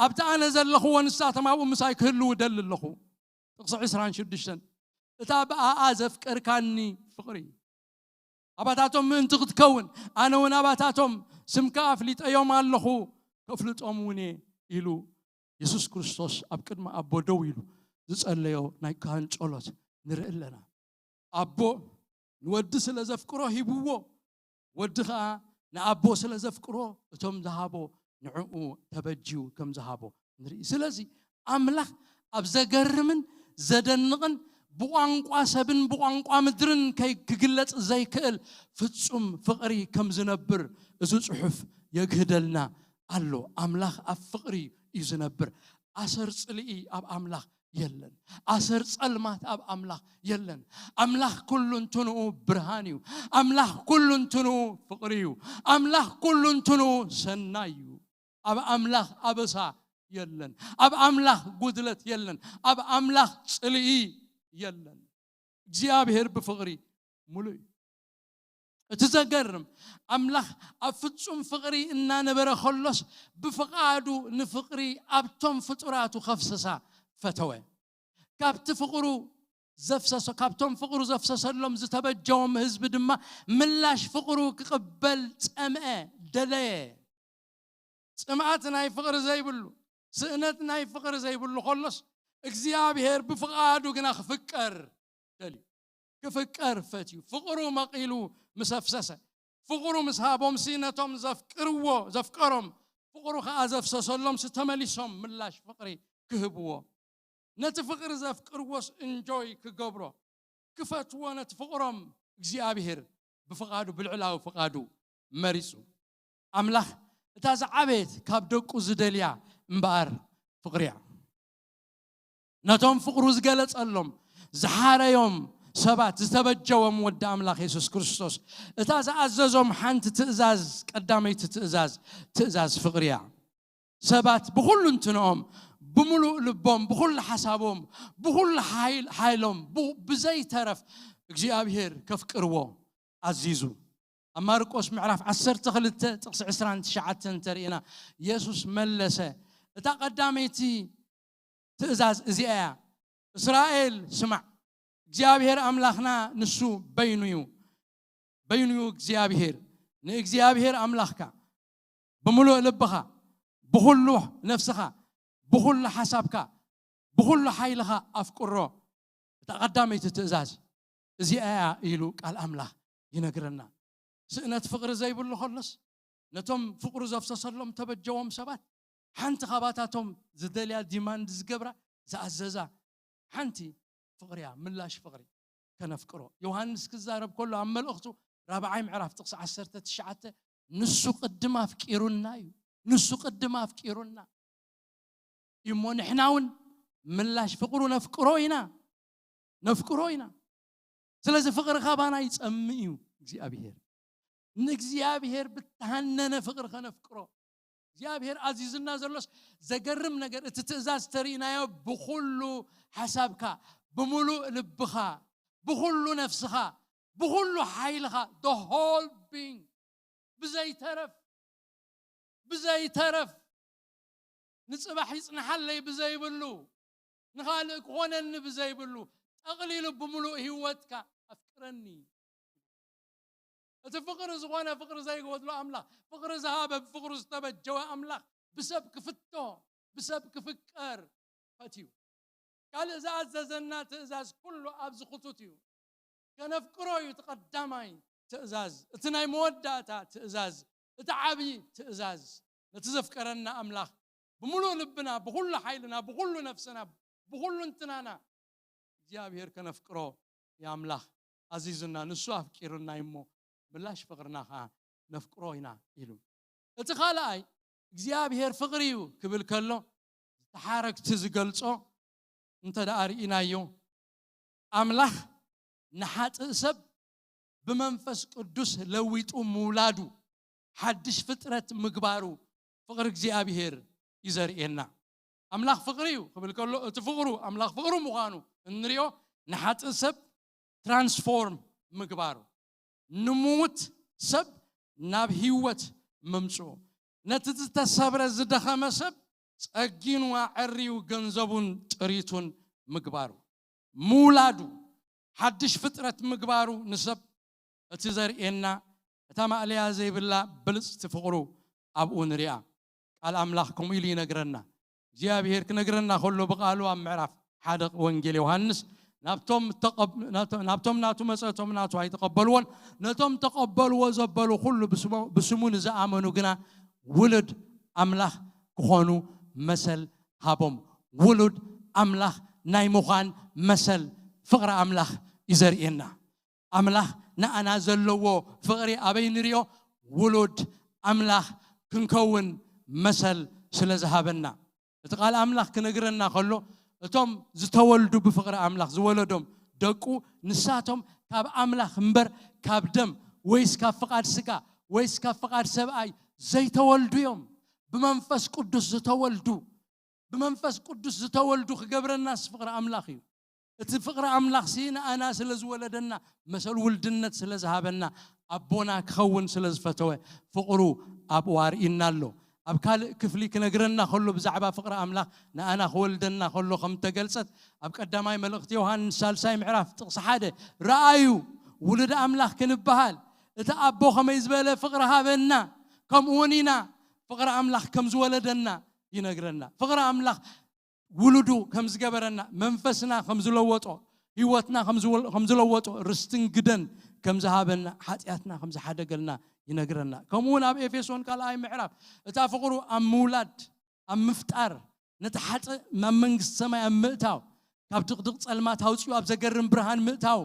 ኣብቲ ኣነ ዘለኽዎ ንሳቶም ኣብኡ ምሳይ ክህልዉ እደሊ ኣለኹ። ጥቕሲ ዕስራን ሽዱሽተን። እታ ብኣኣ ዘፍቀርካኒ ፍቕሪ ኣባታቶም ምእንቲ ክትከውን፣ ኣነ እውን ኣባታቶም ስምካ ኣፍሊጠዮም ኣለኹ፣ ከፍልጦም እውን እየ ኢሉ የሱስ ክርስቶስ ኣብ ቅድሚ ኣቦ ደው ኢሉ ዝጸለዮ ናይ ካህን ጸሎት ንርኢ ኣለና። ኣቦ ንወዲ ስለ ዘፍቅሮ ሂብዎ፣ ወዲ ኸኣ ንኣቦ ስለ ዘፍቅሮ እቶም ዝሃቦ ንዕኡ ተበጅዩ ከም ዝሃቦ ንርኢ። ስለዚ ኣምላኽ ኣብ ዘገርምን ዘደንቕን ብቋንቋ ሰብን ብቋንቋ ምድርን ከይ-፣ ክግለጽ ዘይክእል ፍጹም ፍቕሪ ከም ዝነብር እዚ ጽሑፍ የግህደልና ኣሎ። ኣምላኽ ኣብ ፍቕሪ እዩ ዝነብር። ኣሰር ጽልኢ ኣብ ኣምላኽ የለን። ኣሰር ጸልማት ኣብ ኣምላኽ የለን። ኣምላኽ ኩሉ እንትንኡ ብርሃን እዩ። ኣምላኽ ኩሉ እንትንኡ ፍቕሪ እዩ። ኣምላኽ ኩሉ እንትንኡ ሰናይ እዩ። ኣብ ኣምላኽ ኣበሳ የለን። ኣብ ኣምላኽ ጉድለት የለን። ኣብ ኣምላኽ ጽልኢ የለን። እግዚኣብሔር ብፍቕሪ ሙሉእ እዩ። እቲ ዘገርም፣ ኣምላኽ ኣብ ፍጹም ፍቕሪ እናነበረ ከሎስ፣ ብፍቓዱ ንፍቕሪ ኣብቶም ፍጡራቱ ከፍስሳ ፈተወ። ካብቲ ፍቕሩ ዘፍሰሶ፣ ካብቶም ፍቕሩ ዘፍሰሰሎም ዝተበጀዎም ህዝቢ ድማ ምላሽ ፍቕሩ ክቕበል ጸምአ፣ ደለየ። ጽምኣት ናይ ፍቕሪ ዘይብሉ፣ ስእነት ናይ ፍቕሪ ዘይብሉ ከሎስ፣ እግዚኣብሔር ብፍቓዱ ግና ክፍቀር ደልዩ። ክፍቀር ፈትዩ። ፍቕሩ መቒሉ ምስ ኣፍሰሰ፣ ፍቕሩ ምስ ሃቦምሲ ነቶም ዘፍቅርዎ፣ ዘፍቀሮም፣ ፍቕሩ ኸኣ ዘፍሰሰሎምሲ ተመሊሶም ምላሽ ፍቕሪ ክህብዎ። ነቲ ፍቕሪ ዘፍቅርዎስ እንጆይ ክገብሮ፣ ክፈትዎ ነቲ ፍቕሮም እግዚኣብሔር ብፍቓዱ፣ ብልዕላዊ ፍቓዱ መሪጹ። ኣምላኽ እታ ዝዓበየት ካብ ደቁ ዝደልያ እምበኣር ፍቕሪ እያ። ነቶም ፍቕሩ ዝገለጸሎም፣ ዝሓረዮም ሰባት ዝተበጀዎም ወዲ ኣምላኽ የሱስ ክርስቶስ፣ እታ ዝኣዘዞም ሓንቲ ትእዛዝ፣ ቀዳመይቲ ትእዛዝ፣ ትእዛዝ ፍቕሪ እያ። ሰባት ብኹሉ እንትንኦም፣ ብምሉእ ልቦም፣ ብኹሉ ሓሳቦም፣ ብኹሉ ሓይል-፣ ሓይሎም፣ ብ-፣ ብዘይተረፍ እግዚኣብሔር ከፍቅርዎ ኣዚዙ። ኣብ ማርቆስ ምዕራፍ ዓሰርተ ክልተ ጥቕሲ ዕስራን ትሽዓተን እንተርኢና፣ የሱስ መለሰ፣ እታ ቀዳመይቲ ትእዛዝ እዚኣ እያ፣ እስራኤል ስማዕ፣ እግዚኣብሔር ኣምላኽና ንሱ በይኑ እዩ። በይኑ እዩ እግዚኣብሔር። ንእግዚኣብሔር ኣምላኽካ ብምሉእ ልብኻ፣ ብኹሉ ነፍስኻ፣ ብኹሉ ሓሳብካ፣ ብኹሉ ሓይልኻ ኣፍቅሮ። እታ ቀዳመይቲ ትእዛዝ እዚኣ እያ ኢሉ ቃል ኣምላኽ ይነግረና። ስእነት ፍቕሪ ዘይብሉ ከሎስ፣ ነቶም ፍቕሩ ዘፍሰሰሎም ተበጀዎም ሰባት፣ ሓንቲ ካባታቶም ዝደልያ፣ ዲማንድ ዝገብራ፣ ዝኣዘዛ ሓንቲ ፍቕሪ እያ፣ ምላሽ ፍቕሪ ከነፍቅሮ። ዮሃንስ ክዛረብ ከሎ ኣብ መልእኽቱ ራብዓይ ምዕራፍ ጥቕሲ ዓሰርተ ትሽዓተ፣ ንሱ ቅድም ኣፍቂሩና እዩ። ንሱ ቅድም ኣፍቂሩና እዩ እሞ ንሕና እውን ምላሽ ፍቕሩ ነፍቅሮ ኢና፣ ነፍቅሮ ኢና። ስለዚ ፍቕሪ ካባና ይጸምእ እዩ እግዚኣብሔር። ንእግዚኣብሔር ብተሃነነ ፍቕሪ ከነፍቅሮ እግዚኣብሔር ኣዚዙና ዘሎስ፣ ዘገርም ነገር፣ እቲ ትእዛዝ ተርእናዮ፣ ብኹሉ ሓሳብካ፣ ብምሉእ ልብኻ፣ ብኹሉ ነፍስኻ፣ ብኹሉ ሓይልኻ፣ the whole being፣ ብዘይተረፍ፣ ብዘይተረፍ፣ ንጽባሕ ይጽንሓለይ ብዘይብሉ፣ ንኻልእ ክኾነኒ ብዘይብሉ፣ ጠቕሊሉ ብምሉእ ህይወትካ ኣፍቅረኒ። እቲ ፍቕሪ ዝኾነ ፍቕሪ ዘይጎድሎ ኣምላኽ፣ ፍቕሪ ዝሃበ፣ ብፍቕሩ ዝተበጀወ ኣምላኽ፣ ብሰብ ክፍቶ፣ ብሰብ ክፍቀር ፈትዩ። ካልእ ዝኣዘዘና ትእዛዝ ኩሉ ኣብዚ ክቱት እዩ። ከነፍቅሮ እዩ እቲ ቀዳማይ ትእዛዝ፣ እቲ ናይ መወዳእታ ትእዛዝ፣ እቲ ዓብዪ ትእዛዝ። ነቲ ዘፍቀረና ኣምላኽ ብምሉእ ልብና፣ ብኹሉ ሓይልና፣ ብኹሉ ነፍስና፣ ብኹሉ እንትናና እግዚኣብሔር ከነፍቅሮ የኣምላኽ ኣዚዙና፣ ንሱ ኣፍቂሩና እዩ እሞ፣ ምላሽ ፍቕርና ኸዓ ነፍቅሮ ኢና ኢሉ። እቲ ካልኣይ እግዚኣብሔር ፍቕሪ እዩ ክብል ከሎ፣ እቲ ሓረግቲ ዝገልጾ እንተ ደኣ ርኢናዮ፣ ኣምላኽ ንሓጥእ ሰብ ብመንፈስ ቅዱስ ለዊጡ ምውላዱ፣ ሓድሽ ፍጥረት ምግባሩ፣ ፍቕሪ እግዚኣብሔር እዩ ዘርእየና። ኣምላኽ ፍቕሪ እዩ ክብል ከሎ፣ እቲ ፍቕሩ፣ ኣምላኽ ፍቕሪ ምዃኑ እንሪኦ ንሓጥእ ሰብ ትራንስፎርም ምግባሩ፣ ንምዉት ሰብ ናብ ህይወት ምምጽኡ፣ ነቲ ዝተሰብረ ዝደኸመ ሰብ ጸጊኑ ኣዐርዩ ገንዘቡን ጥሪቱን ምግባሩ፣ ምውላዱ፣ ሓድሽ ፍጥረት ምግባሩ ንሰብ እቲ ዘርእየና እታ ማእለያ ዘይብላ ብልጽቲ ፍቕሩ ኣብኡ ንሪኣ። ቃል ኣምላኽ ከምኡ ኢሉ ይነግረና። እግዚኣብሔር ክነግረና ከሎ ብቓሉ ኣብ ምዕራፍ ሓደ ወንጌል ዮሃንስ ናብቶም ተቐብ-፣ ናብቶ-፣ ናብቶም ናቱ መጸ፣ እቶም ናቱ ኣይተቐበልዎን፣ ነቶም ተቐበልዎ ዘበሉ ኩሉ ብስሞ-፣ ብስሙ ንዝኣመኑ ግና ውሉድ ኣምላኽ ክኾኑ መሰል ሃቦም። ውሉድ ኣምላኽ ናይ ምዃን መሰል ፍቕሪ ኣምላኽ እዩ ዘርእየና። ኣምላኽ ንኣና ዘለዎ ፍቕሪ ኣበይ ንሪኦ? ውሉድ ኣምላኽ ክንከውን መሰል ስለ ዝሃበና። እቲ ቃል ኣምላኽ ክነግረና ከሎ፣ እቶም ዝተወልዱ ብፍቕሪ ኣምላኽ ዝወለዶም ደቁ፣ ንሳቶም ካብ ኣምላኽ እምበር ካብ ደም ወይስ ካብ ፍቓድ ስጋ ወይስ ካብ ፍቓድ ሰብኣይ ዘይተወልዱ እዮም። ብመንፈስ ቅዱስ ዝተወልዱ፣ ብመንፈስ ቅዱስ ዝተወልዱ ክገብረናስ ፍቕሪ ኣምላኽ እዩ። እቲ ፍቕሪ ኣምላኽሲ ንኣና ስለ ዝወለደና፣ መሰል ውልድነት ስለ ዝሃበና፣ ኣቦና ክኸውን ስለ ዝፈተወ፣ ፍቕሩ ኣብኡ ኣርእዩና ኣሎ። ኣብ ካልእ ክፍሊ ክነግረና ከሎ ብዛዕባ ፍቕሪ ኣምላኽ ንኣና ክወልደና ከሎ ከም ተገልጸት፣ ኣብ ቀዳማይ መልእኽቲ ዮሃንስ ሳልሳይ ምዕራፍ ጥቕሲ ሓደ፣ "ረኣዩ፣ ውሉድ ኣምላኽ ክንበሃል፣ እቲ ኣቦ ከመይ ዝበለ ፍቕሪ ሃበና፣ ከምኡ እውን ኢና ፍቕሪ ኣምላኽ ከም ዝወለደና" ይነግረና። ፍቕሪ ኣምላኽ ውሉዱ ከም ዝገበረና፣ መንፈስና ከም ዝለወጦ፣ ህይወትና ከም ዝወል-፣ ከም ዝለወጦ፣ ርስትን ግደን ከም ዝሃበና፣ ሓጢኣትና ከም ዝሓደገልና ይነግረና። ከምኡ እውን ኣብ ኤፌሶን ካልኣይ ምዕራፍ እታ ፍቕሩ ኣብ ምውላድ፣ ኣብ ምፍጣር፣ ነቲ ሓጥእ ናብ መንግስቲ ሰማይ ኣብ ምእታው፣ ካብ ድቕድቕ ጸልማት ኣውጺኡ ኣብ ዘገርም ብርሃን ምእታው፣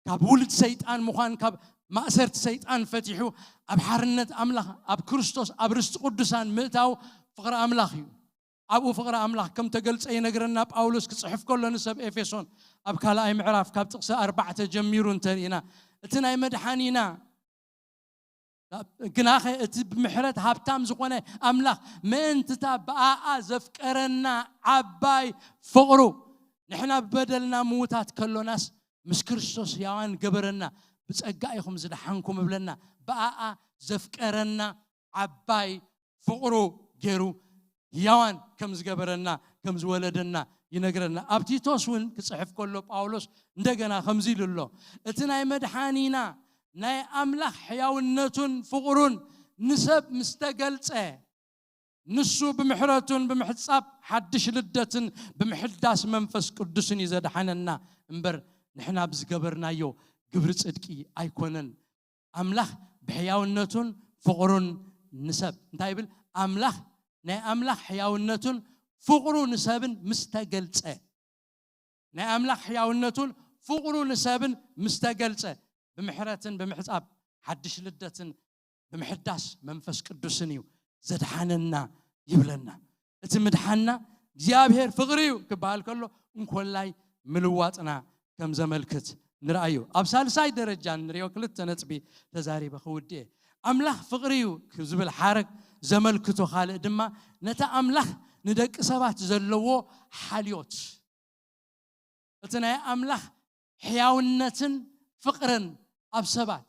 ካብ ውሉድ ሰይጣን ምዃን፣ ካብ ማእሰርቲ ሰይጣን ፈቲሑ ኣብ ሓርነት ኣምላኽ፣ ኣብ ክርስቶስ፣ ኣብ ርስቲ ቅዱሳን ምእታው ፍቕሪ ኣምላኽ እዩ። ኣብኡ ፍቕሪ ኣምላኽ ከም ተገልጸ ይነግረና ጳውሎስ ክጽሕፍ ከሎ ንሰብ ኤፌሶን ኣብ ካልኣይ ምዕራፍ ካብ ጥቕሲ ኣርባዕተ ጀሚሩ እንተርኢና፣ እቲ ናይ መድሓኒና ግናኸ እቲ ብምሕረት ሃብታም ዝኾነ ኣምላኽ ምእንትታ ብኣኣ ዘፍቀረና ዓባይ ፍቕሩ፣ ንሕና ብበደልና ምዉታት ከሎናስ ምስ ክርስቶስ ሕያዋን ገበረና፣ ብጸጋ ኢኹም ዝደሓንኩም እብለና። ብኣኣ ዘፍቀረና ዓባይ ፍቕሩ ገይሩ ሕያዋን ከም ዝገበረና፣ ከም ዝወለደና ይነግረና። ኣብ ቲቶስ እውን ክጽሕፍ ከሎ ጳውሎስ እንደገና ከምዚ ኢሉ ኣሎ፣ "እቲ ናይ መድሓኒና ናይ ኣምላኽ ሕያውነቱን ፍቕሩን ንሰብ ምስ ተገልጸ፣ ንሱ ብምሕረቱን ብምሕጻብ ሓድሽ ልደትን ብምሕዳስ መንፈስ ቅዱስን እዩ ዘድሓነና እምበር፣ ንሕና ብዝገበርናዮ ግብሪ ጽድቂ ኣይኮነን።" ኣምላኽ ብሕያውነቱን ፍቕሩን ንሰብ፣ እንታይ ይብል? ኣምላኽ፣ ናይ ኣምላኽ ሕያውነቱን ፍቕሩ ንሰብን ምስ ተገልጸ፣ ናይ ኣምላኽ ሕያውነቱን ፍቕሩ ንሰብን ምስ ተገልጸ፣ ብምሕረትን ብምሕጻብ ሓድሽ ልደትን ብምሕዳስ መንፈስ ቅዱስን እዩ ዘድሓነና ይብለና። እቲ ምድሓንና እግዚኣብሔር ፍቕሪ እዩ ክበሃል ከሎ፣ እንኮላይ ምልዋጥና ከም ዘመልክት ንርኣዩ። ኣብ ሳልሳይ ደረጃ ንሪኦ ክልተ ነጥቢ ተዛሪበ ክውድእ እየ። ኣምላኽ ፍቕሪ እዩ ዝብል ሓረግ ዘመልክቶ ካልእ ድማ፣ ነቲ ኣምላኽ ንደቂ ሰባት ዘለዎ ሓልዮት፣ እቲ ናይ ኣምላኽ ሕያውነትን ፍቕርን ኣብ ሰባት፣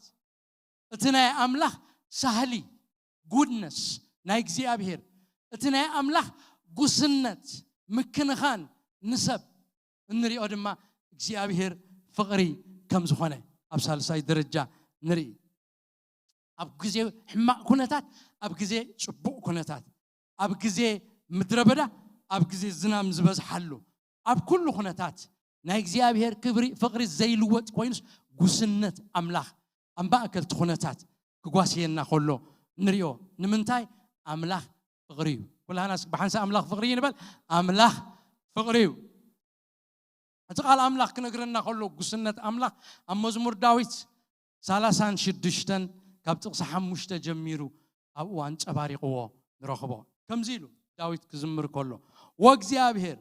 እቲ ናይ ኣምላኽ ሳህሊ፣ ጉድነስ ናይ እግዚኣብሔር፣ እቲ ናይ ኣምላኽ ጉስነት፣ ምክንኻን ንሰብ እንሪኦ ድማ እግዚኣብሔር ፍቕሪ ከም ዝኾነ ኣብ ሳልሳይ ደረጃ ንርኢ። ኣብ ግዜ ሕማቕ ኩነታት፣ ኣብ ግዜ ጽቡቕ ኩነታት፣ ኣብ ግዜ ምድረ በዳ፣ ኣብ ግዜ ዝናም ዝበዝሓሉ፣ ኣብ ኩሉ ኩነታት ናይ እግዚኣብሔር ክብሪ፣ ፍቕሪ ዘይልወጥ ኮይኑስ፣ ጉስነት ኣምላኽ ኣብ ማእከል እቲ ኩነታት ክጓስየና ከሎ ንሪኦ። ንምንታይ? ኣምላኽ ፍቕሪ እዩ። ኩላህና እስኪ ብሓንሳእ ኣምላኽ ፍቕሪ እዩ ንበል። ኣምላኽ ፍቕሪ እዩ። እቲ ቃል ኣምላኽ ክነግረና ከሎ፣ ጉስነት ኣምላኽ ኣብ መዝሙር ዳዊት ሰላሳን ሽዱሽተን ካብ ጥቕሲ ሓሙሽተ ጀሚሩ ኣብኡ ኣንጸባሪቕዎ ንረኽቦ። ከምዚ ኢሉ ዳዊት ክዝምር ከሎ፣ "ወእግዚኣብሔር፣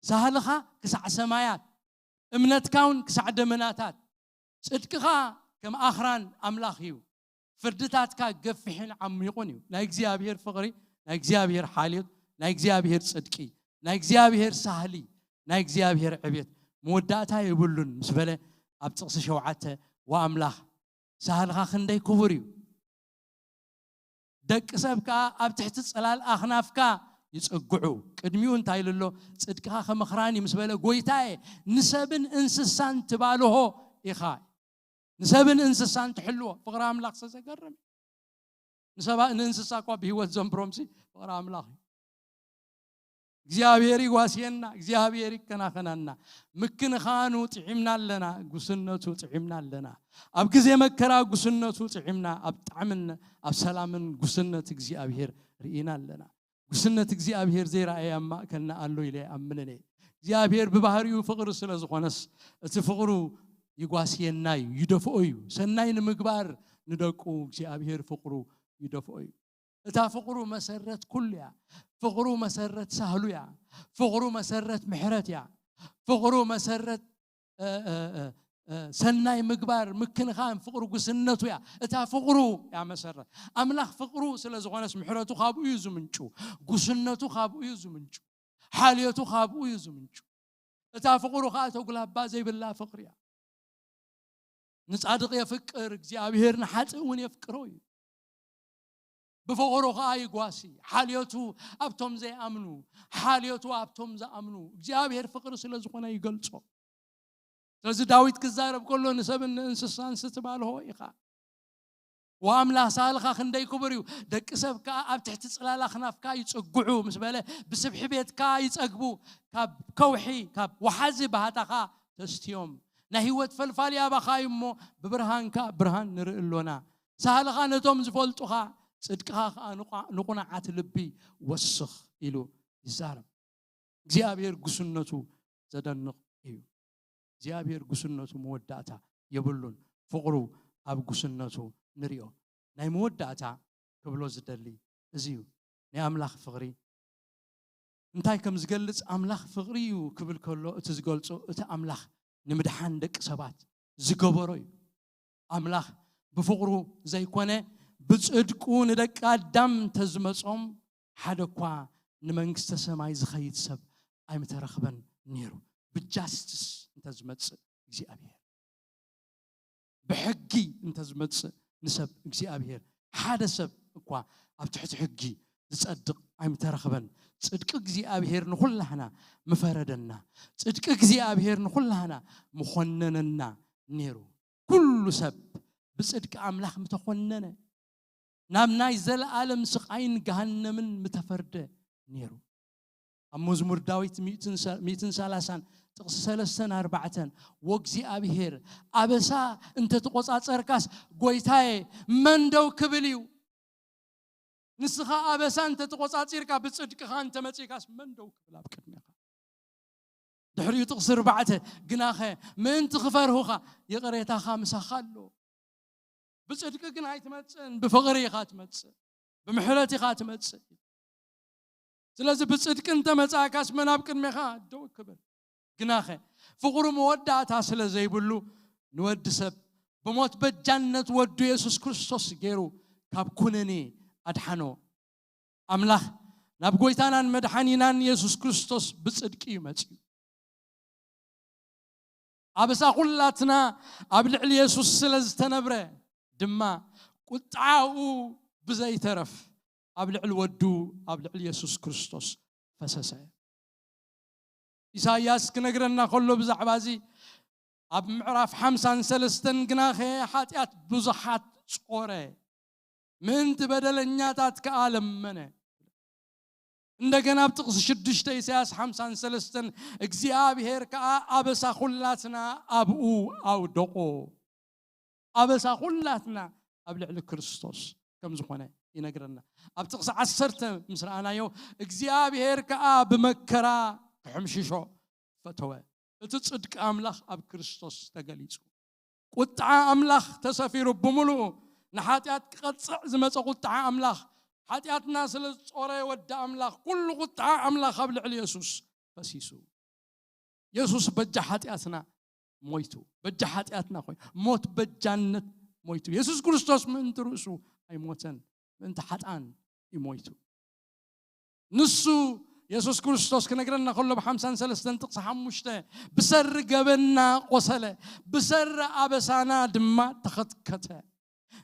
ሳህልኻ ክሳዕ ሰማያት፣ እምነትካ እውን ክሳዕ ደመናታት፣ ጽድቅኻ ከም ኣኽራን ኣምላኽ እዩ፣ ፍርድታትካ ገፊሕን ዓሚቑን እዩ።" ናይ እግዚኣብሔር ፍቕሪ፣ ናይ እግዚኣብሔር ሓልዮት፣ ናይ እግዚኣብሔር ጽድቂ ናይ እግዚኣብሔር ሳህሊ፣ ናይ እግዚኣብሔር ዕቤት መወዳእታ የብሉን ምስ በለ፣ ኣብ ጥቕሲ ሸውዓተ፣ ወኣምላኽ ሳህልኻ ክንደይ ክቡር እዩ፣ ደቂ ሰብ ከኣ ኣብ ትሕቲ ጽላል ኣኽናፍካ ይጸግዑ። ቅድሚኡ እንታይ ኢሉ ኣሎ? ጽድቅኻ ከም ኣኽራን እዩ ምስ በለ፣ ጎይታየ፣ ንሰብን እንስሳን ትባልሆ ኢኻ። ንሰብን እንስሳን ትሕልዎ። ፍቕሪ ኣምላኽ ዘገርም እዩ። ንሰባ-፣ ንእንስሳ እኳ ብህይወት ዘንብሮምሲ ፍቕሪ ኣምላኽ እዩ። እግዚኣብሔር ይጓስየና፣ እግዚኣብሔር ይከናኸናና። ምክንኻኑ ጥዒምና ኣለና፣ ጉስነቱ ጥዒምና ኣለና። ኣብ ግዜ መከራ ጉስነቱ ጥዒምና፣ ኣብ ጣዕምን ኣብ ሰላምን ጉስነት እግዚኣብሔር ርኢና ኣለና። ጉስነት እግዚኣብሔር ዘይረኣየ ኣብ ማእከልና ኣሎ ኢለ ይኣምንን እየ። እግዚኣብሔር ብባህሪኡ ፍቕሪ ስለ ዝኾነስ፣ እቲ ፍቕሩ ይጓስየና እዩ፣ ይደፍኦ እዩ። ሰናይ ንምግባር ንደቁ እግዚኣብሔር ፍቕሩ ይደፍኦ እዩ። እታ ፍቕሩ መሰረት ኩሉ እያ። ፍቕሩ መሰረት ሳህሉ እያ። ፍቕሩ መሰረት ምሕረት እያ። ፍቕሩ መሰረት፣ እ፣ እ፣ እ፣ እ፣ ሰናይ ምግባር፣ ምክንኻን፣ ፍቕሩ ጉስነቱ እያ። እታ ፍቕሩ እያ መሰረት። ኣምላኽ ፍቕሩ ስለ ዝኾነስ ምሕረቱ ካብኡ እዩ ዝምንጩ። ጉስነቱ ካብኡ እዩ ዝምንጩ። ሓልዮቱ ካብኡ እዩ ዝምንጩ። እታ ፍቕሩ ኸኣ ተጉላባ ዘይብላ ፍቕሪ እያ። ንጻድቕ የፍቅር፣ እግዚኣብሔር ንሓጥእ እውን የፍቅሮ እዩ። ብፍቕሩ ኸኣ ይጓሲ። ሓልዮቱ ኣብቶም ዘይኣምኑ፣ ሓልዮቱ ኣብቶም ዝኣምኑ፣ እግዚኣብሔር ፍቕሪ ስለ ዝኾነ ይገልጾ። ስለዚ ዳዊት ክዛረብ ከሎ፣ ንሰብን ንእንስሳን ስትባልሆ ኢኻ። ወኣምላኽ ሳልኻ ክንደይ ክቡር እዩ። ደቂ ሰብ ከኣ ኣብ ትሕቲ ጽላል ኣኽናፍካ ይጽግዑ ምስ በለ፣ ብስብሒ ቤትካ ይጸግቡ፣ ካብ ከውሒ፣ ካብ ወሓዚ ባህታኻ ተስትዮም። ናይ ህይወት ፈልፋሊ ኣባኻ እዩ እሞ፣ ብብርሃንካ ብርሃን ንርኢ ኣሎና። ሳህልኻ ነቶም ዝፈልጡኻ፣ ጽድቅኻ ኸኣ ንቋ-፣ ንቑናዓት ልቢ ወስኽ ኢሉ ይዛረብ። እግዚኣብሔር ጉስነቱ ዘደንቕ እዩ። እግዚኣብሔር ጉስነቱ መወዳእታ የብሉን። ፍቕሩ ኣብ ጉስነቱ ንሪኦ። ናይ መወዳእታ ክብሎ ዝደሊ እዚ እዩ። ናይ ኣምላኽ ፍቕሪ እንታይ ከም ዝገልጽ፣ ኣምላኽ ፍቕሪ እዩ ክብል ከሎ፣ እቲ ዝገልጾ፣ እቲ ኣምላኽ ንምድሓን ደቂ ሰባት ዝገበሮ እዩ። ኣምላኽ ብፍቕሩ ዘይኮነ፣ ብጽድቁ ንደቂ ኣዳም እንተዝመጾም፣ ሓደ እኳ ንመንግስተ ሰማይ ዝኸይድ ሰብ ኣይምተረኽበን ነይሩ። ብጃስትስ እንተዝመጽእ እግዚኣብሔር፣ ብሕጊ እንተዝመጽእ ንሰብ እግዚኣብሔር፣ ሓደ ሰብ እኳ ኣብ ትሕቲ ሕጊ ዝጸድቕ ኣይምተረኽበን። ጽድቂ እግዚኣብሔር ንኹላህና ምፈረደና። ጽድቂ እግዚኣብሔር ንኹላህና ምኾነነና ነይሩ። ኩሉ ሰብ ብጽድቂ ኣምላኽ ምተኾነነ፣ ናብ ናይ ዘለኣለም ስቓይን ገሃነምን ምተፈርደ ነይሩ። ኣብ መዝሙር ዳዊት ሚእትን ሰ-፣ ሚእትን ሰላሳን ጥቕሲ ሰለስተን ኣርባዕተን፣ "ወእግዚኣብሔር፣ ኣበሳ እንተተቖጻጸርካስ፣ ጐይታዬ፣ መን ደው ክብል እዩ?" ንስኻ ኣበሳ እንተተቖጻጺርካ፣ ብጽድቅኻ እንተመጺእካስ፣ መን ደው ክብል ኣብ ቅድሜኻ? ድሕሪኡ ጥቕሲ ኣርባዕተ፣ "ግናኸ ምእንቲ ክፈርሁኻ፣ ይቕሬታኻ ምሳኻ ኣሎ። ብጽድቂ ግን ኣይትመጽእን፣ ብፍቕሪ ኢኻ ትመጽእ፣ ብምሕረት ኢኻ ትመጽእ። ስለዚ ብጽድቂ እንተመጻእካስ፣ መን ኣብ ቅድሜኻ ደው ክብል?" ግናኸ ፍቕሩ መወዳእታ ስለ ዘይብሉ፣ ንወዲ ሰብ ብሞት በጃነት ወዱ የሱስ ክርስቶስ ገይሩ ካብ ኩነኔ ኣድሓኖ። ኣምላኽ ናብ ጐይታናን መድሓኒናን የሱስ ክርስቶስ ብጽድቂ እዩ መጺኡ። ኣበሳ ኹላትና ኣብ ልዕሊ የሱስ ስለ ዝተነብረ ድማ፣ ቁጥዓኡ ብዘይተረፍ ኣብ ልዕሊ ወዱ፣ ኣብ ልዕሊ የሱስ ክርስቶስ ፈሰሰ። ኢሳይያስ ክነግረና ከሎ ብዛዕባ እዚ፣ ኣብ ምዕራፍ ሓምሳን ሰለስተን፣ "ግናኸ ሓጢኣት ብዙሓት ጾረ፣ ምእንቲ በደለኛታት ከኣ ለመነ።" እንደገና ኣብ ጥቕሲ ሽዱሽተ ኢሳይያስ ሓምሳን ሰለስተን፣ "እግዚኣብሔር ከኣ ኣበሳ ኹላትና ኣብኡ ኣውደቖ።" ኣበሳ ኹላትና ኣብ ልዕሊ ክርስቶስ ከም ዝኾነ ይነግረና። ኣብ ጥቕሲ ዓሰርተ ምስ ረኣናዮ፣ "እግዚኣብሔር ከኣ ብመከራ ክሕምሽሾ ፈተወ።" እቲ ጽድቂ ኣምላኽ ኣብ ክርስቶስ ተገሊጹ። ቁጥዓ ኣምላኽ ተሰፊሩ ብምሉኡ፣ ንሓጢኣት ክቐጽዕ ዝመጸ ቁጥዓ ኣምላኽ፣ ሓጢኣትና ስለ ዝጾረ ወዲ ኣምላኽ፣ ኩሉ ቁጥዓ ኣምላኽ ኣብ ልዕሊ የሱስ ፈሲሱ። የሱስ በጃ ሓጢኣትና ሞይቱ። በጃ ሓጢኣትና ኮይኑ፣ ሞት በጃነት ሞይቱ። የሱስ ክርስቶስ ምእንቲ ርእሱ ኣይሞተን፣ ምእንቲ ሓጥኣን እዩ ሞይቱ። ንሱ የሱስ ክርስቶስ ክነግረና ከሎ ብሓምሳን ሰለስተን ጥቕሲ ሓሙሽተ፣ ብሰሪ ገበንና ቆሰለ፣ ብሰሪ ኣበሳና ድማ ተኸትከተ።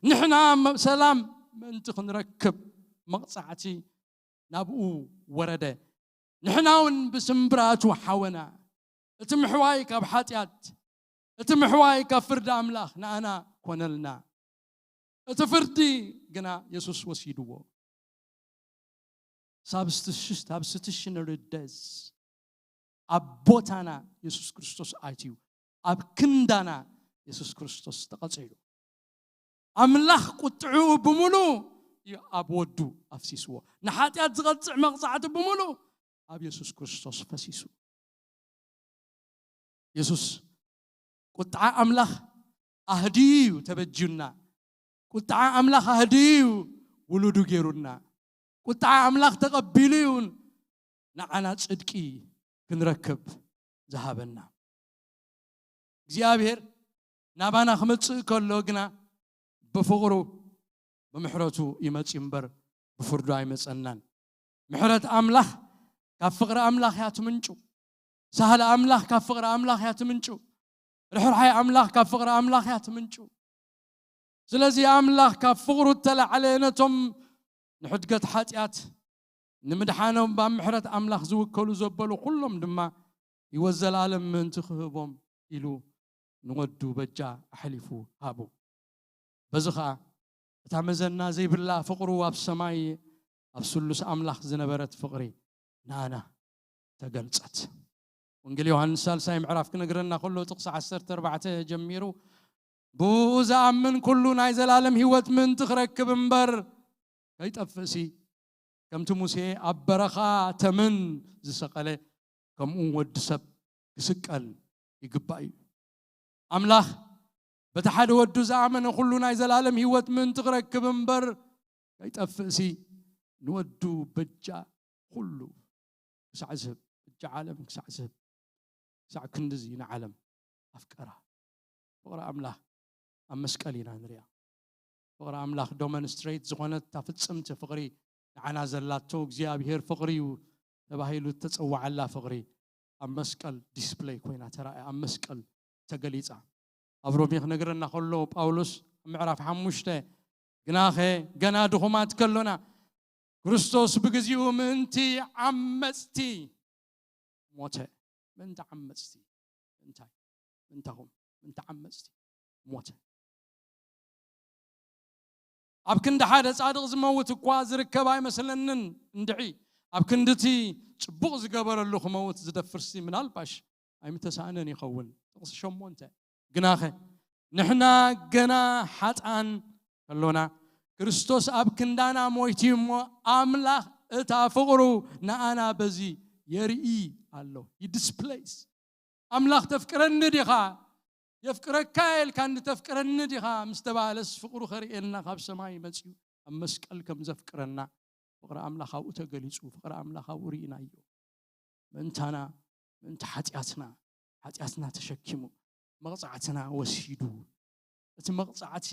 ንሕና መ- ሰላም ምእንቲ ክንረክብ መቕጻዕቲ ናብኡ ወረደ። ንሕና እውን ብስምብራቱ ሓወና። እቲ ምሕዋይ ካብ ሓጢኣት፣ እቲ ምሕዋይ ካብ ፍርዲ ኣምላኽ ንኣና ኮነልና። እቲ ፍርዲ ግና የሱስ ወሲድዎ። ሳብስቲሽነሪ ደዝ ኣብ ቦታና የሱስ ክርስቶስ ኣትዩ፣ ኣብ ክንዳና የሱስ ክርስቶስ ተቐጺዑ። ኣምላኽ ቁጥዕኡ ብምሉእ እዩ ኣብ ወዱ ኣፍሲስዎ። ንሓጢኣት ዝቐጽዕ መቕጻዕቲ ብምሉእ ኣብ የሱስ ክርስቶስ ፈሲሱ። የሱስ ቁጥዓ ኣምላኽ ኣህድዩ እዩ ተበጅዩና። ቁጥዓ ኣምላኽ ኣህድዩ እዩ ውሉዱ ገይሩና። ቁጥዓ ኣምላኽ ተቐቢሉ እዩ ንዓና ጽድቂ ክንረክብ ዝሃበና። እግዚኣብሔር ናባና ክመጽእ ከሎ ግና ብፍቕሩ ብምሕረቱ ይመጽእ እምበር ብፍርዱ ኣይመጸናን። ምሕረት ኣምላኽ ካብ ፍቕሪ ኣምላኽ እያ ትምንጩ። ሳህለ ኣምላኽ ካብ ፍቕሪ ኣምላኽ እያ ትምንጩ። ርሕርሓይ ኣምላኽ ካብ ፍቕሪ ኣምላኽ እያ ትምንጩ። ስለዚ ኣምላኽ ካብ ፍቕሩ እተላዕለ ነቶም ንሕድገት ሓጢኣት ንምድሓኖም ኣብ ምሕረት ኣምላኽ ዝውከሉ ዘበሉ ኩሎም ድማ ህይወት ዘላለም ምእንቲ ክህቦም ኢሉ ንወዱ በጃ ኣሕሊፉ ሃቡ። በዚ ኸኣ እታ መዘና ዘይብላ ፍቕሩ ኣብ ሰማይ ኣብ ስሉስ ኣምላኽ ዝነበረት ፍቕሪ ንኣና ተገልጸት። ወንጌል ዮሃንስ ሳልሳይ ምዕራፍ ክነግረና ከሎ ጥቕሲ ዓሰርተ ኣርባዕተ ጀሚሩ ብኡ ዝኣምን ኩሉ ናይ ዘላለም ህይወት ምእንቲ ክረክብ እምበር ከይጠፍእሲ ከምቲ ሙሴ ኣብ በረኻ ተመን ዝሰቐለ ከምኡ ወዲ ሰብ ክስቀል ይግባእ እዩ። ኣምላኽ በቲ ሓደ ወዱ ዝኣመነ ኩሉ ናይ ዘላለም ህይወት ምእንቲ ክረክብ እምበር ከይጠፍእሲ ንወዱ በጃ ኩሉ ክሳዕ ዝህብ፣ በጃ ዓለም ክሳዕ ዝህብ፣ ክሳዕ ክንድዚ ንዓለም ኣፍቀራ። ፍቕሪ ኣምላኽ ኣብ መስቀል ኢና ንሪኣ። ፍቕሪ ኣምላኽ ዶመንስትሬት ዝኾነት እታ ፍጽምቲ ፍቕሪ ንዓና ዘላቶ እግዚኣብሔር ፍቕሪ እዩ ተባሂሉ እተጸዋዓላ ፍቕሪ ኣብ መስቀል ዲስፕለይ ኮይና ተራእያ፣ ኣብ መስቀል ተገሊጻ። ኣብ ሮሜ ክነግረና ከሎ ጳውሎስ ኣብ ምዕራፍ ሓሙሽተ ግናኸ ገና ድኹማት ከሎና ክርስቶስ ብግዚኡ ምእንቲ ዓመጽቲ ሞተ። ምእንቲ ዓመጽቲ እንታይ? ምእንታኹም ምእንቲ ዓመጽቲ ሞተ። ኣብ ክንዲ ሓደ ጻድቕ ዝመውት እኳ ዝርከብ ኣይመስለንን እንድዒ፣ ኣብ ክንድቲ ጽቡቕ ዝገበረሉ ክመውት ዝደፍርሲ ምናልባሽ ኣይምተሳእነን ይኸውን። ጥቕሲ ሸሞንተ። ግናኸ ንሕና ገና ሓጥኣን ከሎና ክርስቶስ ኣብ ክንዳና ሞይቱ እሞ ኣምላኽ እታ ፍቕሩ ንኣና በዚ የርኢ ኣሎ። ይድስፕሌይስ ኣምላኽ ተፍቅረኒ ዲኻ? የፍቅረካ ኢልካ እንዲ ተፍቅረኒ ዲኻ? ምስ ተባህለስ ፍቕሩ ከርእየና ካብ ሰማይ መጺኡ ኣብ መስቀል ከም ዘፍቅረና ፍቕሪ ኣምላኽ ኣብኡ ተገሊጹ፣ ፍቕሪ ኣምላኽ ኣብኡ ርኢናዮ። ምእንታና፣ ምእንቲ ሓጢኣትና፣ ሓጢኣትና ተሸኪሙ፣ መቕጻዕትና ወሲዱ። እቲ መቕጻዕቲ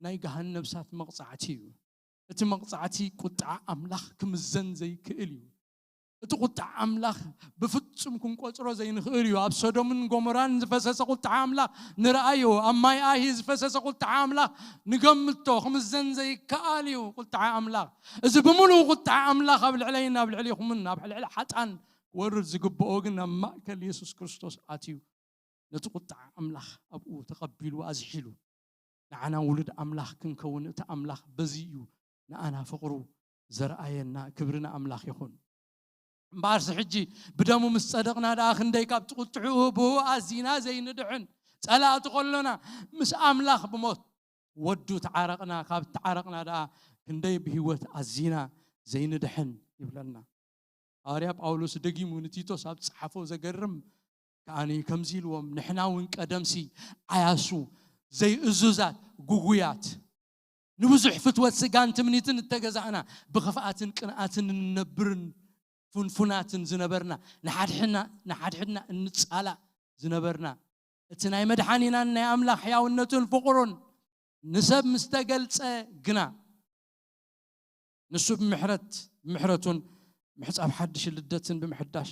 ናይ ገሃነብ እሳት መቕጻዕቲ እዩ። እቲ መቕጻዕቲ ቁጥዓ ኣምላኽ ክምዘን ዘይክእል እዩ። እቲ ቁጥዓ ኣምላኽ ብፍጹም ክንቆጽሮ ዘይንኽእል እዩ። ኣብ ሶዶምን ጎሞራን ዝፈሰሰ ቁጥዓ ኣምላኽ ንርኣዮ። ኣብ ማይ ኣሂ ዝፈሰሰ ቁጥዓ ኣምላኽ ንገምቶ፣ ክምዘን ዘይከኣል እዩ ቁጥዓ ኣምላኽ። እዚ ብምሉእ ቁጥዓ ኣምላኽ ኣብ ልዕለይን ኣብ ልዕሌኹምን ኣብ ልዕሊ ሓጥኣን ክወርድ ዝግብኦ ግን ኣብ ማእከል የሱስ ክርስቶስ ኣትዩ ነቲ ቁጥዓ ኣምላኽ ኣብኡ ተቐቢሉ ኣዝሒሉ ንዓና ውሉድ ኣምላኽ ክንከውን እቲ ኣምላኽ በዚ እዩ ንኣና ፍቕሩ ዘርኣየና። ክብሪ ንኣምላኽ ይኹን። እምበኣርሲ ሕጂ ብደሙ ምስ ጸደቕና ደኣ ክንደይ ካብቲ ቁጥዕኡ ብኡ ኣዚና ዘይንድሕን ጸላእቲ ከሎና ምስ ኣምላኽ ብሞት ወዱ ተዓረቕና፣ ካብ ተዓረቕና ደኣ ክንደይ ብህይወት ኣዚና ዘይንድሕን ይብለና። ሃዋርያ ጳውሎስ ደጊሙ ንቲቶስ ኣብ ዝጸሓፎ ዘገርም ከኣኒ ከምዚ ኢልዎም፣ ንሕና እውን ቀደምሲ ዓያሱ ዘይእዙዛት፣ ጉጉያት፣ ንብዙሕ ፍትወት ስጋን ትምኒትን እተገዛእና፣ ብኽፍኣትን ቅንኣትን እንነብርን ፍንፉናትን ዝነበርና፣ ንሓድሕና ንሓድሕድና እንጻላእ ዝነበርና፣ እቲ ናይ መድሓኒናን ናይ ኣምላኽ ሕያውነቱን ፍቕሩን ንሰብ ምስ ተገልጸ ግና፣ ንሱ ብምሕረት ብምሕረቱን ምሕጻብ ሓድሽ ልደትን ብምሕዳሽ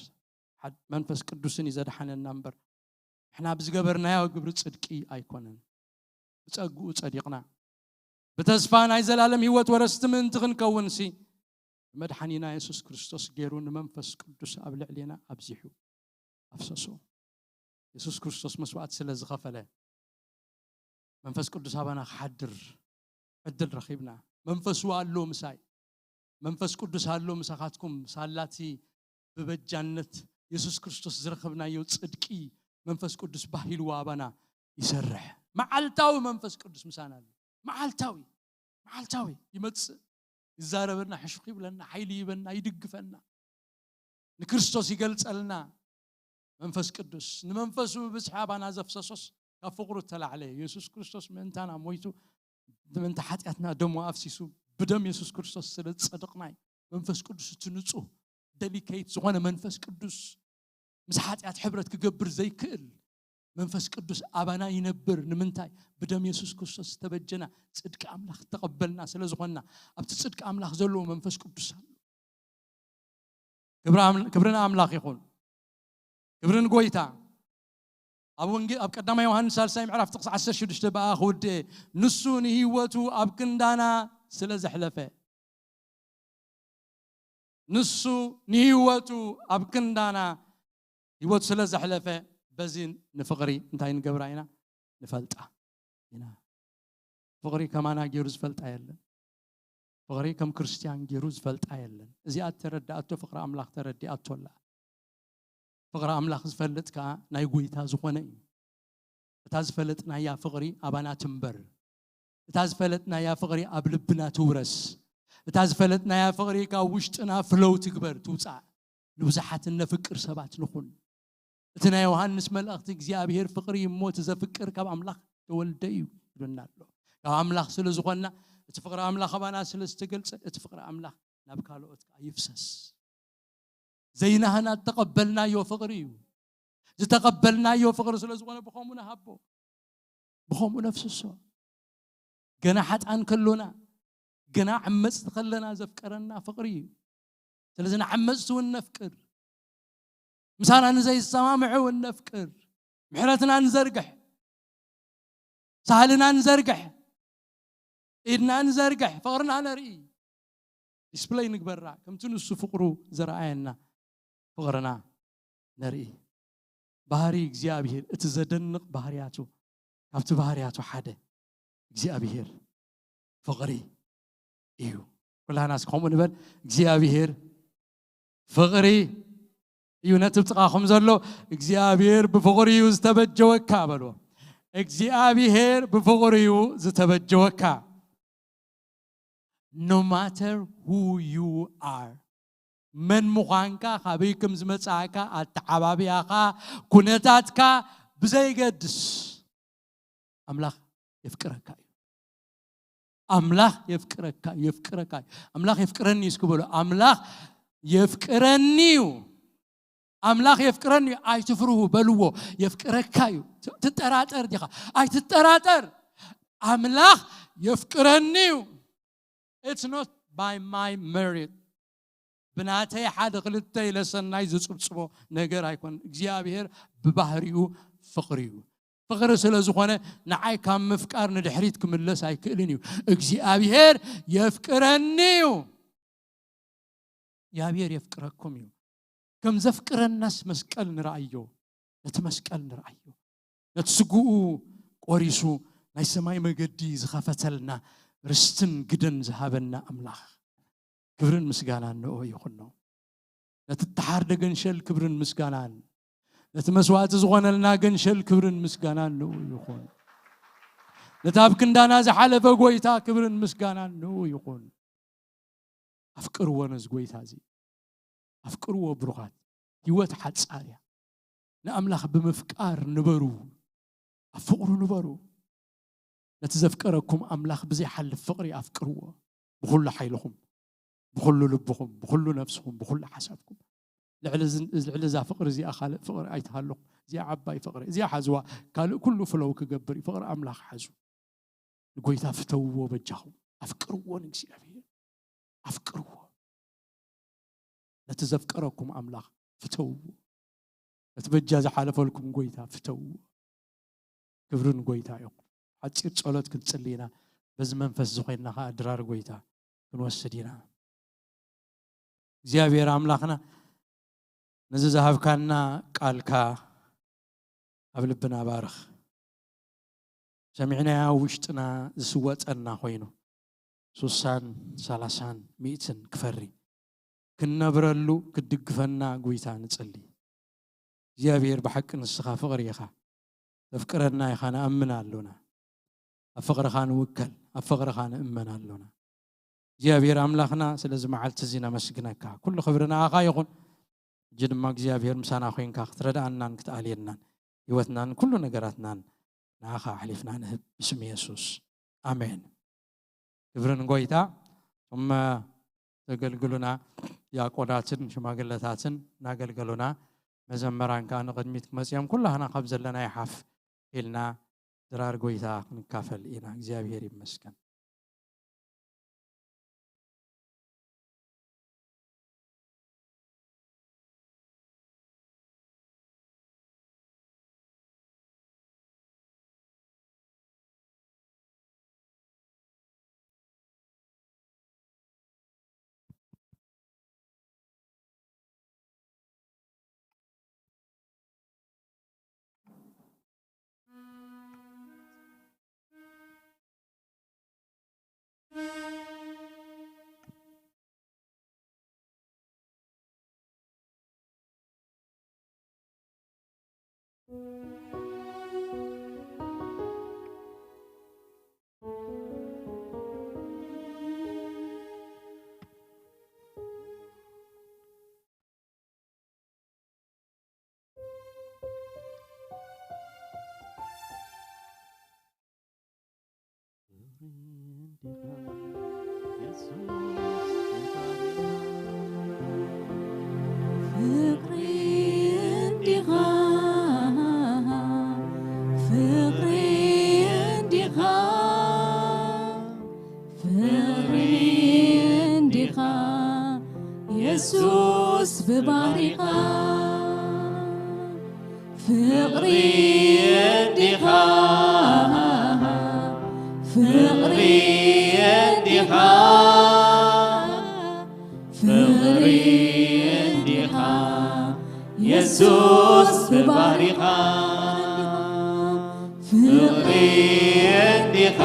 ሓድ-፣ መንፈስ ቅዱስን እዩ ዘድሓነና እምበር፣ ንሕና ብዝገበርናዮ ግብሪ ጽድቂ ኣይኮነን። ብጸግኡ ጸዲቕና፣ ብተስፋ ናይ ዘላለም ህይወት ወረስቲ ምእንቲ ክንከውንሲ፣ ብመድሓኒና የሱስ ክርስቶስ ገይሩ ንመንፈስ ቅዱስ ኣብ ልዕሌና ኣብዚሑ ኣፍሰሶ። የሱስ ክርስቶስ መስዋእቲ ስለ ዝኸፈለ፣ መንፈስ ቅዱስ ኣባና ክሓድር ዕድል ረኺብና። መንፈሱ ኣሎ ምሳይ፣ መንፈስ ቅዱስ ኣሎ ምሳኻትኩም። ሳላቲ ብበጃነት የሱስ ክርስቶስ ዝረኸብናዮ ጽድቂ መንፈስ ቅዱስ ባህ ኢልዎ ኣባና ይሰርሕ። መዓልታዊ መንፈስ ቅዱስ ምሳና ኣሎ። መዓልታዊ፣ መዓልታዊ ይመጽእ፣ ይዛረበና፣ ሕሹኽ ይብለና፣ ሓይሊ ይበና፣ ይድግፈና፣ ንክርስቶስ ይገልጸልና። መንፈስ ቅዱስ ንመንፈሱ ብብዝሒ ኣባና ዘፍሰሶስ ካብ ፍቕሩ እተላዕለ እዩ። የሱስ ክርስቶስ ምእንታና ሞይቱ፣ ምእንቲ ሓጢኣትና ደሙ ኣፍሲሱ፣ ብደም የሱስ ክርስቶስ ስለ ዝጸደቕና እዩ። መንፈስ ቅዱስ እቲ ንጹህ፣ ደሊኬት ዝኾነ መንፈስ ቅዱስ፣ ምስ ሓጢኣት ሕብረት ክገብር ዘይክእል መንፈስ ቅዱስ ኣባና ይነብር። ንምንታይ? ብደም የሱስ ክርስቶስ ዝተበጀና ጽድቂ ኣምላኽ ዝተቐበልና ስለ ዝኾንና፣ ኣብቲ ጽድቂ ኣምላኽ ዘለዎ መንፈስ ቅዱስ ኣሎ። ክብሪ ኣም-፣ ክብሪ ንኣምላኽ ይኹን። ክብሪ ንጎይታ። ኣብ ወንጌ-፣ ኣብ ቀዳማይ ዮሃንስ ሳልሳይ ምዕራፍ ጥቕሲ ዓሰርተ ሽዱሽተ ብኣ ክውድእ፣ ንሱ ንህይወቱ ኣብ ክንዳና ስለ ዘሕለፈ፣ ንሱ ንህይወቱ ኣብ ክንዳና ህይወቱ ስለ ዘሕለፈ፣ በዚ ንፍቕሪ እንታይ ንገብራ ኢና? ንፈልጣ ኢና። ፍቕሪ ከማና ገይሩ ዝፈልጣ የለን። ፍቕሪ ከም ክርስትያን ገይሩ ዝፈልጣ የለን። እዚኣ እተረድኣቶ ፍቕሪ ኣምላኽ ተረዲኣቶ ኣላ። ፍቕሪ ኣምላኽ ዝፈልጥ ከኣ ናይ ጎይታ ዝኾነ እዩ። እታ ዝፈለጥናያ ፍቕሪ ኣባና ትንበር። እታ ዝፈለጥናያ ፍቕሪ ኣብ ልብና ትውረስ። እታ ዝፈለጥናያ ፍቕሪ ካብ ውሽጥና ፍለው ትግበር፣ ትውጻእ። ንብዙሓት እነፍቅር ሰባት ንኹን። እቲ ናይ ዮሃንስ መልእኽቲ እግዚኣብሔር ፍቕሪ እዩ እሞ፣ እቲ ዘፍቅር ካብ ኣምላኽ ተወልደ እዩ ይብለና ኣሎ። ካብ ኣምላኽ ስለ ዝኾንና፣ እቲ ፍቕሪ ኣምላኽ ኣባና ስለ ዝተገልጸ፣ እቲ ፍቕሪ ኣምላኽ ናብ ካልኦት ከኣ ይፍሰስ። ዘይናህና እተቐበልናዮ ፍቕሪ እዩ። ዝተቐበልናዮ ፍቕሪ ስለ ዝኾነ፣ ብኸምኡ ንሃቦ፣ ብኸምኡ ነፍስሶ። ገና ሓጥኣን ከሎና፣ ገና ዓመጽቲ ከለና ዘፍቀረና ፍቕሪ እዩ። ስለዚ ንዓመጽቲ እውን ነፍቅር፣ ምሳና ንዘይሰማምዑ እውን ነፍቅር፣ ምሕረትና ንዘርግሕ፣ ሳህልና ንዘርግሕ፣ ኢድና ንዘርግሕ፣ ፍቕርና ነርኢ። ዲስፕለይ ንግበራ፣ ከምቲ ንሱ ፍቕሩ ዘርኣየና ፍቕርና ነርኢ። ባህሪ እግዚኣብሔር፣ እቲ ዘደንቕ ባህርያቱ፣ ካብቲ ባህርያቱ ሓደ እግዚኣብሔር ፍቕሪ እዩ። ኩላና እስኪ ከምኡ ንበል፣ እግዚኣብሔር ፍቕሪ እዩ። ነቲ ጥቓኹም ዘሎ እግዚኣብሔር ብፍቕሪ እዩ ዝተበጀወካ በልዎ። እግዚኣብሔር ብፍቕሪ እዩ ዝተበጀወካ። No matter who you are፣ መን ምዃንካ፣ ካበይ ከም ዝመጻእካ፣ ኣተዓባብያኻ፣ ኩነታትካ ብዘይገድስ ኣምላኽ የፍቅረካ እዩ። ኣምላኽ የፍቅረካ እዩ፣ የፍቅረካ እዩ። ኣምላኽ የፍቅረኒ እዩ እስኪ በሉ። ኣምላኽ የፍቅረኒ እዩ። ኣምላኽ የፍቅረኒ እዩ። ኣይትፍርሁ በልዎ። የፍቅረካ እዩ። ት-፣ ትጠራጠር ዲኻ? ኣይትጠራጠር። ኣምላኽ የፍቅረኒ እዩ። It's not by my merit። ብናተይ ሓደ ክልተ ኢለ ሰናይ ዝጽብጽቦ ነገር ኣይኮነን። እግዚኣብሔር ብባህሪኡ ፍቕሪ እዩ። ፍቕሪ ስለ ዝኾነ ንዓይ ካብ ምፍቃር ንድሕሪት ክምለስ ኣይክእልን እዩ። እግዚኣብሔር የፍቅረኒ እዩ። እግዚኣብሔር የፍቅረኩም እዩ። ከም ዘፍቅረናስ መስቀል ንርኣዮ፣ ነቲ መስቀል ንርኣዮ። ነቲ ስግኡ ቆሪሱ ናይ ሰማይ መገዲ ዝኸፈተልና ርስትን ግደን ዝሃበና ኣምላኽ ክብርን ምስጋናን ንኡ ይኹኖ። ነቲ እተሓርደ ገንሸል ክብርን ምስጋናን፣ ነቲ መስዋእቲ ዝኾነልና ገንሸል ክብርን ምስጋናን ንኡ ይኹን። ነቲ ኣብ ክንዳና ዝሓለፈ ጎይታ ክብርን ምስጋናን ንኡ ይኹን። ኣፍቅርዎ ነዚ ጎይታ እዚ። ኣፍቅርዎ ብሩኻት። ህይወት ሓጻር እያ። ንኣምላኽ ብምፍቃር ንበሩ። ኣብ ፍቕሩ ንበሩ። ነቲ ዘፍቀረኩም ኣምላኽ ብዘይሓልፍ ፍቕሪ ኣፍቅርዎ። ብኹሉ ሓይልኹም፣ ብኹሉ ልብኹም፣ ብኹሉ ነፍስኹም፣ ብኹሉ ሓሳብኩም። ልዕሊ እዚ፣ ልዕሊ እዛ ፍቕሪ እዚኣ ካልእ ፍቕሪ ኣይትሃልኹም። እዚኣ ዓባይ ፍቕሪ። እዚኣ ሓዝዋ። ካልእ ኩሉ ፍለው ክገብር እዩ። ፍቕሪ ኣምላኽ ሓዙ። ንጎይታ ፍተውዎ በጃኹም። ኣፍቅርዎ ንእግዚኣብሔር። ኣፍቅርዎ። ነቲ ዘፍቀረኩም ኣምላኽ ፍተውዎ። ነቲ በጃ ዝሓለፈልኩም ጎይታ ፍተውዎ። ክብሪ ንጎይታ ይኹን። ሓጺር ጸሎት ክንጽሊ ኢና። በዚ መንፈስ እዚ ኮይንና ከኣ ድራር ጎይታ ክንወስድ ኢና። እግዚኣብሔር ኣምላኽና፣ ነዚ ዝሃብካና ቃልካ ኣብ ልብና ባርኽ። ሰሚዕናዮ ኣብ ውሽጥና ዝስወጠና ኮይኑ፣ ሱሳን ሰላሳን ሚእትን ክፈሪ፣ ክንነብረሉ ክትድግፈና ጎይታ ንጽሊ። እግዚኣብሔር ብሓቂ ንስኻ ፍቕሪ ኢኻ። ተፍቅረና ኢኻ፣ ንኣምን ኣሎና። ኣብ ፍቕርኻ ንውከል፣ ኣብ ፍቕርኻ ንእመን ኣሎና። እግዚኣብሔር ኣምላኽና፣ ስለዚ መዓልቲ እዚ ነመስግነካ። ኩሉ ክብሪ ንኣኻ ይኹን። ሕጂ ድማ እግዚኣብሔር ምሳና ኮይንካ ክትረድኣናን ክትኣልየናን፣ ህይወትናን ኩሉ ነገራትናን ንኣኻ ኣሕሊፍና ንህብ፣ ብስም የሱስ፣ ኣሜን። ክብሪ ንጎይታ። እቶም ዘገልግሉና ዲያቆናትን ሽማግለታትን እናገልገሉና፣ መዘመራን ከኣ ንቕድሚት ክመጽኦም፣ ኩላህና ካብ ዘለና ይሓፍ ኢልና ድራር ጎይታ ክንካፈል ኢና። እግዚኣብሔር ይመስገን። ፍቕሪ እንዲኻ፣ ፍቕሪ እንዲኻ፣ ፍቕሪ እንዲኻ፣ የሱስ ብባህሪኻ። ፍቕሪ እንዲኻ፣ ፍቕሪ እንዲኻ፣ ፍቕሪ እንዲኻ፣ የሱስ ብባህሪኻ። ፍቕሪ እንዲኻ፣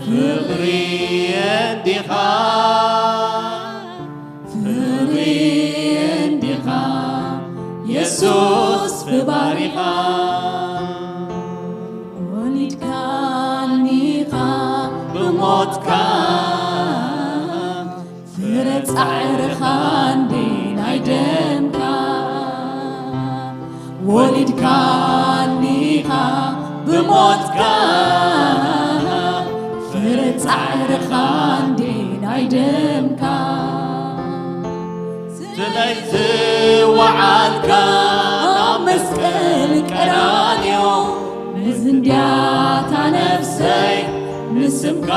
ፍቕሪ እንዲኻ፣ ፍቕሪ እንዲኻ፣ የሱስ ብባህሪኻ። ወሊድካኒኻ ብሞትካ፣ ፍረ ጻዕርኻ እንዲ ናይ ደምካ። ወሊድካኒኻ ብሞትካ፣ ፍረ ጻዕርኻ እንዲ ናይ ደምካ። ስለይ ዝወዓልካ ኣብ መስቀል ቀራንዮ፣ ንዝንድያታ ነፍሰይ ንስምካ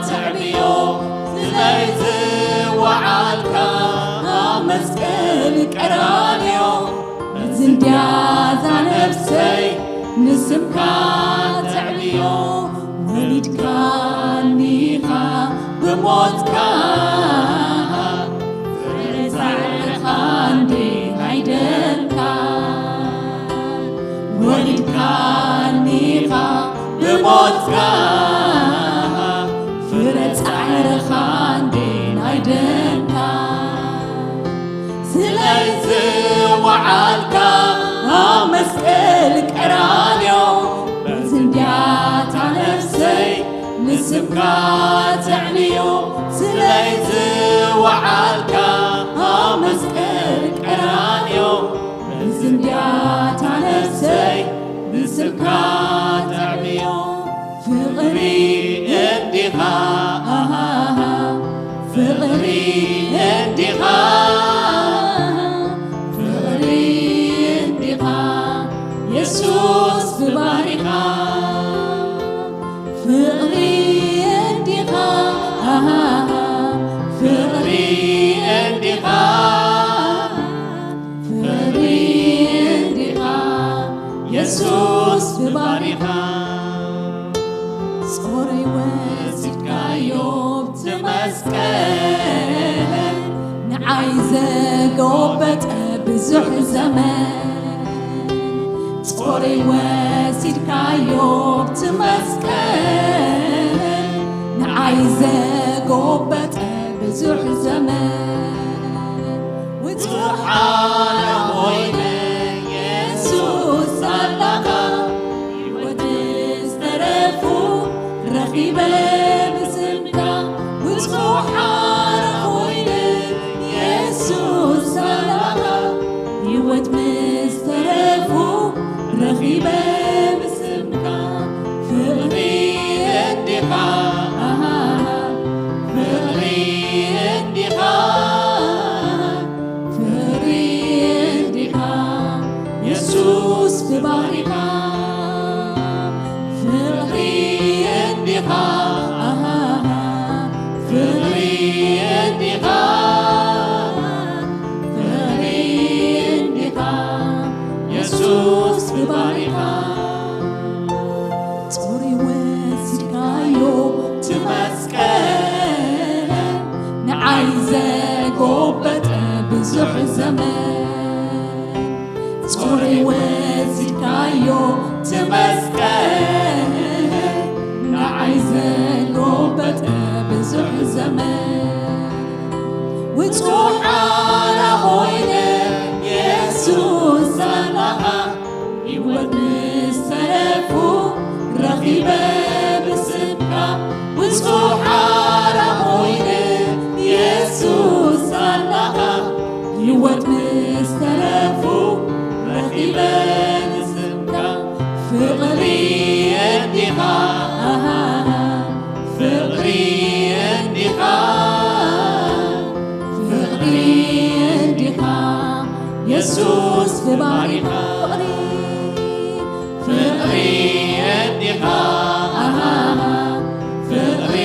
ተዕብዮ። ስለይ ዝወዓልካ ኣብ መስቀል ቀራንዮ፣ ንዝንድያታ ነፍሰይ ንስምካ ተዕብዮ። ወሊድካኒኻ ብሞትካ፣ ፍረ ጻዕርኻ እንዲ ናይ ደምካ። ወሊድካኒኻ ብሞትካ፣ ፍረ ጻዕርኻ እንዲ ናይ ደምካ። ስለይ ዝወዓልካ ኣብ መስቀል ቀራንዮ፣ በዚ እንድያታ ነፍሰይ ንስምካ ተዕብዮ። ስለይ ዝወዓልካ ኣብ መስቀል ቀራንዮ፣ በዚ እንድያታ ነፍሰይ ንስምካ ተዕብዮ። ፍቕሪ እንዲኻ፣ ኣሃሃ፣ ፍቕሪ እንዲኻ፣ ፍቕሪ እንዲኻ፣ የሱስ ብባህሪኻ። ፍቕሪ እንዲኻ፣ ኣሃሃ፣ ፍቕሪ የሱስ ብባሪኻ ጾረይ ወሲድካዮ ብቲ መስቀል ንዓይ ዘጎበጠ ብዙሕ ዘመን ጾረይ ወሲድካዮ ብቲ መስቀል ንዓይ ዘጎበጠ ብዙሕ ዘመን ውጹእ ሓራ ኮይነ የሱስ ኣላኻ ህይወት ዝተረፉ ረኺበ ብስምካ ውጹእ ሓራ ኮይነ የሱስ ኣላኻ ህይወት ምስ ተረፉ ረኺበ ብስምካ ፍቕሪ እንዲኻ ኣሃ ፍቕሪ እንዲኻ ፍቕሪ እንዲኻ የሱስ ብባሪኻ ፍቕሪ እንዲኻ ኣሃ ፍቕሪ እንዲኻ ፍቕሪ እንዲኻ የሱስ ብባሪኻ ጾሪ ወሲድካዮ ትመስቀል ንዓይ ዘጎበጠ ብዙሕ ዘመን ጾሪ ወሲድካዮ ትመስቀል ንዓይ ዘጎበጠ ብዙሕ ዘመን ውጹእ ሓራ ኮይነ የሱስ ኣላኻ ህይወት ምስ ተረፉ ረኺበ ብስምካ ውጹእ ሓራ ኮይነ የሱስ ኣላኻ ህይወት ምስ ተረፉ ረኺበ ብስምካ ፍቕሪ እንዲኻ ኣሃ ፍቕሪ እንዲኻ ፍቕሪ እንዲኻ የሱስ ብባሪኻ ፍቕሪ ፍቕሪ እንዲኻ ኣሃ ፍቕሪ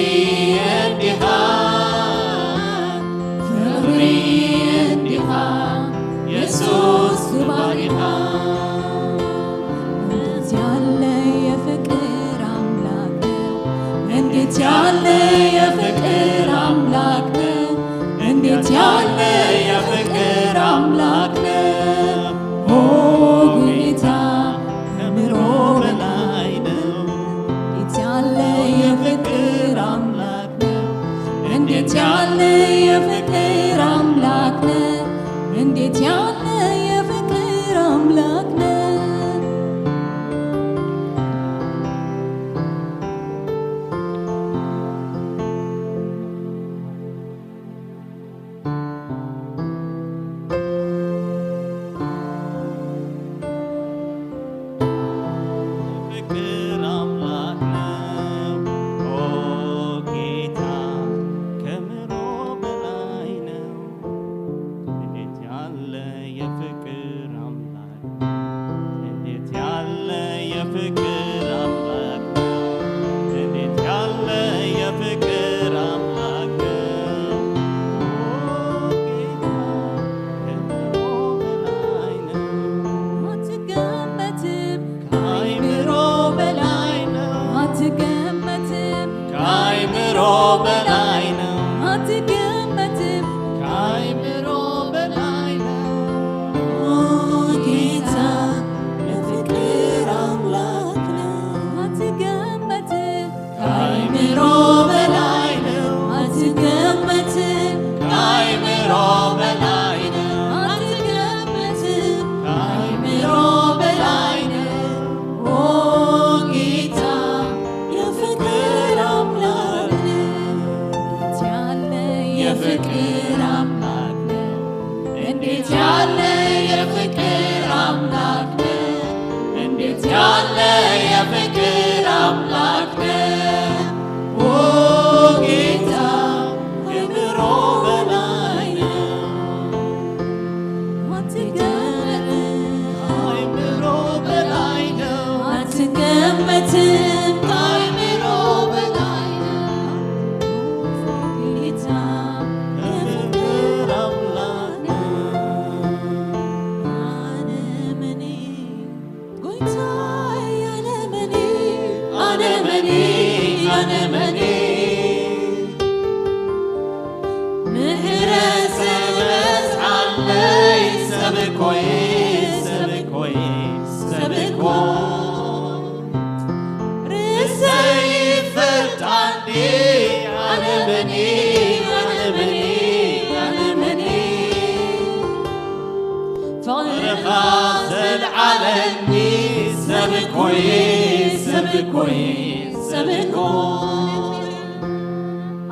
እንዲኻ ፍቕሪ እንዲኻ የሱስ ብባሪኻ እንዴት ያለ የፍቅር አምላክ ነው። እንዴት ያለ የፍቅር አምላክ ነው። እንዴት ያለ የፍቅር አምላክ ነው። ኦ ጌታ ከምሮ በላይ ነው። እንዴት ያለ የፍቅር አምላክ ነው። እንዴት ያለ የፍቅር አምላክ ነው። እንዴት ያለ የፍቅር አምላክ ነው። ፍቅር አምላክ ነው። ኦ ጌታ ከምሮ በላይ ነው። እንዴት ያለ የፍቅር አምላክ እንዴት ያለ የፍቅር አምላክ ነው። እንዴት ያለ የፍቅር አምላክ ነው። ኦ ጌታ ከምሮ በላይ ነው። አትገመትም ከአይምሮ በላይ ነው። አትገመትም ከአይምሮ በላይ ነው። አትገመትም ከአይምሮ በላይ ነው። ኦ ጌታ የፍቅር አምላክ ነው። አትገመትም ከአይምሮ በላይ ነው። አትገመትም ከአይምሮ በላይ ነው። አትገመትም ከአይምሮ በላይ ነው። ኦ ጌታ የፍቅር አምላክ ነው። እንዴት ያለ የፍቅር አምላክ ነው። እንዴት ያለ የፍቅር አምላክ ነው። እንዴት ያለ የፍቅር አምላክ ነው። ኦ ጌታ ከምሮ በላይ ነው። አትገመትም ከአይምሮ በላይ ነው። አትገመትም ከአይምሮ በላይ ነው። ጌታ የፍቅር አምላክ ነው። ዓለምን ጌታ እመኒ ምሕረት ዝበዝሓለይ ሰብ እኮ እየ፣ ሰብ እኮ እየ፣ ሰብ እኮ። ርእሰይ ይፈልጣ እንዴ ኣነ መኒ፣ ኣነ መኒ፣ ኣነ መኒ። ፍቕርኻ ዘልዓለኒ ሰብ እኮ እየ፣ ሰብ እኮ እየ፣ ሰብ እኮ።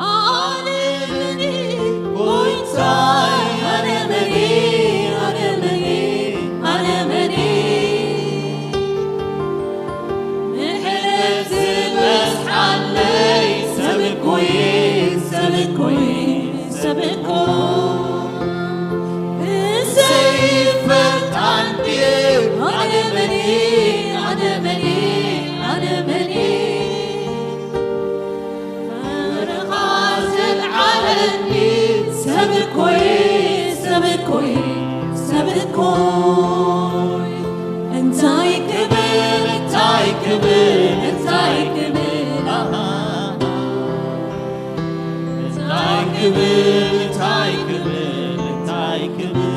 ኣነ መኒ ጎይታይ፣ ኣነ መኒ፣ ኣነ መኒ፣ ኣነ መኒ። ምሕረት ዝበዝሓለይ ሰብ እኮ እየ፣ ሰብ እኮ እየ፣ ሰብ እኮ። እሰይ ይፈልጣ እንዴ ኣነ መኒ፣ ኣነ መኒ፣ ኣነ መኒ። ፍቕርኻ ዘልዓለኒ ሰብ እኮ እየ፣ ሰብ እኮ እየ፣ ሰብ እኮ። እንታይ ክብል፣ እንታይ ክብል፣ እንታይ ክብል፣ ኣሃ። እንታይ ክብል፣ እንታይ ክብል፣ እንታይ ክብል።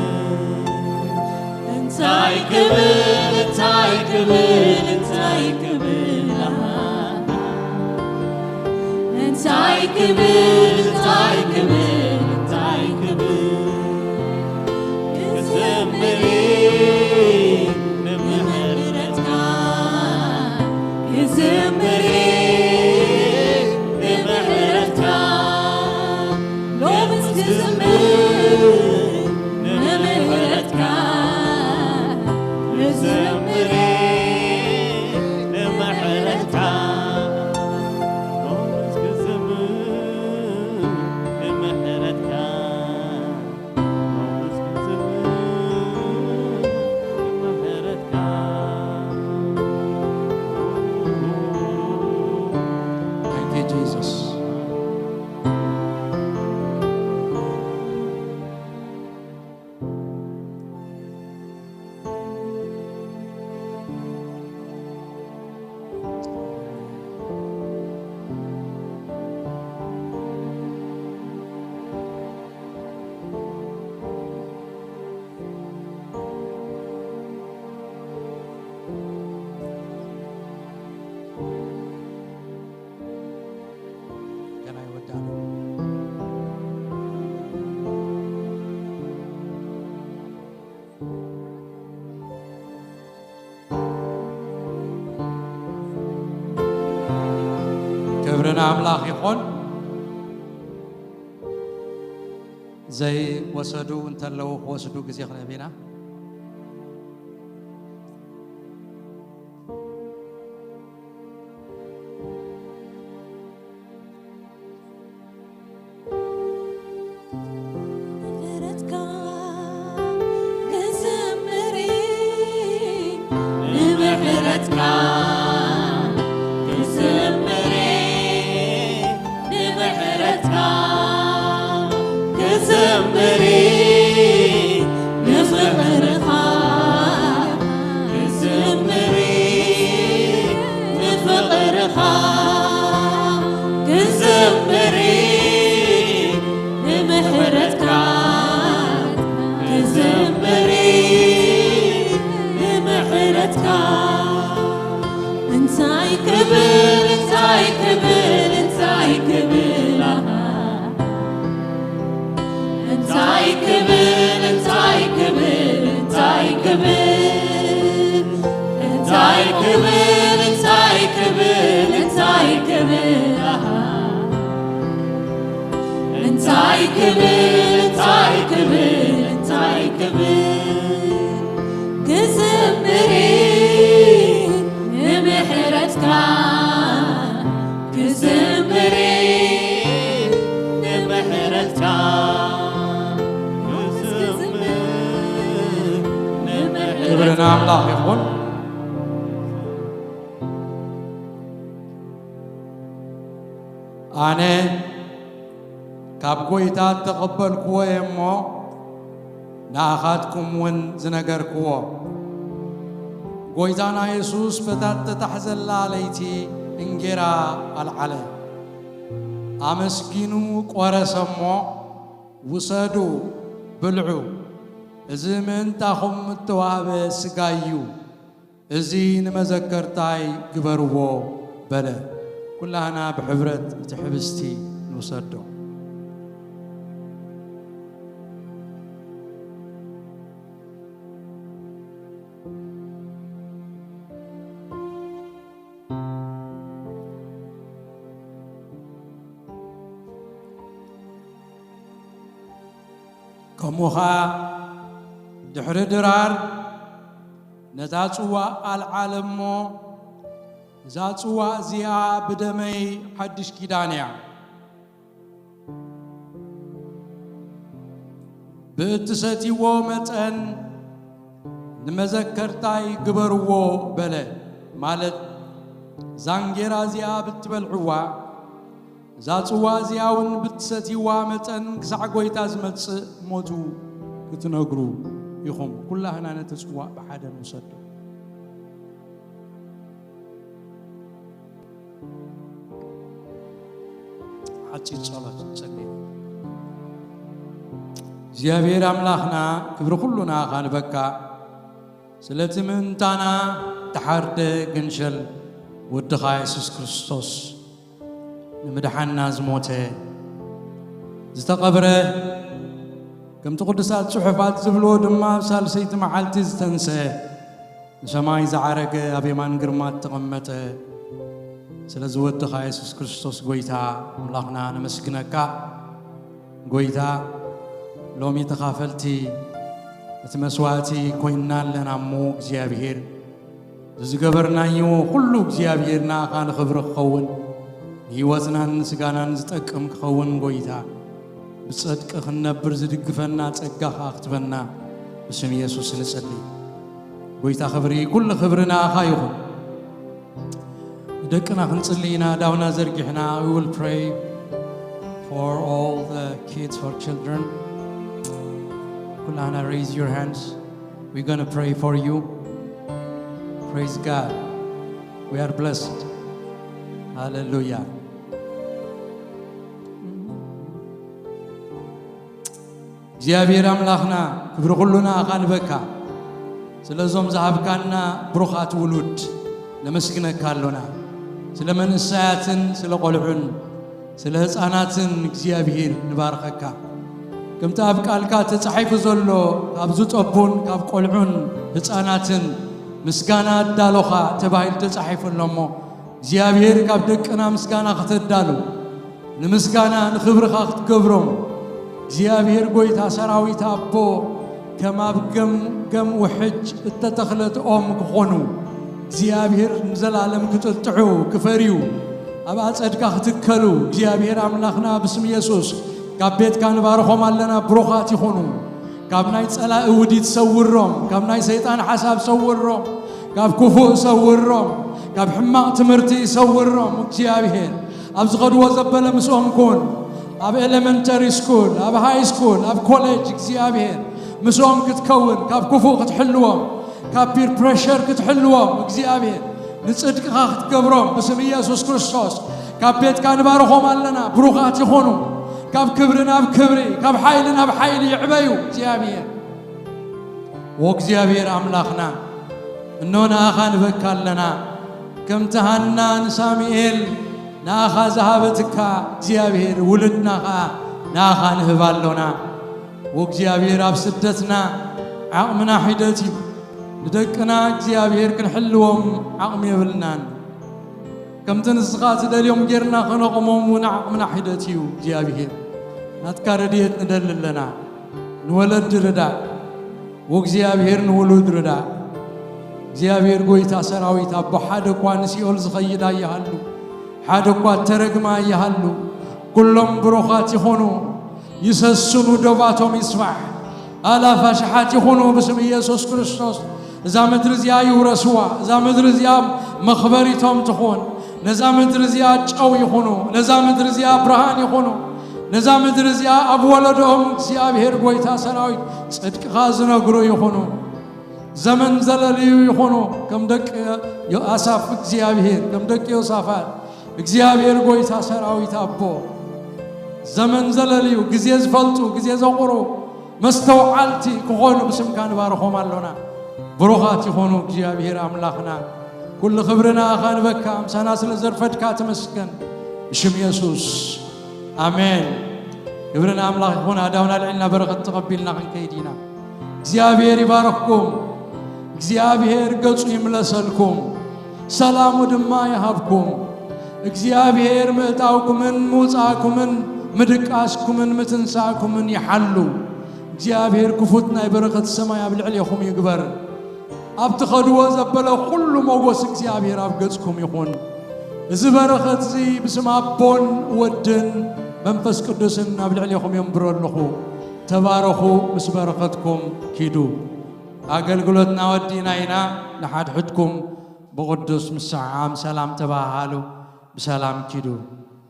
እንታይ ክብል፣ እንታይ ክብል፣ እንታይ ክብል፣ ኣሃ። እንታይ ክብል፣ እንታይ ክብል፣ እንታይ ክብል። ክዘምር ንምሕረትካ፣ ክዘምር ንምሕረትካ። ሎምስ ክዝምር ንምሕረትካ፣ ክዝምር ንምሕረትካ፣ ሎምስ ክዝምር ንምሕረትካ፣ ሎምስ ክዝምር ንምሕረትካ። Thank you, Jesus. ገና ይወዳሉ። ክብሪ ንኣምላኽ ይኹን። ዘይወሰዱ እንተለዉ ክወስዱ ግዜ ክንህብ ኢና። ምሕረትካ ክዝምር፣ ንምሕረትካ ክዝምር፣ ንምሕረትካ ክዝምር፣ ንፍቕርኻ ክዝምር፣ ንፍቕርኻ ክዝምር፣ ንምሕረትካ ክዝምር፣ ንምሕረትካ። እንታይ ክብል፣ እንታይ ክብል፣ እንታይ ክብል፣ ኣሃ። እንታይ ክብል፣ እንታይ ክብል፣ እንታይ ክብል፣ እንታይ ክብል፣ እንታይ ክብል፣ እንታይ ክብል፣ ኣሃ። እንታይ ክብል፣ እንታይ ክብል፣ እንታይ ክብል፣ ክዝምር ንምሕረትካ፣ ክዝምር ንምሕረትካ፣ ክዝምር ንምሕረትካ። ክብሪ ንኣምላኽ ይኹን። ኣነ ካብ ጐይታ እተቐበልክዎ እየ እሞ፣ ንኣኻትኩም እውን ዝነገርክዎ። ጐይታና የሱስ በታ እተታሕዘላ ለይቲ እንጌራ ኣልዓለ። ኣመስጊኑ ቆረሰ እሞ፣ "ውሰዱ፣ ብልዑ፣ እዚ ምእንታኹም እተዋህበ ሥጋይ እዩ፣ እዚ ንመዘከርታይ ግበርዎ" በለ። ኩላህና ብሕብረት እቲ ሕብስቲ ንውሰዶ። ከምኡ ኸኣ ድሕሪ ድራር ነታ ጽዋእ ኣልዓለ እሞ፣ "እዛ ጽዋእ እዚኣ ብደመይ ሓድሽ ኪዳን እያ። ብእትሰትይዎ መጠን ንመዘከርታይ ግበርዎ" በለ። ማለት፣ እዛ እንጌራ እዚኣ ብትበልዕዋ፣ እዛ ጽዋ እዚኣ እውን ብትሰትይዋ መጠን ክሳዕ ጐይታ ዝመጽእ ሞቱ ክትነግሩ ኢኹም። ኩላህና ነቲ ጽዋእ ብሓደ ንውሰዶ። ሓጺር ጸሎት ንጸሊ። እግዚኣብሔር ኣምላኽና፣ ክብሪ ኩሉ ንኣኻ ንበካ። ስለቲ ምእንታና ተሓርደ፣ ግንሸል፣ ወድኻ የሱስ ክርስቶስ ንምድሓንና ዝሞተ፣ ዝተቐብረ፣ ከምቲ ቅዱሳት ጽሑፋት ዝብልዎ ድማ ኣብ ሳልሰይቲ መዓልቲ ዝተንስአ፣ ንሰማይ ዝዓረገ፣ ኣብ የማን ግርማ እተቐመጠ፣ ስለዚ ወድኻ የሱስ ክርስቶስ ጐይታ ኣምላኽና ነመስግነካ። ጐይታ፣ ሎሚ ተኻፈልቲ እቲ መስዋዕቲ ኮይንና ኣለና እሞ፣ እግዚኣብሔር፣ እዚ ዝገበርናዮ ኩሉ እግዚኣብሔር ንኣኻ ንኽብሪ ክኸውን፣ ንህይወትናን ንስጋናን ዝጠቅም ክኸውን፣ ጐይታ፣ ብጸድቂ ክንነብር ዝድግፈና ጸጋ ኸኣ ክትበና ብስም የሱስ ንጸሊ። ጐይታ ክብሪ፣ ኩሉ ክብሪ ንኣኻ ይኹን። ደቅና ክንጽሊ ኢና፣ ዳውና ዘርጊሕና፣ we will pray for all the kids, for children. ኩላና raise your hands. We're gonna pray for you. Praise God. We are blessed. ሃሌሉያ። እግዚኣብሔር ኣምላኽና፣ ክብሪ ኩሉ ንኣኻ ንበካ። ስለዞም ዝሃብካና ብሩኻት ውሉድ ነመስግነካ ኣሎና። ስለ መንእሰያትን ስለ ቖልዑን ስለ ህፃናትን እግዚኣብሔር ንባርኸካ። ከምቲ ኣብ ቃልካ ተጻሒፉ ዘሎ፣ ካብ ዝጠቡን ካብ ቖልዑን ህፃናትን ምስጋና ኣዳሎኻ ተባሂሉ ተጻሒፉ ኣሎ እሞ፣ እግዚኣብሔር ካብ ደቅና ምስጋና ከተዳሉ፣ ንምስጋና ንኽብርኻ ክትገብሮም፣ እግዚኣብሔር ጐይታ ሰራዊት ኣቦ፣ ከም ኣብ ገምገም ውሕጅ እተተኽለት ኦም ክኾኑ፣ እግዚኣብሔር ንዘላለም ክጥጥዑ፣ ክፈርዩ፣ ኣብ ኣጸድካ ክትከሉ፣ እግዚኣብሔር ኣምላኽና ብስም የሱስ ካብ ቤትካ ንባርኾም ኣለና። ብሩኻት ይኹኑ። ካብ ናይ ጸላኢ ውዲት ሰውሮም፣ ካብ ናይ ሰይጣን ሓሳብ ሰውሮም፣ ካብ ክፉእ ሰውሮም፣ ካብ ሕማቕ ትምህርቲ ሰውሮም። እግዚኣብሔር ኣብ ዝኸድዎ ዘበለ ምስኦም ኩን። ኣብ ኤሌመንተሪ ስኩል፣ ኣብ ሃይ ስኩል፣ ኣብ ኮሌጅ እግዚኣብሔር ምስኦም ክትከውን፣ ካብ ክፉእ ክትሕልዎም፣ ካብ ፒር ፕሬሸር ክትሕልዎም እግዚኣብሔር ንጽድቅኻ ክትገብሮም ብስም ኢየሱስ ክርስቶስ ካብ ቤትካ ንባርኾም ኣለና። ብሩኻት ይኾኑ። ካብ ክብሪ ናብ ክብሪ፣ ካብ ሓይሊ ናብ ሓይሊ ይዕበዩ እግዚኣብሔር። ዎ እግዚኣብሔር ኣምላኽና፣ እኖ ንኣኻ ንበካ ኣለና። ከምቲ ሃና ንሳሙኤል ንኣኻ ዝሃበትካ እግዚኣብሔር ውሉድና ኸኣ ንኣኻ ንህብ ኣሎና። ዎ እግዚኣብሔር ኣብ ስደትና ዓቕምና ሒደት እዩ። ንደቅና እግዚኣብሔር ክንሕልዎም ዓቕሚ የብልናን። ከምቲ ንስኻ ትደልዮም ጌርና ከነቕሞም እውን ዓቕምና ሒደት እዩ እግዚኣብሔር። ናትካ ረድኤት ንደሊ ኣለና። ንወለዲ ርዳእ። ወእግዚኣብሔር ንውሉድ ርዳእ። እግዚኣብሔር ጐይታ ሰራዊት ኣቦ ሓደ እኳ ንሲኦል ዝኸይድ ኣይሃሉ። ሓደ እኳ እተረግመ ኣይሃሉ። ኩሎም ብሩኻት ይኹኑ። ይሰስኑ ዶባቶም ይስፋሕ። ኣላፍ ኣሽሓት ይኹኑ ብስም ኢየሱስ ክርስቶስ። እዛ ምድሪ እዚኣ ይውረስዋ። እዛ ምድሪ እዚኣ መኽበሪቶም ትኹን። ነዛ ምድሪ እዚኣ ጨው ይኹኑ። ነዛ ምድሪ እዚኣ ብርሃን ይኹኑ። ነዛ ምድሪ እዚኣ ኣብ ወለዶኦም እግዚኣብሔር ጐይታ ሰራዊት ጽድቅኻ ዝነግሩ ይኹኑ። ዘመን ዘለልዩ ይኹኑ። ከም ደቂ ዮ-፣ ኣሳፍ እግዚኣብሔር፣ ከም ደቂ ዮሳፋት እግዚኣብሔር ጐይታ ሰራዊት ኣቦ ዘመን ዘለልዩ፣ ግዜ ዝፈልጡ፣ ግዜ ዘቑሩ፣ መስተውዓልቲ ክኾኑ ብስምካ ንባርኾም ኣሎና። ብሩኻት ይኾኑ እግዚኣብሔር ኣምላኽና። ኩሉ ክብሪ ንኣኻ ንበካ፣ ምሳና ስለ ዘርፈድካ ተመስገን። ብሽም የሱስ ኣሜን። ክብሪ ንኣምላኽ ይኹን። ኣዳውና ልዕልና በረኸት ተቐቢልና ክንከይድ ኢና። እግዚኣብሔር ይባርኽኩም። እግዚኣብሔር ገጹ ይምለሰልኩም፣ ሰላሙ ድማ ይሃብኩም። እግዚኣብሔር ምእታውኩምን ምውጻእኩምን ምድቃስኩምን ምትንሳእኩምን ይሓሉ። እግዚኣብሔር ክፉት ናይ በረኸት ሰማይ ኣብ ልዕሌኹም ይግበር። ኣብ ትኸድዎ ዘበለ ኩሉ ሞጎስ እግዚኣብሔር ኣብ ገጽኩም ይኹን። እዚ በረኸት እዚ ብስም ኣቦን ወድን መንፈስ ቅዱስን ኣብ ልዕሌኹም የንብሮ ኣለኹ። ተባረኹ፣ ምስ በረኸትኩም ኪዱ። ኣገልግሎትና ወዲእና ኢና። ንሓድሕድኩም ብቕዱስ ምስዓም ሰላም ተባሃሃሉ። ብሰላም ኪዱ።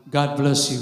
God bless you።